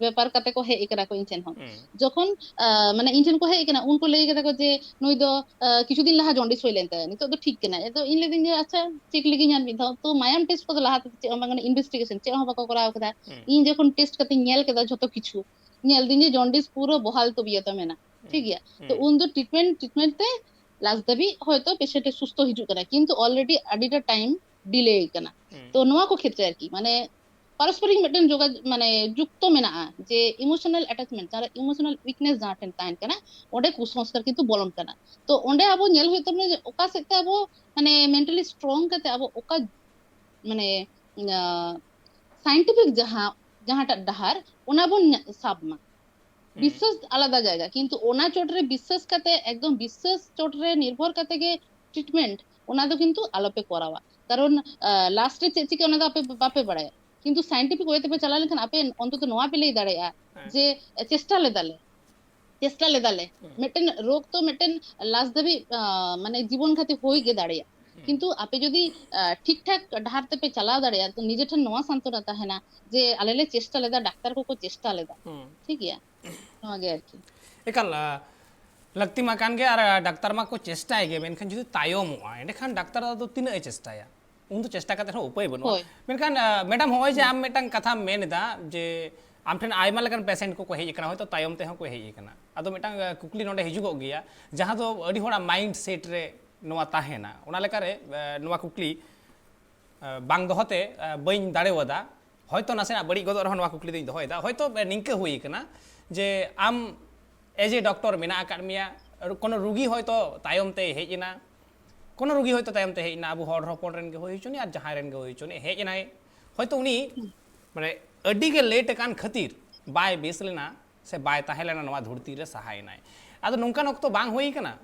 ᱵᱮᱯᱟᱨ ᱠᱟᱛᱮ ᱠᱚ ᱦᱮᱡ ᱟᱠᱟᱱᱟ ᱠᱚ ᱤᱧ ᱴᱷᱮᱱ ᱦᱚᱸ᱾ ᱡᱚᱠᱷᱚᱱ ᱟᱸ, ᱢᱟᱱᱮ ᱤᱧ ᱴᱷᱮᱱ ᱠᱚ ᱦᱮᱡ ᱟᱠᱟᱱᱟ, ᱩᱱᱠᱩ ᱞᱟᱹᱭ ᱠᱟᱫᱟ ᱠᱚ ᱡᱮ ᱱᱩᱭ ᱫᱚ ᱟᱸ, ᱠᱤᱪᱷᱩ ᱫᱤᱱ ᱞᱟᱦᱟ ᱡᱚᱱᱰᱤᱥ ᱦᱩᱭ ᱞᱮᱱ ᱛᱟᱭᱟ, ᱱᱤᱛᱚᱜ ᱫᱚ ᱴᱷᱤᱠ ᱠᱟᱱᱟ᱾ ᱟᱫᱚ ᱤᱧ ᱞᱟᱹᱭᱫᱟᱹᱧ ᱡᱮ ᱟᱪᱪᱷᱟ, ᱪᱮᱠ ᱞᱮᱜᱤᱧ ᱟᱨ ᱢᱤᱫ ᱫᱷᱟᱣ᱾ ᱛᱚ ᱢᱟᱭᱟᱢ ᱴᱮᱥᱴ ᱠᱚᱫᱚ ᱞᱟᱦᱟ ᱛᱮᱫᱚ ᱪᱮᱫ ᱦᱚᱸ ᱵᱟᱝ, ᱤᱱᱵᱷᱮᱥᱴᱤᱜᱮᱥᱚᱱ ᱪᱮᱫ ᱦᱚᱸ ᱵᱟᱠᱚ ᱠᱚᱨᱟᱣ ᱠᱟᱫᱟ᱾ ᱤᱧ ᱡᱚᱠᱷᱚᱱ ᱴᱮᱥᱴ ᱠᱟᱛᱮᱧ ᱧᱮᱞ ᱠᱮᱫᱟ ᱡᱷᱚᱛᱚ ᱠᱤᱪᱷᱩ, ᱧᱮᱞ ᱫᱤᱧ ᱡᱮ ᱡᱚᱱᱰᱤᱥ ᱯᱩᱨᱟᱹ ᱵᱚᱦᱟᱞ ᱛᱚᱵᱤᱭᱚᱛ ᱢᱮᱱᱟᱜ, ᱴᱷᱤᱠ ᱜᱮᱭᱟ᱾ ᱛᱚ ᱩᱱ ᱫᱚ ᱴᱨᱤᱴᱢᱮᱱᱴ, ᱴᱨᱤᱴᱢᱮᱱᱴ ᱛᱮ ᱞᱟᱥᱴ ᱫᱷᱟᱹᱵᱤᱡ ᱦᱚᱭᱛᱳ ᱯᱮᱥᱮᱱᱴ ᱮ ᱥᱩᱥᱛᱷᱚ ᱦᱤᱡᱩᱜ ᱠᱟᱱᱟ, ᱠᱤᱱᱛᱩ ᱚᱞᱨᱮᱰᱤ ᱟᱹᱰᱤᱴᱟ ᱴᱟᱭᱤᱢ ᱰᱤᱞᱮ ᱠᱟᱱᱟ᱾ ᱛᱚ ᱱᱚᱣᱟ ᱠᱚ ᱠᱷᱮᱛᱨᱮ ᱟᱨᱠᱤ, ᱢᱟᱱᱮ ᱯᱟᱨᱚᱥᱯᱚᱨᱤᱠ ᱢᱤᱫᱴᱮᱱ ᱡᱳᱜᱟᱡ-, ᱢᱟᱱᱮ ᱡᱩᱠᱛᱚ ᱢᱮᱱᱟᱜᱼᱟ, ᱡᱮ ᱤᱢᱳᱥᱚᱱᱟᱞ ᱚᱴᱮᱪᱢᱮᱱᱴ, ᱡᱟᱦᱟᱸ ᱨᱮ ᱤᱢᱳᱥᱚᱱᱟᱞ ᱩᱭᱤᱠᱱᱮᱥ ᱡᱟᱦᱟᱸ ᱴᱷᱮᱱ ᱛᱟᱦᱮᱱ ᱠᱟᱱᱟ, ᱚᱸᱰᱮ ᱠᱩᱥᱚᱝᱥᱠᱟᱨ ᱠᱤᱱᱛᱩ ᱵᱚᱞᱚᱱ ᱠᱟᱱᱟ᱾ ᱛᱚ ᱚᱸᱰᱮ ᱟᱵᱚ ᱧᱮᱞ ᱦᱩᱭᱩᱜ ᱛᱟᱵᱚᱱᱟ ᱡᱮ ᱚᱠᱟ ᱥᱮᱫ ᱛᱮ ᱟᱵᱚ, ᱢᱟᱱᱮ, ᱢᱮᱱᱴᱟᱞᱤ ᱥᱴᱨᱚᱝ ᱠᱟᱛᱮ ᱟᱵᱚ ᱚᱠᱟ, ᱢᱟᱱᱮ, ᱥᱟᱭᱮᱱᱴᱤᱯᱷᱤᱠ ᱡᱟᱦᱟᱸ, ᱡᱟᱦᱟᱸᱴᱟᱜ ᱰᱟᱦᱟᱨ, ᱚᱱᱟ ᱵᱚᱱ ᱧᱟ-, ᱥᱟᱵ ᱢᱟ᱾ ᱵᱤᱥᱥᱟᱹᱥ ᱟᱞᱟᱫᱟ ᱡᱟᱭᱜᱟ, ᱠᱤᱱᱛᱩ ᱚᱱᱟ ᱪᱚᱴ ᱨᱮ ᱵᱤᱥᱥᱟᱹᱥ ᱠᱟᱛᱮ, ᱮᱠᱫᱚᱢ ᱵᱤᱥᱥᱟᱹᱥ ᱪᱚᱴ ᱨᱮ ᱱᱤᱨᱵᱷᱚᱨ ᱠᱟᱛᱮ ᱜᱮ ᱴᱨᱤᱴᱢᱮᱱᱴ, ᱚᱱᱟ ᱫᱚ ᱠᱤᱱᱛᱩ ᱟᱞᱚᱯᱮ ᱠᱚᱨᱟᱣᱟ᱾ ᱠᱟᱨᱚᱱ ᱞᱟᱥᱴ ᱨᱮ ᱪᱮᱫ ᱪᱤᱠᱟᱹ, ᱚᱱᱟ ᱫᱚ ᱟᱯᱮ ᱵᱟᱯᱮ ᱵᱟᱲᱟᱭᱟ᱾ ᱠᱤᱱᱛᱩ ᱥᱟᱭᱮᱱᱴᱤᱯᱷᱤᱠ ᱳᱭᱮ ᱛᱮᱯᱮ ᱪᱟᱞᱟᱣ ᱞᱮᱱᱠᱷᱟᱱ ᱟᱯᱮ ᱚᱱᱛᱚᱛᱚ ᱱᱚᱣᱟ ᱯᱮ ᱞᱟᱹᱭ ᱫᱟᱲᱮᱭᱟᱜᱼᱟ ᱡᱮ ᱪᱮᱥᱴᱟ ᱞᱮᱫᱟᱞᱮ, ᱪᱮᱥᱴᱟ ᱞᱮᱫᱟᱞᱮ᱾ ᱢᱤᱫᱴᱮᱱ ᱨᱳᱜᱽ ᱛᱚ ᱢᱤᱫᱴᱮᱱ ᱞᱟᱥᱴ ᱫᱷᱟᱹᱵᱤᱡ, ᱟᱸ, ᱢᱟᱱᱮ ᱡᱤᱵᱚᱱ ᱜᱷᱟᱛᱤ ᱦᱩᱭ ᱜᱮ ᱫᱟᱲᱮᱭᱟᱜᱼᱟ᱾ ᱠᱤᱱᱛᱩ ᱟᱯᱮ ᱡᱩᱫᱤ, ᱟᱸ, ᱴᱷᱤᱠ ᱴᱷᱟᱠ ᱰᱟᱦᱟᱨ ᱛᱮᱯᱮ ᱪᱟᱞᱟᱣ ᱫᱟᱲᱮᱭᱟᱜᱼᱟ, ᱛᱚ ᱱᱤᱡᱮ ᱴᱷᱮᱱ ᱱᱚᱣᱟ ᱥᱟᱱᱛᱚᱱᱟ ᱛᱟᱦᱮᱱᱟ ᱡᱮ ᱟᱞᱮ ᱞᱮ ᱪᱮᱥᱴᱟ ᱞᱮᱫᱟ, ᱰᱟᱠᱛᱟᱨ ᱠᱚᱠᱚ ᱪᱮᱥᱴᱟ ᱞᱮᱫᱟ᱾ ᱴᱷᱤᱠ ᱜᱮᱭᱟ, ᱱᱚᱣᱟ ᱜᱮ ᱟᱨᱠᱤ᱾ ᱮᱠᱟᱞ, ᱟᱸ, ᱞᱟᱹᱠᱛᱤ ᱢᱟ ᱠᱟᱱ ᱜᱮ, ᱟᱨ, ᱟᱸ, ᱰᱟᱠᱛᱟᱨ ᱢᱟ ᱠᱚ ᱪᱮᱥᱴᱟᱭ ᱜᱮ, ᱢᱮᱱᱠᱷᱟᱱ ᱡᱩᱫᱤ ᱛᱟᱭᱚᱢᱚᱜᱼᱟ, ᱮᱸᱰᱮᱠᱷᱟᱱ ᱰᱟᱠᱛᱟᱨ ᱫᱚ ᱟᱫᱚ ᱛᱤᱱᱟᱹᱜ ᱮ ᱪᱮᱥᱴᱟᱭᱟ? ᱩᱱ ᱫᱚ ᱪᱮᱥᱴᱟ ᱠᱟᱛᱮ ᱦᱚᱸ ᱩᱯᱟᱹᱭ ᱵᱟᱹᱱᱩᱜᱼᱟ᱾ ᱦᱳᱭ᱾ ᱢᱮᱱᱠᱷᱟᱱ, ᱟᱸ, ᱢᱮᱰᱟᱢ, ᱦᱚᱸᱜᱼᱚᱭ ᱡᱮ ᱟᱢ ᱢᱤᱫᱴᱟᱝ ᱠᱟᱛᱷᱟᱢ ᱢᱮᱱ ᱮᱫᱟ ᱡᱮ ᱟᱢ ᱴᱷᱮᱱ ᱟᱭᱢᱟ ᱞᱮᱠᱟᱱ ᱯᱮᱥᱮᱱᱴ ᱠᱚᱠᱚ ᱦᱮᱡ ᱟᱠᱟᱱᱟ, ᱦᱚᱭᱛᱳ ᱛᱟᱭᱚᱢ ᱛᱮᱦᱚᱸ ᱠᱚ ᱦᱮᱡ ᱟᱠᱟᱱᱟ, ᱟᱫᱚ ᱢᱤᱫᱴᱟᱝ, ᱟᱸ, ᱠᱩᱠᱞᱤ ᱱᱚᱰᱮ ᱦᱤᱡᱩᱜᱚᱜ ᱜᱮᱭᱟ, ᱡᱟᱦᱟᱸ ᱫᱚ ᱟᱹᱰᱤ ᱦᱚᱲᱟᱜ ᱢᱟᱭᱤᱱᱰ ᱥᱮᱴ ᱨᱮ ᱱᱚᱣᱟ ᱛᱟᱦᱮᱱᱟ, ᱚᱱᱟ ᱞᱮᱠᱟᱨᱮ, ᱟᱸ, ᱱᱚᱣᱟ ᱠᱩᱠᱞᱤ ᱟᱸ, ᱵᱟᱝ ᱫᱚᱦᱚᱛᱮ, ᱟᱸ, ᱵᱟᱹᱧ ᱫᱟᱲᱮᱣᱟᱫᱟ᱾ ᱦᱚᱭᱛᱚ ᱱᱟᱥᱮᱱᱟᱜ ᱵᱟᱹᱲᱤᱡ ᱜᱚᱫᱚᱜ ᱨᱮᱦᱚᱸ ᱱᱚᱣᱟ ᱠᱩᱠᱞᱤ ᱫᱚᱧ ᱫᱚᱦᱚᱭᱮᱫᱟ᱾ ᱦᱚᱭᱛᱚ, ᱟᱸ, ᱱᱤᱝᱠᱟᱹ ᱦᱩᱭ ᱠᱟᱱᱟ ᱡᱮ ᱟᱢ as a doctor ᱢᱮᱱᱟᱜ ᱟᱠᱟᱫ ᱢᱮᱭᱟ, ᱨᱩ-, ᱠᱳᱱᱳ ᱨᱩᱜᱤ ᱦᱚᱭᱛᱚ ᱛᱟᱭᱚᱢ ᱛᱮᱭ ᱦᱮᱡ ᱮᱱᱟ, ᱠᱳᱱᱳ ᱨᱩᱜᱤ ᱦᱚᱭᱛᱚ ᱛᱟᱭᱚᱢ ᱛᱮ ᱦᱮᱡ ᱮᱱᱟ, ᱟᱵᱚ ᱦᱚᱲ ᱦᱚᱯᱚᱱ ᱨᱮᱱ ᱜᱮ ᱦᱩᱭ ᱦᱚᱪᱚᱱᱤᱡ ᱟᱨ ᱡᱟᱦᱟᱸᱭ ᱨᱮᱱ ᱜᱮ ᱦᱩᱭ ᱦᱚᱪᱚᱱᱤᱡ, ᱦᱮᱡ ᱮᱱᱟᱭ, ᱦᱚᱭᱛᱚ ᱩᱱᱤ, ᱢᱟᱱᱮ, ᱟᱹᱰᱤ ᱜᱮ ᱞᱮᱴ ᱟᱠᱟᱱ ᱠᱷᱟᱹᱛᱤᱨ ᱵᱟᱭ ᱵᱮᱥ ᱞᱮᱱᱟ ᱥᱮ ᱵᱟᱭ ᱛᱟᱦᱮᱸ ᱞᱮᱱᱟ ᱱᱚᱣᱟ ᱫᱷᱩᱲᱛᱤ ᱨᱮ, ᱥᱟᱦᱟᱭᱮᱱᱟᱭ᱾ ᱟᱫᱚ ᱱᱚᱝᱠᱟᱱ ᱚᱠᱛᱚ ᱵᱟᱝ ᱦᱩᱭ ᱠᱟᱱᱟ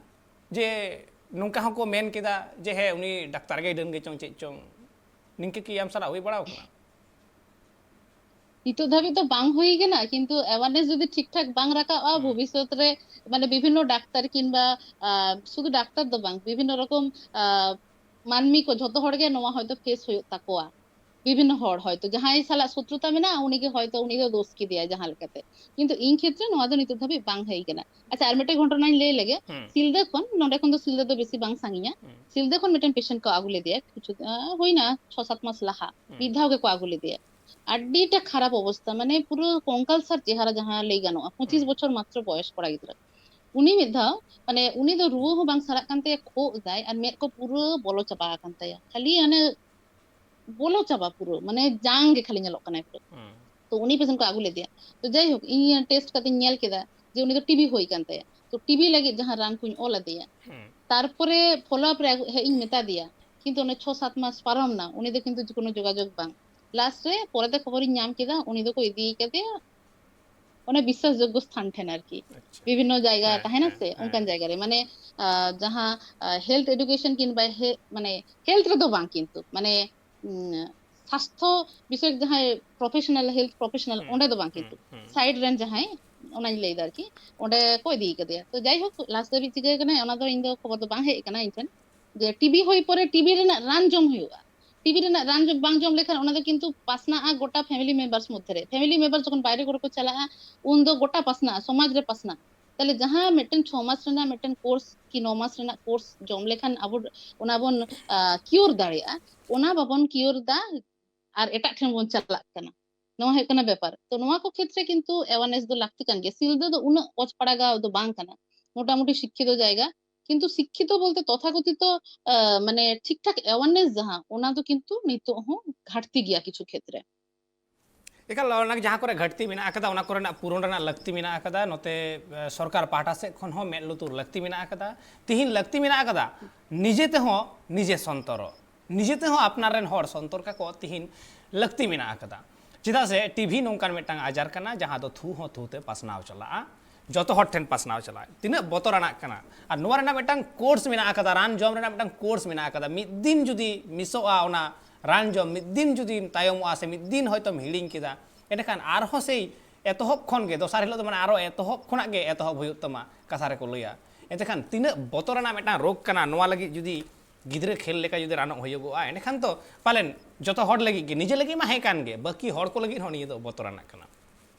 ᱡᱮ ᱱᱚᱝᱠᱟ ᱦᱚᱸᱠᱚ ᱢᱮᱱ ᱠᱮᱫᱟ ᱡᱮ ᱦᱮᱸ, ᱩᱱᱤ ᱰᱟᱠᱛᱟᱨ ᱜᱮ ᱰᱟᱹᱱ ᱜᱮ ᱪᱚᱝ ᱪᱮᱫ ᱪᱚᱝ, ᱱᱤᱝᱠᱟᱹ ᱠᱤ ᱟᱢ ᱥᱟᱞᱟᱜ ᱦᱩᱭ ᱵᱟᱲᱟᱣ ᱠᱟᱱᱟ? ᱱᱤᱛᱚᱜ ᱫᱷᱟᱹᱵᱤᱡ ᱫᱚ ᱵᱟᱝ ᱦᱩᱭ ᱠᱟᱱᱟ, ᱠᱤᱱᱛᱩ ᱮᱣᱟᱨᱱᱮᱥ ᱡᱩᱫᱤ ᱴᱷᱤᱠ ᱴᱷᱟᱠ ᱵᱟᱝ ᱨᱟᱠᱟᱵᱼᱟ, ᱦᱩᱸ᱾ ᱵᱷᱚᱵᱤᱥᱥᱚᱛ ᱨᱮ ᱢᱟᱱᱮ ᱵᱤᱵᱷᱤᱱᱱᱚ ᱰᱟᱠᱛᱟᱨ ᱠᱤᱝᱵᱟ, ᱟᱸ, ᱥᱩᱫᱷᱩ ᱰᱟᱠᱛᱟᱨ ᱫᱚ ᱵᱟᱝ, ᱵᱤᱵᱷᱤᱱᱱᱚ ᱨᱚᱠᱚᱢ, ᱟᱸ, ᱢᱟᱹᱱᱢᱤ ᱠᱚ ᱡᱷᱚᱛᱚ ᱦᱚᱲ ᱜᱮ ᱱᱚᱣᱟ ᱦᱚᱭᱛᱳ ᱯᱷᱮᱥ ᱦᱩᱭᱩᱜ ᱛᱟᱠᱚᱣᱟ᱾ ᱵᱤᱵᱷᱤᱱᱱᱚ ᱦᱚᱲ ᱦᱚᱭᱛᱳ ᱡᱟᱦᱟᱸᱭ ᱥᱟᱞᱟᱜ ᱥᱚᱛᱨᱩᱛᱟ ᱢᱮᱱᱟᱜᱼᱟ, ᱩᱱᱤ ᱜᱮ ᱦᱚᱭᱛᱳ ᱩᱱᱤ ᱫᱚ ᱫᱳᱥ ᱠᱮᱫᱮᱭᱟ ᱡᱟᱦᱟᱸ ᱞᱮᱠᱟᱛᱮ, ᱠᱤᱱᱛᱩ ᱤᱧ ᱠᱷᱮᱛᱨᱮ ᱱᱚᱣᱟ ᱫᱚ ᱱᱤᱛᱚᱜ ᱫᱷᱟᱹᱵᱤᱡ ᱵᱟᱝ ᱦᱩᱭ ᱠᱟᱱᱟ᱾ ᱟᱪᱪᱷᱟ, ᱟᱨ ᱢᱤᱫᱴᱮᱡ ᱜᱷᱚᱴᱚᱱᱟᱧ ᱞᱟᱹᱭ ᱞᱮᱜᱮ᱾ ᱦᱩᱸ᱾ ᱥᱤᱞᱫᱟᱹ ᱠᱷᱚᱱ, ᱱᱚᱰᱮ ᱠᱷᱚᱱ ᱫᱚ ᱥᱤᱞᱫᱟᱹ ᱫᱚ ᱵᱮᱥᱤ ᱵᱟᱝ ᱥᱟᱺᱜᱤᱧᱟ᱾ ᱦᱩᱸ᱾ ᱥᱤᱞᱫᱟᱹ ᱠᱷᱚᱱ ᱢᱤᱫᱴᱮᱱ ᱯᱮᱥᱮᱱᱴ ᱠᱚ ᱟᱹᱜᱩ ᱞᱮᱫᱮᱭᱟ, ᱠᱤᱪᱷᱩ, ᱟᱸ, ᱦᱩᱭᱱᱟ ᱪᱷᱚ ᱥᱟᱛ ᱢᱟᱥ ᱞᱟᱦᱟ᱾ ᱦᱩᱸ᱾ ᱢᱤᱫ ᱫᱷᱟᱣ ᱜᱮᱠᱚ ᱟᱹᱜᱩ ᱞᱮᱫᱮᱭᱟ᱾ ᱟᱹᱰᱤᱴᱟ ᱠᱷᱟᱨᱟᱯ ᱚᱵᱚᱥᱛᱟ, ᱢᱟᱱᱮ ᱯᱩᱨᱟᱹ ᱠᱚᱝᱠᱟᱞ ᱥᱟᱨ ᱪᱮᱦᱟᱨᱟ, ᱡᱟᱦᱟᱸ ᱞᱟᱹᱭ ᱜᱟᱱᱚᱜᱼᱟ, ᱯᱚᱸᱪᱤᱥ ᱦᱩᱸ᱾ ᱵᱚᱪᱷᱚᱨ ᱢᱟᱛᱨᱚ ᱵᱚᱭᱚᱥ ᱠᱚᱲᱟ ᱜᱤᱫᱽᱨᱟᱹ᱾ ᱩᱱᱤ ᱢᱤᱫ ᱫᱷᱟᱣ, ᱢᱟᱱᱮ ᱩᱱᱤ ᱫᱚ ᱨᱩᱣᱟᱹ ᱦᱚᱸ ᱵᱟᱝ ᱥᱟᱨᱟᱜ ᱠᱟᱱ ᱛᱟᱭᱟ, ᱠᱷᱳᱜ ᱮᱫᱟᱭ ᱟᱨ ᱢᱮᱫ ᱠᱚ ᱯᱩᱨᱟᱹ ᱵᱚᱞᱚ ᱪᱟᱵᱟ ᱟᱠᱟᱱ ᱛᱟᱭᱟ, ᱠᱷᱟᱹᱞᱤ ᱦᱟᱱᱮ ᱵᱚᱞᱚ ᱪᱟᱵᱟ ᱯᱩᱨᱟᱹ, ᱢᱟᱱᱮ ᱡᱟᱝ ᱜᱮ ᱠᱷᱟᱹᱞᱤ ᱧᱮᱞᱚᱜ ᱠᱟᱱᱟᱭ ᱯᱩᱨᱟᱹ᱾ ᱦᱩᱸ᱾ ᱛᱚ ᱩᱱᱤ ᱯᱮᱥᱮᱱᱴ ᱠᱚ ᱟᱹᱜᱩ ᱞᱮᱫᱮᱭᱟ᱾ ᱛᱚ ᱡᱟᱭᱦᱳᱠ, ᱤᱧ ᱴᱮᱥᱴ ᱠᱟᱛᱮᱧ ᱧᱮᱞ ᱠᱮᱫᱟ ᱡᱮ ᱩᱱᱤ ᱫᱚ ᱴᱤᱵᱤ ᱦᱩᱭ ᱠᱟᱱ ᱛᱟᱭᱟ᱾ ᱛᱚ ᱴᱤᱵᱤ ᱞᱟᱹᱜᱤᱫ ᱡᱟᱦᱟᱸ ᱨᱟᱱ ᱠᱚᱧ ᱚᱞ ᱟᱫᱮᱭᱟ, ᱦᱩᱸ᱾ ᱛᱟᱨᱯᱚᱨᱮ ᱯᱷᱚᱞᱳ ᱟᱯ ᱨᱮ ᱟᱹᱜᱩ ᱦᱮᱡ ᱤᱧ ᱢᱮᱛᱟ ᱫᱮᱭᱟ, ᱠᱤᱱᱛᱩ ᱚᱱᱮ ᱪᱷᱚ ᱥᱟᱛ ᱢᱟᱥ ᱯᱟᱨᱚᱢ ᱱᱟ, ᱩᱱᱤ ᱫᱚ ᱠᱤᱱᱛᱩ ᱠᱳᱱᱳ ᱡᱳᱜᱟᱡᱳᱜᱽ ᱵᱟᱝ᱾ ᱞᱟᱥᱴ ᱨᱮ ᱯᱚᱨᱮᱛᱮ ᱠᱷᱚᱵᱚᱨᱤᱧ ᱧᱟᱢ ᱠᱮᱫᱟ, ᱩᱱᱤ ᱫᱚᱠᱚ ᱤᱫᱤ ᱠᱟᱫᱮᱭᱟ ᱚᱱᱮ ᱵᱤᱥᱥᱟᱥ ᱡᱳᱜᱽᱜᱚ ᱥᱛᱷᱟᱱ ᱴᱷᱮᱱ ᱟᱨᱠᱤ᱾ ᱟᱪᱪᱷᱟ᱾ ᱵᱤᱵᱷᱤᱱᱱᱚ ᱡᱟᱭᱜᱟ ᱦᱮᱸ, ᱛᱟᱦᱮᱱᱟ ᱦᱮᱸ, ᱥᱮ, ᱦᱮᱸ᱾ ᱚᱱᱠᱟᱱ ᱡᱟᱭᱜᱟ ᱨᱮ, ᱢᱟᱱᱮ, ᱟᱸ, ᱡᱟᱦᱟᱸ, ᱟᱸ, ᱦᱮᱞᱛᱷ ᱮᱰᱩᱠᱮᱥᱚᱱ ᱠᱤᱝᱵᱟ ᱦᱮ-, ᱢᱟᱱᱮ ᱦᱮᱞᱛᱷ ᱨᱮᱫᱚ ᱵᱟᱝ, ᱠᱤᱱᱛᱩ ᱢᱟᱱᱮ, ᱩᱸ, ᱥᱟᱥᱛᱷᱚ ᱵᱤᱥᱚᱭᱚᱠ ᱡᱟᱦᱟᱸᱭ ᱯᱨᱚᱯᱷᱮᱥᱚᱱᱟᱞ, ᱦᱮᱞᱛᱷ ᱯᱨᱚᱯᱷᱮᱥᱚᱱᱟᱞ, ᱦᱩᱸ, ᱚᱸᱰᱮ ᱫᱚ ᱵᱟᱝ, ᱦᱩᱸ, ᱠᱤᱱᱛᱩ ᱦᱩᱸ᱾ ᱥᱟᱭᱤᱰ ᱨᱮᱱ ᱡᱟᱦᱟᱸᱭ, ᱚᱱᱟᱧ ᱞᱟᱹᱭᱫᱟ ᱟᱨᱠᱤ, ᱚᱸᱰᱮ ᱠᱚ ᱤᱫᱤ ᱠᱟᱫᱮᱭᱟ᱾ ᱛᱚ ᱡᱟᱭᱦᱳᱠ, ᱞᱟᱥᱴ ᱫᱷᱟᱹᱵᱤᱡ ᱪᱤᱠᱟᱹ ᱠᱟᱱᱟᱭ, ᱚᱱᱟ ᱫᱚ ᱤᱧ ᱫᱚ ᱠᱷᱚᱵᱚᱨ ᱫᱚ ᱵᱟᱝ ᱦᱮᱡ ᱟᱠᱟᱱᱟ ᱤᱧ ᱴᱷᱮᱱ, ᱡᱮ ᱴᱤᱵᱤ ᱦᱩᱭ ᱯᱚᱨᱮ ᱴᱤᱵᱤ ᱨᱮᱱᱟᱜ ᱨᱟᱱ ᱡᱚᱢ ᱦᱩᱭᱩᱜᱼᱟ᱾ ᱴᱤᱵᱤ ᱨᱮᱱᱟᱜ ᱨᱟᱱ ᱡᱚ-, ᱵᱟᱝ ᱡᱚᱢ ᱞᱮᱠᱷᱟᱱ ᱚᱱᱟ ᱫᱚ ᱠᱤᱱᱛᱩ ᱯᱟᱥᱱᱟᱜᱼᱟ ᱜᱚᱴᱟ ᱯᱷᱮᱢᱤᱞᱤ ᱢᱮᱢᱵᱟᱨᱥ ᱢᱚᱫᱽᱫᱷᱮ ᱨᱮ᱾ ᱯᱷᱮᱢᱤᱞᱤ ᱢᱮᱢᱵᱟᱨ ᱡᱚᱠᱷᱚᱱ ᱵᱟᱭᱨᱮ ᱠᱚᱨᱮ ᱠᱚ ᱪᱟᱞᱟᱜᱼᱟ, ᱩᱱ ᱫᱚ ᱜᱚᱴᱟ ᱯᱟᱥᱱᱟᱜᱼᱟ, ᱥᱚᱢᱟᱡᱽ ᱨᱮ ᱯᱟᱥᱱᱟᱜᱼᱟ᱾ ᱛᱟᱦᱞᱮ ᱡᱟᱦᱟᱸ ᱢᱤᱫᱴᱮᱱ ᱪᱷᱚ ᱢᱟᱥ ᱨᱮᱱᱟᱜ ᱢᱤᱫᱴᱮᱱ ᱠᱳᱨᱥ ᱠᱤ ᱱᱚ ᱢᱟᱥ ᱨᱮᱱᱟᱜ ᱠᱳᱨᱥ ᱡᱚᱢ ᱞᱮᱠᱷᱟᱱ ᱟᱵᱚ ᱚᱱᱟ ᱵᱚᱱ, ᱟ, ᱠᱤᱭᱳᱨ ᱫᱟᱲᱮᱭᱟᱜᱼᱟ, ᱚᱱᱟ ᱵᱟᱵᱚᱱ ᱠᱤᱭᱳᱨ ᱫᱟ, ᱟᱨ ᱮᱴᱟᱜ ᱴᱷᱮᱱ ᱵᱚᱱ ᱪᱟᱞᱟᱜ ᱠᱟᱱᱟ᱾ ᱱᱚᱣᱟ ᱦᱩᱭᱩᱜ ᱠᱟᱱᱟ ᱵᱮᱯᱟᱨ᱾ ᱛᱚ ᱱᱚᱣᱟ ᱠᱚ ᱠᱷᱮᱛᱨᱮ ᱠᱤᱱᱛᱩ ᱮᱣᱟᱨᱱᱮᱥ ᱫᱚ ᱞᱟᱹᱠᱛᱤ ᱠᱟᱱ ᱜᱮᱭᱟ᱾ ᱥᱤᱞᱫᱟᱹ ᱫᱚ ᱩᱱᱟᱹᱜ ᱚᱡᱽ ᱯᱟᱲᱟ ᱜᱟᱶ ᱫᱚ ᱵᱟᱝ ᱠᱟᱱᱟ, ᱢᱚᱴᱟᱢᱩᱴᱤ ᱥᱤᱠᱠᱷᱤᱛᱚ ᱡᱟᱭᱜᱟ, ᱠᱤᱱᱛᱩ ᱥᱤᱠᱠᱷᱤᱛᱚ ᱵᱚᱞᱛᱮ ᱛᱚᱛᱷᱟᱠᱚᱛᱷᱤᱛᱚ, ᱟ, ᱢᱟᱱᱮ ᱴᱷᱤᱠ ᱴᱷᱟᱠ ᱮᱣᱟᱨᱱᱮᱥ ᱡᱟᱦᱟᱸ, ᱚᱱᱟ ᱫᱚ ᱠᱤᱱᱛᱩ ᱱᱤᱛᱚᱜ ᱦᱚᱸ ᱜᱷᱟᱴᱛᱤ ᱜᱮᱭᱟ ᱠᱤᱪᱷᱩ ᱠᱷᱮᱛᱨᱮ᱾ ᱮᱠᱟᱞ, ᱚᱱᱟ ᱡᱟᱦᱟᱸ ᱠᱚᱨᱮ ᱜᱷᱟᱴᱛᱤ ᱢᱮᱱᱟᱜ ᱟᱠᱟᱫᱟ, ᱚᱱᱟ ᱠᱚᱨᱮᱱᱟᱜ ᱯᱩᱨᱚᱱ ᱨᱮᱱᱟᱜ ᱞᱟᱹᱠᱛᱤ ᱢᱮᱱᱟᱜ ᱟᱠᱟᱫᱟ᱾ ᱱᱚᱛᱮ, ᱮ, ᱥᱚᱨᱠᱟᱨ ᱯᱟᱦᱴᱟ ᱥᱮᱫ ᱠᱷᱚᱱ ᱦᱚᱸ ᱢᱮᱫ ᱞᱩᱛᱩᱨ ᱞᱟᱹᱠᱛᱤ ᱢᱮᱱᱟᱜ ᱟᱠᱟᱫᱟ᱾ ᱛᱤᱦᱤᱧ ᱞᱟᱹᱠᱛᱤ ᱢᱮᱱᱟᱜ ᱟᱠᱟᱫᱟ ᱱᱤᱡᱮ ᱛᱮᱦᱚᱸ ᱱᱤᱡᱮ ᱥᱚᱱᱛᱚᱨᱚᱜ, ᱱᱤᱡᱮ ᱛᱮᱦᱚᱸ ᱟᱯᱱᱟᱨ ᱨᱮᱱ ᱦᱚᱲ ᱥᱚᱱᱛᱚᱨ ᱠᱟᱠᱚ ᱛᱤᱦᱤᱧ ᱞᱟᱹᱠᱛᱤ ᱢᱮᱱᱟᱜ ᱟᱠᱟᱫᱟ᱾ ᱪᱮᱫᱟᱜ ᱥᱮ ᱴᱤᱵᱷᱤ ᱱᱚᱝᱠᱟᱱ ᱢᱤᱫᱴᱟᱝ ᱟᱡᱟᱨ ᱠᱟᱱᱟ, ᱡᱟᱦᱟᱸ ᱫᱚ ᱛᱷᱩ ᱦᱚᱸ ᱛᱷᱩ ᱛᱮ ᱯᱟᱥᱱᱟᱣ ᱪᱟᱞᱟᱜᱼᱟ, ᱡᱚᱛᱚ ᱦᱚᱲ ᱴᱷᱮᱱ ᱯᱟᱥᱱᱟᱣ ᱪᱟᱞᱟᱜᱼᱟ᱾ ᱛᱤᱱᱟᱹᱜ ᱵᱚᱛᱚᱨᱟᱱᱟᱜ ᱠᱟᱱᱟ! ᱟᱨ ᱱᱚᱣᱟ ᱨᱮᱱᱟᱜ ᱢᱤᱫᱴᱟᱝ ᱠᱳᱨᱥ ᱢᱮᱱᱟᱜ ᱟᱠᱟᱫᱟ, ᱨᱟᱱ ᱡᱚᱢ ᱨᱮᱱᱟᱜ ᱢᱤᱫᱴᱟᱝ ᱠᱳᱨᱥ ᱢᱮᱱᱟᱜ ᱟᱠᱟᱫᱟ᱾ ᱢᱤᱫ ᱫᱤᱱ ᱡᱩᱫᱤ ᱢᱤᱥᱚᱜᱼᱟ ᱚᱱᱟ ᱨᱟᱱ ᱡᱚᱢ, ᱢᱤᱫ ᱫᱤᱱ ᱡᱩᱫᱤᱢ ᱛᱟᱭᱚᱢᱚᱜᱼᱟ ᱥᱮ ᱢᱤᱫ ᱫᱤᱱ ᱦᱚᱭᱛᱳᱢ ᱦᱤᱲᱤᱧ ᱠᱮᱫᱟ, ᱮᱸᱰᱮᱠᱷᱟᱱ ᱟᱨᱦᱚᱸ ᱥᱮᱭ ᱮᱛᱚᱦᱚᱵ ᱠᱷᱚᱱ ᱜᱮ, ᱫᱚᱥᱟᱨ ᱦᱤᱞᱳᱜ ᱫᱚ ᱢᱟᱱᱮ ᱟᱨᱚ ᱮᱛᱚᱦᱚᱵ ᱠᱷᱚᱱᱟᱜ ᱜᱮ ᱮᱛᱚᱦᱚᱵ ᱦᱩᱭᱩᱜ ᱛᱟᱢᱟ, ᱠᱟᱛᱷᱟ ᱨᱮᱠᱚ ᱞᱟᱹᱭᱟ᱾ ᱮᱱᱛᱮᱠᱷᱟᱱ ᱛᱤᱱᱟᱹᱜ ᱵᱚᱛᱚᱨᱟᱱᱟᱜ ᱢᱤᱫᱴᱟᱝ ᱨᱳᱜᱽ ᱠᱟᱱᱟ, ᱱᱚᱣᱟ ᱞᱟᱹᱜᱤᱫ ᱡᱩᱫᱤ ᱜᱤᱫᱽᱨᱟᱹ ᱠᱷᱮᱞ ᱞᱮᱠᱟ ᱡᱩᱫᱤ ᱨᱟᱱᱚᱜ ᱦᱩᱭᱩᱜᱚᱜᱼᱟ, ᱮᱸᱰᱮᱠᱷᱟᱱ ᱫᱚ ᱯᱟᱞᱮᱱ ᱡᱚᱛᱚ ᱦᱚᱲ ᱞᱟᱹᱜᱤᱫ ᱜᱮ, ᱱᱤᱡᱮ ᱞᱟᱹᱜᱤᱫ ᱢᱟ ᱦᱮᱸ ᱠᱟᱱ ᱜᱮ, ᱵᱟᱹᱠᱤ ᱦᱚᱲ ᱠᱚ ᱞᱟᱹᱜᱤᱫ ᱦᱚᱸ ᱱᱤᱭᱟᱹ ᱫᱚ ᱵᱚᱛᱚᱨᱟᱱᱟᱜ ᱠᱟᱱᱟ᱾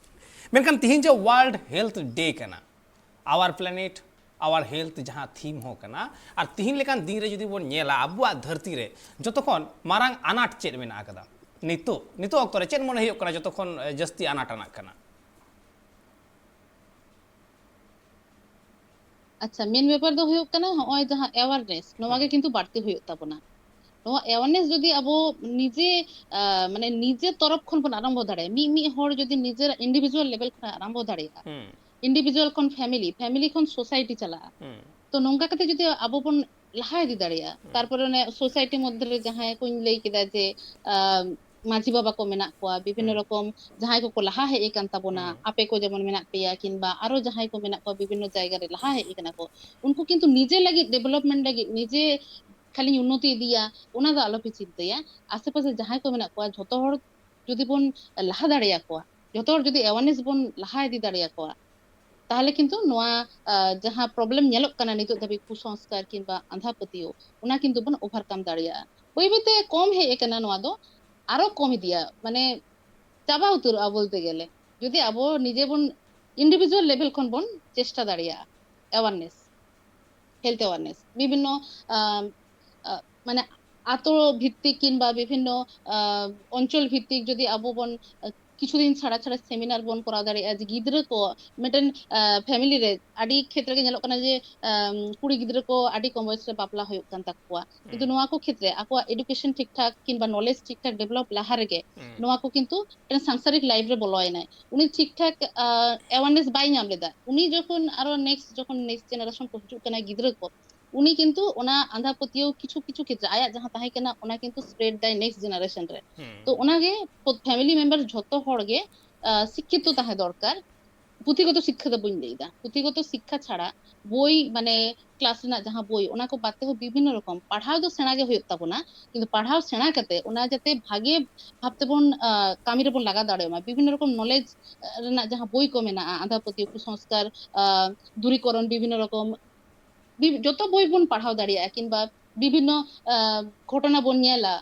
ᱢᱮᱱᱠᱷᱟᱱ ᱛᱤᱦᱤᱧ ᱡᱮ World Health Day ᱠᱟᱱᱟ, Our Planet, Our Health ᱡᱟᱦᱟᱸ ᱛᱷᱤᱢ ᱦᱚᱸ ᱠᱟᱱᱟ, ᱟᱨ ᱛᱤᱦᱤᱧ ᱞᱮᱠᱟᱱ ᱫᱤᱱ ᱨᱮ ᱡᱩᱫᱤ ᱵᱚᱱ ᱧᱮᱞᱟ, ᱟᱵᱚᱣᱟᱜ ᱫᱷᱟᱹᱨᱛᱤ ᱨᱮ ᱡᱚᱛᱚ ᱠᱷᱚᱱ ᱢᱟᱨᱟᱝ ᱟᱱᱟᱴ ᱪᱮᱫ ᱢᱮᱱᱟᱜ ᱟᱠᱟᱫᱟ? ᱱᱤᱛᱚᱜ, ᱱᱤᱛᱚᱜ ᱚᱠᱛᱚ ᱨᱮ ᱪᱮᱫ ᱢᱚᱱᱮ ᱦᱩᱭᱩᱜ ᱠᱟᱱᱟ ᱡᱚᱛᱚ ᱠᱷᱚᱱ, ᱮ, ᱡᱟᱹᱥᱛᱤ ᱟᱱᱟᱴ ᱟᱱᱟᱜ ᱠᱟᱱᱟ? ᱟᱪᱪᱷᱟ, ᱢᱮᱱ ᱵᱮᱯᱟᱨ ᱫᱚ ᱦᱩᱭᱩᱜ ᱠᱟᱱᱟ ᱦᱚᱸᱜᱼᱚᱭ ᱡᱟᱦᱟᱸ awareness, ᱱᱚᱣᱟ ᱜᱮ ᱦᱩᱸ᱾ ᱠᱤᱱᱛᱩ ᱵᱟᱹᱲᱛᱤ ᱦᱩᱭᱩᱜ ᱛᱟᱵᱚᱱᱟ᱾ ᱱᱚᱣᱟ awareness ᱡᱩᱫᱤ ᱟᱵᱚ ᱱᱤᱡᱮ, ᱟ, ᱢᱟᱱᱮ ᱱᱤᱡᱮ ᱛᱚᱨᱚᱯ ᱠᱷᱚᱱ ᱵᱚᱱ ᱟᱨᱟᱢᱵᱷᱚ ᱫᱟᱲᱮᱭᱟᱜᱼᱟ, ᱢᱤᱫ ᱢᱤᱫ ᱦᱚᱲ ᱡᱩᱫᱤ ᱱᱤᱡᱮᱨᱟᱜ individual level ᱠᱷᱚᱱ ᱟᱨᱟᱢᱵᱷᱚ ᱫᱟᱲᱮᱭᱟᱜᱼᱟ, ᱦᱩᱸ᱾ individual ᱠᱷᱚᱱ family, family ᱠᱷᱚᱱ society ᱪᱟᱞᱟᱜᱼᱟ, ᱦᱩᱸ᱾ ᱛᱚ ᱱᱚᱝᱠᱟ ᱠᱟᱛᱮ ᱡᱩᱫᱤ ᱟᱵᱚ ᱵᱚᱱ ᱞᱟᱦᱟ ᱤᱫᱤ ᱫᱟᱲᱮᱭᱟᱜᱼᱟ, ᱦᱩᱸ᱾ ᱛᱟᱨᱯᱚᱨᱮ ᱚᱱᱮ society ᱢᱚᱫᱽᱫᱷᱮ ᱨᱮ ᱡᱟᱦᱟᱸᱭ ᱠᱚᱧ ᱞᱟᱹᱭ ᱠᱮᱫᱟ ᱡᱮ, ᱟ, ᱢᱟᱹᱡᱷᱤ ᱵᱟᱵᱟ ᱠᱚ ᱢᱮᱱᱟᱜ ᱠᱚᱣᱟ, ᱵᱤᱵᱷᱤᱱᱱᱚ ᱦᱩᱸ᱾ ᱨᱚᱠᱚᱢ ᱡᱟᱦᱟᱸᱭ ᱠᱚᱠᱚ ᱞᱟᱦᱟ ᱦᱮᱡ ᱟᱠᱟᱱ ᱛᱟᱵᱚᱱᱟ, ᱦᱩᱸ᱾ ᱟᱯᱮ ᱠᱚ ᱡᱮᱢᱚᱱ ᱢᱮᱱᱟᱜ ᱯᱮᱭᱟ, ᱠᱤᱝᱵᱟ ᱟᱨᱚ ᱡᱟᱦᱟᱸᱭ ᱠᱚ ᱢᱮᱱᱟᱜ ᱠᱚᱣᱟ ᱵᱤᱵᱷᱤᱱᱱᱚ ᱡᱟᱭᱜᱟ ᱨᱮ ᱞᱟᱦᱟ ᱦᱮᱡ ᱟᱠᱟᱱᱟ ᱠᱚ, ᱩᱱᱠᱩ ᱠᱤᱱᱛᱩ ᱱᱤᱡᱮ ᱞᱟᱹᱜᱤᱫ development ᱞᱟᱹᱜᱤᱫ, ᱱᱤᱡᱮ ᱠᱷᱟᱹᱞᱤᱧ ᱩᱱᱱᱚᱛᱤ ᱤᱫᱤᱭᱟ, ᱚᱱᱟ ᱫᱚ ᱟᱞᱚᱯᱮ ᱪᱤᱱᱛᱟᱹᱭᱟ᱾ ᱟᱥᱮ ᱯᱟᱥᱮ ᱡᱟᱦᱟᱸᱭ ᱠᱚ ᱢᱮᱱᱟᱜ ᱠᱚᱣᱟ, ᱡᱷᱚᱛᱚ ᱦᱚᱲ ᱡᱩᱫᱤ ᱵᱚᱱ ᱞᱟᱦᱟ ᱫᱟᱲᱮᱭᱟᱠᱚᱣᱟ, ᱡᱷᱚᱛᱚ ᱦᱚᱲ ᱡᱩᱫᱤ awareness ᱵᱚᱱ ᱞᱟᱦᱟ ᱤᱫᱤ ᱫᱟᱲᱮᱭᱟᱠᱚᱣᱟ, ᱛᱟᱦᱚᱞᱮ ᱠᱤᱱᱛᱩ ᱱᱚᱣᱟ, ᱟ, ᱡᱟᱦᱟᱸ problem ᱧᱮᱞᱚᱜ ᱠᱟᱱᱟ ᱱᱤᱛᱚᱜ ᱫᱷᱟᱹᱵᱤᱡ, ᱠᱩᱥᱚᱝᱥᱠᱟᱨ ᱠᱤᱝᱵᱟ ᱟᱸᱫᱷᱟ ᱯᱟᱹᱛᱭᱟᱹᱣ, ᱚᱱᱟ ᱠᱤᱱᱛᱩ ᱵᱚᱱ overcome ᱫᱟᱲᱮᱭᱟᱜᱼᱟ᱾ ᱵᱟᱹᱭ ᱵᱟᱹᱭᱛᱮ ᱠᱚᱢ ᱦᱮᱡ ᱟᱠᱟᱱᱟ, ᱱᱚᱣᱟ ᱫᱚ ᱟᱨᱚ ᱠᱚᱢ ᱤᱫᱤᱭᱟ, ᱢᱟᱱᱮ ᱪᱟᱵᱟ ᱩᱛᱟᱹᱨᱚᱜᱼᱟ ᱵᱚᱞᱛᱮ ᱜᱮᱞᱮ, ᱡᱩᱫᱤ ᱟᱵᱚ ᱱᱤᱡᱮ ᱵᱚᱱ individual level ᱠᱷᱚᱱ ᱵᱚᱱ ᱪᱮᱥᱴᱟ ᱫᱟᱲᱮᱭᱟᱜᱼᱟ awareness, health awareness, ᱵᱤᱵᱷᱤᱱᱱᱚ, ᱟᱢ, ᱟ, ᱢᱟᱱᱮ ᱟᱛᱳ ᱵᱷᱤᱛᱛᱤᱠ ᱠᱤᱝᱵᱟ ᱵᱤᱵᱷᱤᱱᱱᱚ, ᱟ, ᱚᱧᱪᱚᱞ ᱵᱷᱤᱛᱛᱤᱠ ᱡᱩᱫᱤ ᱟᱵᱚ ᱵᱚᱱ, ᱟ, ᱠᱤᱪᱷᱩ ᱫᱤᱱ ᱪᱷᱟᱲᱟ ᱪᱷᱟᱲᱟ seminar ᱵᱚᱱ ᱠᱚᱨᱟᱣ ᱫᱟᱲᱮᱭᱟᱜᱼᱟ, ᱡᱮ ᱜᱤᱫᱽᱨᱟᱹ ᱠᱚ ᱢᱤᱫᱴᱮᱱ, ᱟ, family ᱨᱮ ᱟᱹᱰᱤ ᱠᱷᱮᱛᱨᱮ ᱜᱮ ᱧᱮᱞᱚᱜ ᱠᱟᱱᱟ ᱡᱮ, ᱟᱢ, ᱠᱩᱲᱤ ᱜᱤᱫᱽᱨᱟᱹ ᱠᱚ ᱟᱹᱰᱤ ᱠᱚᱢ ᱵᱚᱭᱮᱥ ᱨᱮ ᱵᱟᱯᱞᱟ ᱦᱩᱭᱩᱜ ᱠᱟᱱ ᱛᱟᱠᱚᱣᱟ, ᱠᱤᱱᱛᱩ ᱦᱩᱸ᱾ ᱱᱚᱣᱟ ᱠᱚ ᱠᱷᱮᱛᱨᱮ ᱟᱠᱚᱣᱟᱜ education ᱴᱷᱤᱠ ᱴᱷᱟᱠ ᱠᱤᱝᱵᱟ knowledge ᱴᱷᱤᱠ ᱴᱷᱟᱠ develop ᱞᱟᱦᱟ ᱨᱮᱜᱮ ᱦᱩᱸ᱾ ᱱᱚᱣᱟ ᱠᱚ ᱠᱤᱱᱛᱩ ᱢᱤᱫᱴᱮᱱ ᱥᱟᱝᱥᱟᱨᱤᱠ life ᱨᱮ ᱵᱚᱞᱚᱭᱮᱱᱟᱭ, ᱩᱱᱤ ᱴᱷᱤᱠ ᱴᱷᱟᱠ, ᱟ, awareness ᱵᱟᱭ ᱧᱟᱢ ᱞᱮᱫᱟ᱾ ᱩᱱᱤ ᱡᱚᱠᱷᱚᱱ ᱟᱨᱚ next, ᱡᱚᱠᱷᱚᱱ next generation ᱠᱚ ᱦᱤᱡᱩᱜ ᱠᱟᱱᱟ ᱜᱤᱫᱽᱨᱟᱹ ᱠᱚ, ᱩᱱᱤ ᱠᱤᱱᱛᱩ ᱚᱱᱟ ᱟᱸᱫᱷᱟ ᱯᱟᱹᱛᱭᱟᱹᱣ ᱠᱤᱪᱷᱩ ᱠᱤᱪᱷᱩ ᱠᱷᱮᱛᱨᱮ ᱟᱭᱟᱜ ᱡᱟᱦᱟᱸ ᱛᱟᱦᱮᱸ ᱠᱟᱱᱟ, ᱚᱱᱟ ᱠᱤᱱᱛᱩ spread ᱫᱟᱭ next generation ᱨᱮ᱾ ᱦᱩᱸ᱾ ᱛᱚ ᱚᱱᱟᱜᱮ family member ᱡᱷᱚᱛᱚ ᱦᱚᱲ ᱜᱮ, ᱟ, ᱥᱤᱠᱠᱷᱤᱛᱚ ᱛᱟᱦᱮᱸ ᱫᱚᱨᱠᱟᱨ᱾ ᱯᱩᱛᱷᱤᱜᱚᱛᱚ ᱥᱤᱠᱠᱷᱟ ᱫᱚ ᱵᱟᱹᱧ ᱞᱟᱹᱭᱫᱟ, ᱯᱩᱛᱷᱤᱜᱚᱛᱚ ᱥᱤᱠᱠᱷᱟ ᱪᱷᱟᱲᱟ ᱵᱳᱭ, ᱢᱟᱱᱮ ᱠᱞᱟᱥ ᱨᱮᱱᱟᱜ ᱡᱟᱦᱟᱸ ᱵᱳᱭ, ᱚᱱᱟ ᱠᱚ ᱵᱟᱫ ᱛᱮᱦᱚᱸ ᱵᱤᱵᱷᱤᱱᱱᱚ ᱨᱚᱠᱚᱢ ᱯᱟᱲᱦᱟᱣ ᱫᱚ ᱥᱮᱬᱟ ᱜᱮ ᱦᱩᱭᱩᱜ ᱛᱟᱵᱚᱱᱟ, ᱠᱤᱱᱛᱩ ᱯᱟᱲᱦᱟᱣ ᱥᱮᱬᱟ ᱠᱟᱛᱮ ᱚᱱᱟ ᱡᱟᱛᱮ ᱵᱷᱟᱜᱮ ᱵᱷᱟᱵ ᱛᱮᱵᱚᱱ, ᱟᱸ, ᱠᱟᱹᱢᱤ ᱨᱮᱵᱚᱱ ᱞᱟᱜᱟᱣ ᱫᱟᱲᱮᱭᱟᱜ ᱢᱟ᱾ ᱵᱤᱵᱷᱤᱱᱱᱚ ᱨᱚᱠᱚᱢ ᱱᱚᱞᱮᱡᱽ ᱨᱮᱱᱟᱜ ᱡᱟᱦᱟᱸ ᱵᱳᱭ ᱠᱚ ᱢᱮᱱᱟᱜᱼᱟ, ᱟᱸᱫᱷᱟ ᱯᱟᱹᱛᱭᱟᱹᱣ, ᱠᱩᱥᱚᱝᱥᱠᱟᱨ, ᱟᱸ, ᱫᱩᱨᱤᱠᱚᱨᱚᱱ, ᱵᱤᱵᱷᱤᱱᱱᱚ ᱨᱚᱠᱚᱢ ᱵᱤ-, ᱡᱚᱛᱚ ᱵᱳᱭ ᱵᱚᱱ ᱯᱟᱲᱦᱟᱣ ᱫᱟᱲᱮᱭᱟᱜᱼᱟ, ᱠᱤᱝᱵᱟ ᱵᱤᱵᱷᱤᱱᱱᱚ, ᱟᱸ, ᱜᱷᱚᱴᱚᱱᱟ ᱵᱚᱱ ᱧᱮᱞᱟ,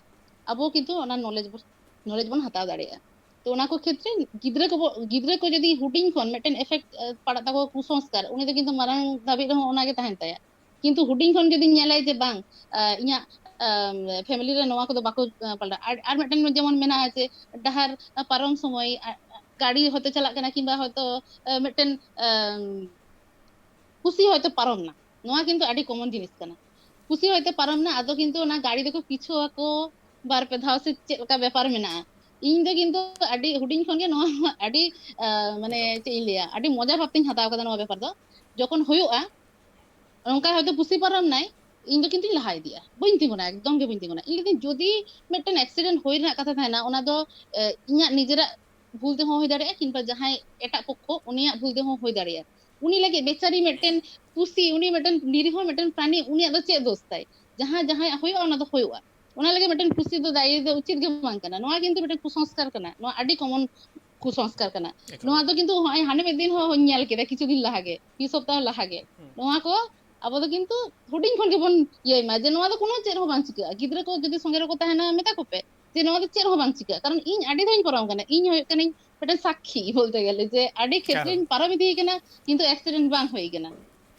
ᱟᱵᱚ ᱠᱤᱱᱛᱩ ᱚᱱᱟ ᱱᱚᱞᱮᱡᱽ ᱵᱚ-, ᱱᱚᱞᱮᱡᱽ ᱵᱚᱱ ᱦᱟᱛᱟᱣ ᱫᱟᱲᱮᱭᱟᱜᱼᱟ᱾ ᱛᱚ ᱚᱱᱟ ᱠᱚ ᱠᱷᱮᱛᱨᱮ ᱜᱤᱫᱽᱨᱟᱹ ᱠᱚᱵᱚ, ᱜᱤᱫᱽᱨᱟᱹ ᱠᱚ ᱡᱩᱫᱤ ᱦᱩᱰᱤᱧ ᱠᱷᱚᱱ ᱢᱤᱫᱴᱮᱱ ᱮᱯᱷᱮᱠᱴ, ᱟᱸ, ᱯᱟᱲᱟᱜ ᱛᱟᱠᱚᱣᱟ ᱠᱩᱥᱚᱝᱥᱠᱟᱨ, ᱩᱱᱤ ᱫᱚ ᱠᱤᱱᱛᱩ ᱢᱟᱨᱟᱝ ᱫᱷᱟᱹᱵᱤᱡ ᱨᱮᱦᱚᱸ ᱚᱱᱟᱜᱮ ᱛᱟᱦᱮᱱ ᱛᱟᱭᱟ᱾ ᱠᱤᱱᱛᱩ ᱦᱩᱰᱤᱧ ᱠᱷᱚᱱ ᱡᱩᱫᱤ ᱧᱮᱞᱟᱭ ᱡᱮ ᱵᱟᱝ, ᱟᱸ, ᱤᱧᱟᱹᱜ, ᱟᱸ, ᱯᱷᱮᱢᱤᱞᱤ ᱨᱮ ᱱᱚᱣᱟ ᱠᱚᱫᱚ ᱵᱟᱠᱚ, ᱟᱸ, ᱯᱟᱞᱴᱟᱜᱼᱟ᱾ ᱟᱨ, ᱟᱨ ᱢᱤᱫᱴᱮᱱ ᱡᱮᱢᱚᱱ ᱢᱮᱱᱟᱜᱼᱟ ᱡᱮ ᱰᱟᱦᱟᱨ ᱯᱟᱨᱚᱢ ᱥᱚᱢᱚᱭ, ᱟ-, ᱟ-, ᱜᱟᱹᱰᱤ ᱦᱚᱭᱛᱳ ᱪᱟᱞᱟᱜ ᱠᱟᱱᱟ, ᱠᱤᱝᱵᱟ ᱦᱚᱭᱛᱳ, ᱟᱸ, ᱢᱤᱫᱴᱮᱱ, ᱟᱸ, ᱯᱩᱥᱤ ᱦᱚᱭᱛᱳ ᱯᱟᱨᱚᱢ ᱱᱟ, ᱱᱚᱣᱟ ᱠᱤᱱᱛᱩ ᱟᱹᱰᱤ ᱠᱚᱢᱚᱱ ᱡᱤᱱᱤᱥ ᱠᱟᱱᱟ᱾ ᱯᱩᱥᱤ ᱦᱚᱭᱛᱳ ᱯᱟᱨᱚᱢ ᱱᱟ, ᱟᱫᱚ ᱠᱤᱱᱛᱩ ᱚᱱᱟ ᱜᱟᱹᱰᱤ ᱫᱚᱠᱚ ᱯᱤᱪᱷᱟᱹ ᱟᱠᱚ ᱵᱟᱨ ᱯᱮ ᱫᱷᱟᱣ ᱥᱮ ᱪᱮᱫ ᱞᱮᱠᱟ ᱵᱮᱯᱟᱨ ᱢᱮᱱᱟᱜᱼᱟ᱾ ᱤᱧ ᱫᱚ ᱠᱤᱱᱛᱩ ᱟᱹᱰᱤ ᱦᱩᱰᱤᱧ ᱠᱷᱚᱱ ᱜᱮ ᱱᱚᱣᱟ ᱟᱹᱰᱤ, ᱟᱸ, ᱢᱟᱱᱮ ᱮᱠᱫᱚᱢ᱾ ᱪᱮᱫ ᱤᱧ ᱞᱟᱹᱭᱟ, ᱟᱹᱰᱤ ᱢᱚᱡᱟ ᱵᱷᱟᱵ ᱛᱤᱧ ᱦᱟᱛᱟᱣ ᱠᱟᱫᱟ ᱱᱚᱣᱟ ᱵᱮᱯᱟᱨ ᱫᱚ᱾ ᱡᱚᱠᱷᱚᱱ ᱦᱩᱭᱩᱜᱼᱟ, ᱚᱱᱠᱟ ᱦᱚᱭᱛᱳ ᱯᱩᱥᱤ ᱯᱟᱨᱚᱢ ᱱᱟᱭ, ᱤᱧ ᱫᱚ ᱠᱤᱱᱛᱩᱧ ᱞᱟᱦᱟ ᱤᱫᱤᱜᱼᱟ, ᱵᱟᱹᱧ ᱛᱤᱸᱜᱩᱱᱟ, ᱮᱠᱫᱚᱢ ᱜᱮ ᱵᱟᱹᱧ ᱛᱤᱸᱜᱩᱱᱟ᱾ ᱤᱧ ᱞᱟᱹᱭᱫᱟᱹᱧ ᱡᱩᱫᱤ ᱢᱤᱫᱴᱮᱱ ᱮᱠᱥᱤᱰᱮᱱᱴ ᱦᱩᱭ ᱨᱮᱱᱟᱜ ᱠᱟᱛᱷᱟ ᱛᱟᱦᱮᱱᱟ, ᱚᱱᱟ ᱫᱚ, ᱮ, ᱤᱧᱟᱹᱜ ᱱᱤᱡᱮᱨᱟᱜ ᱵᱷᱩᱞ ᱛᱮᱦᱚᱸ ᱦᱩᱭ ᱫᱟᱲᱮᱭᱟᱜᱼᱟ, ᱠᱤᱝᱵᱟ ᱡᱟᱦᱟᱸᱭ ᱮᱴᱟᱜ ᱯᱚᱠᱠᱷᱚ ᱩᱱᱤᱭᱟᱜ ᱵᱷᱩᱞ ᱛᱮᱦᱚᱸ ᱦᱩᱭ ᱫᱟᱲᱮᱭᱟᱜᱼᱟ᱾ ᱩᱱᱤ ᱞᱟᱹᱜᱤᱫ ᱵᱮᱪᱟᱨᱤ ᱢᱤᱫᱴᱮᱱ ᱯᱩᱥᱤ, ᱩᱱᱤ ᱢᱤᱫᱴᱮᱱ ᱱᱤᱨᱤᱦᱚ ᱢᱤᱫᱴᱮᱱ ᱯᱨᱟᱱᱤ, ᱩᱱᱤᱭᱟᱜ ᱫᱚ ᱪᱮᱫ ᱫᱳᱥ ᱛᱟᱭ? ᱡᱟᱦᱟᱸ ᱡᱟᱦᱟᱸᱭᱟᱜ ᱦᱩᱭᱩᱜᱼᱟ, ᱚᱱᱟ ᱫᱚ ᱦᱩᱭᱩᱜᱼᱟ᱾ ᱚᱱᱟ ᱞᱟᱹᱜᱤᱫ ᱢᱤᱫᱴᱮᱱ ᱯᱩᱥᱤ ᱫᱚ ᱫᱟᱭᱤ ᱫᱚ ᱩᱪᱤᱛ ᱜᱮ ᱵᱟᱝ ᱠᱟᱱᱟ᱾ ᱱᱚᱣᱟ ᱠᱤᱱᱛᱩ ᱢᱤᱫᱴᱮᱱ ᱠᱩᱥᱚᱝᱥᱠᱟᱨ ᱠᱟᱱᱟ, ᱱᱚᱣᱟ ᱟᱹᱰᱤ ᱠᱚᱢᱚᱱ ᱠᱩᱥᱚᱝᱥᱠᱟᱨ ᱠᱟᱱᱟ᱾ ᱮᱠᱟᱞ᱾ ᱱᱚᱣᱟ ᱫᱚ ᱠᱤᱱᱛᱩ ᱦᱚᱸᱜᱼᱚᱭ ᱦᱟᱱᱮ ᱢᱤᱫ ᱫᱤᱱ ᱦᱚᱸ ᱧᱮᱞ ᱠᱮᱫᱟ, ᱠᱤᱪᱷᱩ ᱫᱤᱱ ᱞᱟᱦᱟ ᱜᱮ, ᱢᱤᱫ ᱥᱚᱯᱛᱟᱦᱚ ᱞᱟᱦᱟ ᱜᱮ᱾ ᱦᱩᱸ᱾ ᱱᱚᱣᱟ ᱠᱚ ᱟᱵᱚ ᱫᱚ ᱠᱤᱱᱛᱩ ᱦᱩᱰᱤᱧ ᱠᱷᱚᱱ ᱜᱮᱵᱚᱱ ᱤᱭᱟᱹᱭ ᱢᱟ ᱡᱮ ᱱᱚᱣᱟ ᱫᱚ ᱠᱳᱱᱳ ᱪᱮᱫ ᱦᱚᱸ ᱵᱟᱝ ᱪᱤᱠᱟᱹᱜᱼᱟ᱾ ᱜᱤᱫᱽᱨᱟᱹ ᱠᱚ ᱡᱩᱫᱤ ᱥᱚᱸᱜᱮ ᱨᱮᱠᱚ ᱛᱟᱦᱮᱱᱟ, ᱢᱮᱛᱟ ᱠᱚᱯᱮ ᱡᱮ ᱱᱚᱣᱟ ᱫᱚ ᱪᱮᱫ ᱦᱚᱸ ᱵᱟᱝ ᱪᱤᱠᱟᱹᱜᱼᱟ, ᱠᱟᱨᱚᱱ ᱤᱧ ᱟᱹᱰᱤ ᱫᱷᱟᱣ ᱤᱧ ᱯᱟᱨᱚᱢ ᱠᱟᱱᱟ, ᱤᱧ ᱦᱩᱭᱩᱜ ᱠᱟᱱᱟᱹᱧ ᱢᱤᱫᱴᱮᱱ ᱥᱟᱠᱠᱷᱤ ᱵᱚᱞᱛᱮ ᱜᱮᱞᱮ, ᱡᱮ ᱟᱹᱰᱤ ᱠᱷᱮᱛᱨᱮᱧ ᱠᱟᱨᱚᱱ ᱯᱟᱨᱚᱢ ᱤᱫᱤ ᱠᱟᱱᱟ, ᱠᱤᱱᱛᱩ ᱮᱠᱥᱤᱰᱮᱱᱴ ᱵᱟᱝ ᱦᱩᱭ ᱠᱟᱱᱟ᱾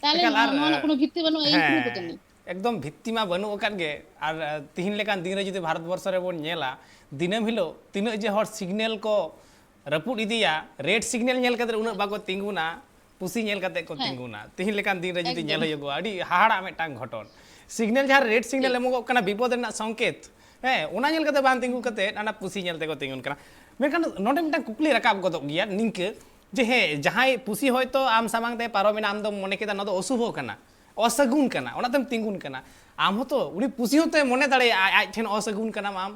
ᱛᱟᱦᱞᱮ ᱮᱠᱟᱞ᱾ ᱱᱚᱣᱟ, ᱟᱨ, ᱱᱚᱣᱟ ᱨᱮᱱᱟᱜ ᱠᱳᱱᱳ ᱵᱷᱤᱛᱛᱤ ᱵᱟᱹᱱᱩᱜᱼᱟ, ᱤᱧ ᱠᱩᱞᱤ ᱠᱚ ᱦᱮᱸ, ᱠᱟᱹᱱᱟᱹᱧ᱾ ᱮᱠᱫᱚᱢ ᱵᱷᱤᱛᱛᱤ ᱢᱟ ᱵᱟᱹᱱᱩᱜ ᱟᱠᱟᱫ ᱜᱮ᱾ ᱟᱨ, ᱟᱨ ᱛᱤᱦᱤᱧ ᱞᱮᱠᱟᱱ ᱫᱤᱱ ᱨᱮ ᱡᱩᱫᱤ ᱵᱷᱟᱨᱚᱛ ᱵᱚᱨᱥᱚ ᱨᱮᱵᱚᱱ ᱧᱮᱞᱟ, ᱫᱤᱱᱟᱹᱢ ᱦᱤᱞᱳᱜ ᱛᱤᱱᱟᱹᱜ ᱡᱮ ᱦᱚᱲ ᱥᱤᱜᱽᱱᱮᱞ ᱠᱚ ᱨᱟᱹᱯᱩᱫ ᱤᱫᱤᱭᱟ, ᱨᱮᱰ ᱥᱤᱜᱽᱱᱮᱞ ᱧᱮᱞ ᱠᱟᱛᱮ ᱩᱱᱟᱹᱜ ᱵᱟᱠᱚ ᱛᱤᱸᱜᱩᱱᱟ, ᱯᱩᱥᱤ ᱧᱮᱞ ᱠᱟᱛᱮ ᱠᱚ ᱦᱮᱸ᱾ ᱛᱤᱸᱜᱩᱱᱟ᱾ ᱛᱤᱦᱤᱧ ᱞᱮᱠᱟᱱ ᱫᱤᱱ ᱨᱮ ᱡᱩᱫᱤ ᱧᱮᱞ ᱮᱠᱫᱚᱢ᱾ ᱦᱩᱭᱩᱜᱚᱜᱼᱟ, ᱟᱹᱰᱤ ᱦᱟᱦᱟᱲᱟᱜ ᱢᱤᱫᱴᱟᱝ ᱜᱷᱚᱴᱚᱱ᱾ ᱥᱤᱜᱽᱱᱮᱞ ᱡᱟᱦᱟᱸ ᱨᱮᱰ ᱥᱤᱜᱽᱱᱮᱞ ᱴᱷᱤᱠ᱾ ᱮᱢᱚᱜᱚᱜ ᱠᱟᱱᱟ, ᱵᱤᱯᱚᱫ ᱨᱮᱱᱟᱜ ᱥᱚᱝᱠᱮᱛ, ᱦᱮᱸ, ᱚᱱᱟ ᱧᱮᱞ ᱠᱟᱛᱮ ᱵᱟᱝ ᱛᱤᱸᱜᱩ ᱠᱟᱛᱮ ᱚᱱᱟ ᱯᱩᱥᱤ ᱧᱮᱞ ᱛᱮᱠᱚ ᱛᱤᱸᱜᱩᱱ ᱠᱟᱱᱟ᱾ ᱢᱮᱱᱠᱷᱟᱱ ᱱᱚᱰᱮ ᱢᱤᱫᱴᱟᱝ ᱠᱩᱠᱞᱤ ᱨᱟᱠᱟᱵ ᱜᱚᱫᱚᱜ ᱜᱮᱭᱟ ᱱᱤᱝᱠᱟᱹ ᱡᱮ, ᱦᱮᱸ, ᱡᱟᱦᱟᱸᱭ ᱯᱩᱥᱤ ᱦᱚᱭᱛᱳ ᱟᱢ ᱥᱟᱢᱟᱝ ᱛᱮ ᱯᱟᱨᱚᱢᱮᱱᱟ, ᱟᱢ ᱫᱚᱢ ᱢᱚᱱᱮ ᱠᱮᱫᱟ ᱱᱚᱣᱟ ᱫᱚ ᱚᱥᱩᱵᱷᱚ ᱠᱟᱱᱟ, ᱚᱥᱟᱹᱜᱩᱱ ᱠᱟᱱᱟ, ᱚᱱᱟᱛᱮᱢ ᱛᱤᱸᱜᱩᱱ ᱠᱟᱱᱟ᱾ ᱟᱢ ᱦᱚᱸᱛᱚ, ᱩᱱᱤ ᱯᱩᱥᱤ ᱦᱚᱸᱛᱚᱭ ᱢᱚᱱᱮ ᱫᱟᱲᱮᱭᱟᱜᱼᱟ ᱟᱡ, ᱟᱡ ᱴᱷᱮᱱ ᱚᱥᱟᱹᱜᱩᱱ ᱠᱟᱱᱟᱢ ᱟᱢ᱾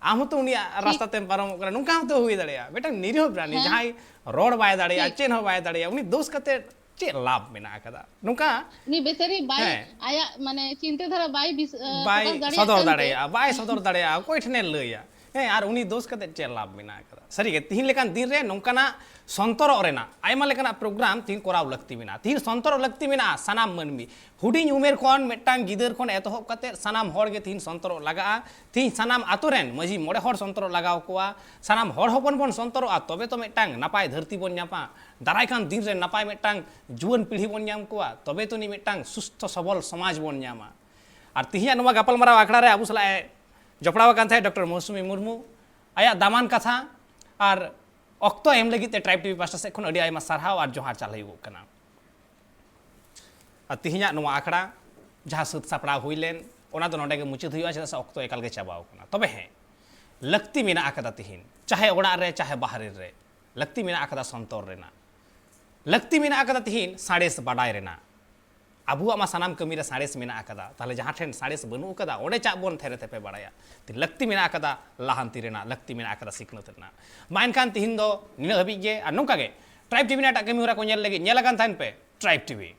ᱟᱢ ᱦᱚᱸᱛᱚ ᱩᱱᱤᱭᱟᱜ ᱨᱟᱥᱛᱟ ᱛᱮᱢ ᱯᱟᱨᱚᱢᱚᱜ ᱠᱟᱱᱟ, ᱱᱚᱝᱠᱟ ᱦᱚᱸᱛᱚ ᱦᱩᱭ ᱫᱟᱲᱮᱭᱟᱜᱼᱟ᱾ ᱢᱤᱫᱴᱟᱝ ᱱᱤᱨᱤᱦᱚ ᱯᱨᱟᱱᱤ, ᱦᱮᱸ᱾ ᱡᱟᱦᱟᱸᱭ ᱨᱚᱲ ᱵᱟᱭ ᱫᱟᱲᱮᱭᱟᱜᱼᱟ, ᱴᱷᱤᱠ᱾ ᱪᱮᱫ ᱦᱚᱸ ᱵᱟᱭ ᱫᱟᱲᱮᱭᱟᱜᱼᱟ, ᱩᱱᱤ ᱫᱳᱥ ᱠᱟᱛᱮ ᱪᱮᱫ ᱞᱟᱵᱷ ᱢᱮᱱᱟᱜ ᱟᱠᱟᱫᱟ? ᱱᱚᱝᱠᱟ ᱩᱱᱤ ᱵᱮᱪᱟᱨᱤ ᱵᱟᱭ, ᱦᱮᱸ᱾ ᱟᱭᱟᱜ ᱢᱟᱱᱮ ᱪᱤᱱᱛᱟᱹ ᱫᱷᱟᱨᱟ ᱵᱟᱭ ᱵᱤᱥ-, ᱟ, ᱵᱟᱭ ᱯᱨᱚᱠᱟᱥ ᱫᱟᱲᱮᱭᱟᱜ ᱥᱚᱫᱚᱨ ᱠᱟᱱᱛᱮ᱾ ᱫᱟᱲᱮᱭᱟᱜᱼᱟ, ᱵᱟᱭ ᱥᱚᱫᱚᱨ ᱫᱟᱲᱮᱭᱟᱜᱼᱟ, ᱚᱠᱚᱭ ᱴᱷᱮᱱᱮ ᱞᱟᱹᱭᱟ? ᱦᱮᱸ, ᱟᱨ ᱩᱱᱤ ᱫᱳᱥ ᱠᱟᱛᱮ ᱪᱮᱫ ᱞᱟᱵᱷ ᱢᱮᱱᱟᱜ ᱟᱠᱟᱫᱟ? ᱥᱟᱹᱨᱤᱜᱮ, ᱛᱤᱦᱤᱧ ᱞᱮᱠᱟᱱ ᱫᱤᱱ ᱨᱮ ᱱᱚᱝᱠᱟᱱᱟᱜ ᱥᱚᱱᱛᱚᱨᱚᱜ ᱨᱮᱱᱟᱜ ᱟᱭᱢᱟ ᱞᱮᱠᱟᱱᱟᱜ ᱯᱨᱳᱜᱨᱟᱢ ᱛᱤᱦᱤᱧ ᱠᱚᱨᱟᱣ ᱞᱟᱹᱠᱛᱤ ᱢᱮᱱᱟᱜᱼᱟ᱾ ᱛᱤᱦᱤᱧ ᱥᱚᱱᱛᱚᱨᱚᱜ ᱞᱟᱹᱠᱛᱤ ᱢᱮᱱᱟᱜᱼᱟ ᱥᱟᱱᱟᱢ ᱢᱟᱹᱱᱢᱤ, ᱦᱩᱰᱤᱧ ᱩᱢᱮᱨ ᱠᱷᱚᱱ ᱢᱤᱫᱴᱟᱝ ᱜᱤᱫᱟᱹᱨ ᱠᱷᱚᱱ ᱮᱛᱚᱦᱚᱵ ᱠᱟᱛᱮ ᱥᱟᱱᱟᱢ ᱦᱚᱲ ᱜᱮ ᱛᱤᱦᱤᱧ ᱥᱚᱱᱛᱚᱨᱚᱜ ᱞᱟᱜᱟᱜᱼᱟ᱾ ᱛᱤᱦᱤᱧ ᱥᱟᱱᱟᱢ ᱟᱛᱳ ᱨᱮᱱ ᱢᱟᱹᱡᱷᱤ ᱢᱚᱬᱮ ᱦᱚᱲ ᱥᱚᱱᱛᱚᱨᱚᱜ ᱞᱟᱜᱟᱣ ᱠᱚᱣᱟ, ᱥᱟᱱᱟᱢ ᱦᱚᱲ ᱦᱚᱯᱚᱱ ᱵᱚᱱ ᱥᱚᱱᱛᱚᱨᱚᱜᱼᱟ, ᱛᱚᱵᱮ ᱛᱚ ᱢᱤᱫᱴᱟᱝ ᱱᱟᱯᱟᱭ ᱫᱷᱟᱹᱨᱛᱤ ᱵᱚᱱ ᱧᱟᱢᱟ, ᱫᱟᱨᱟᱭ ᱠᱟᱱ ᱫᱤᱱ ᱨᱮ ᱱᱟᱯᱟᱭ ᱢᱤᱫᱴᱟᱝ ᱡᱩᱣᱟᱹᱱ ᱯᱤᱲᱦᱤ ᱵᱚᱱ ᱧᱟᱢ ᱠᱚᱣᱟ, ᱛᱚᱵᱮ ᱛᱚ ᱩᱱᱤ ᱢᱤᱫᱴᱟᱝ ᱥᱩᱥᱛᱷᱚ ᱥᱚᱵᱚᱞ ᱥᱚᱢᱟᱡᱽ ᱵᱚᱱ ᱧᱟᱢᱟ᱾ ᱟᱨ ᱛᱤᱦᱤᱧᱟᱜ ᱱᱚᱣᱟ ᱜᱟᱯᱟᱞᱢᱟᱨᱟᱣ ᱟᱠᱷᱲᱟ ᱨᱮ ᱟᱵᱚ ᱥᱟᱞᱟᱜ ᱮ ᱡᱚᱯᱲᱟᱣ ᱟᱠᱟᱱ ᱛᱟᱦᱮᱸᱫ ᱰᱚᱠᱴᱚᱨ ᱢᱳᱣᱥᱩᱢᱤ ᱢᱩᱨᱢᱩ᱾ ᱟᱭᱟᱜ ᱫᱟᱢᱟᱱ ᱠᱟᱛᱷᱟ ᱟᱨ ᱚᱠᱛᱚ ᱮᱢ ᱞᱟᱹᱜᱤᱫ ᱛᱮ ᱴᱨᱟᱭᱤᱵᱽ ᱴᱤᱵᱷᱤ ᱯᱟᱥᱴᱟ ᱥᱮᱫ ᱠᱷᱚᱱ ᱟᱹᱰᱤ ᱟᱭᱢᱟ ᱥᱟᱨᱦᱟᱣ ᱟᱨ ᱡᱚᱦᱟᱨ ᱪᱟᱞ ᱦᱩᱭᱩᱜᱚᱜ ᱠᱟᱱᱟ᱾ ᱟᱨ ᱛᱤᱦᱤᱧᱟᱜ ᱱᱚᱣᱟ ᱟᱠᱷᱲᱟ ᱡᱟᱦᱟᱸ ᱥᱟᱹᱛ ᱥᱟᱯᱲᱟᱣ ᱦᱩᱭ ᱞᱮᱱ, ᱚᱱᱟ ᱫᱚ ᱱᱚᱰᱮ ᱜᱮ ᱢᱩᱪᱟᱹᱫ ᱦᱩᱭᱩᱜᱼᱟ, ᱪᱮᱫᱟᱜ ᱥᱮ ᱚᱠᱛᱚ ᱮᱠᱟᱞ ᱜᱮ ᱪᱟᱵᱟᱣ ᱠᱟᱱᱟ᱾ ᱛᱚᱵᱮ ᱦᱮᱸ, ᱞᱟᱹᱠᱛᱤ ᱢᱮᱱᱟᱜ ᱟᱠᱟᱫᱟ ᱛᱤᱦᱤᱧ, ᱪᱟᱦᱮ ᱚᱲᱟᱜ ᱨᱮ ᱪᱟᱦᱮ ᱵᱟᱦᱨᱮ ᱨᱮ, ᱞᱟᱹᱠᱛᱤ ᱢᱮᱱᱟᱜ ᱟᱠᱟᱫᱟ ᱥᱚᱱᱛᱚᱨ ᱨᱮᱱᱟᱜ, ᱞᱟᱹᱠᱛᱤ ᱢᱮᱱᱟᱜ ᱟᱠᱟᱫᱟ ᱛᱤᱦᱤᱧ ᱥᱟᱬᱮᱥ ᱵᱟᱰᱟᱭ ᱨᱮᱱᱟᱜ᱾ ᱟᱵᱚᱣᱟᱜ ᱢᱟ ᱥᱟᱱᱟᱢ ᱠᱟᱹᱢᱤ ᱨᱮ ᱥᱟᱬᱮᱥ ᱢᱮᱱᱟᱜ ᱟᱠᱟᱫᱟ, ᱛᱟᱦᱞᱮ ᱡᱟᱦᱟᱸ ᱴᱷᱮᱱ ᱥᱟᱬᱮᱥ ᱵᱟᱹᱱᱩᱜ ᱟᱠᱟᱫᱟ, ᱚᱸᱰᱮ ᱪᱟᱜ ᱵᱚᱱ ᱛᱷᱮᱨᱮ ᱛᱷᱮᱯᱮ ᱵᱟᱲᱟᱭᱟ᱾ ᱛᱤ-, ᱞᱟᱹᱠᱛᱤ ᱢᱮᱱᱟᱜ ᱟᱠᱟᱫᱟ ᱞᱟᱦᱟᱱᱛᱤ ᱨᱮᱱᱟᱜ, ᱞᱟᱹᱠᱛᱤ ᱢᱮᱱᱟᱜ ᱟᱠᱟᱫᱟ ᱥᱤᱠᱷᱱᱟᱹᱛ ᱨᱮᱱᱟᱜ᱾ ᱢᱟ ᱮᱱᱠᱷᱟᱱ ᱛᱤᱦᱤᱧ ᱫᱚ ᱱᱤᱱᱟᱹᱜ ᱦᱟᱹᱵᱤᱡ ᱜᱮ, ᱟᱨ ᱱᱚᱝᱠᱟ ᱜᱮ ᱴᱨᱟᱭᱤᱵᱽ ᱴᱤᱵᱷᱤ ᱨᱮᱱᱟᱜ ᱮᱴᱟᱜ ᱠᱟᱹᱢᱤ ᱦᱚᱨᱟ ᱠᱚ ᱧᱮᱞ ᱞᱟᱹᱜᱤᱫ ᱧᱮᱞ ᱟᱠᱟᱱ ᱛᱟᱦᱮᱱ ᱯᱮ ᱴᱨᱟᱭᱤᱵᱽ ᱴᱤᱵᱷᱤ᱾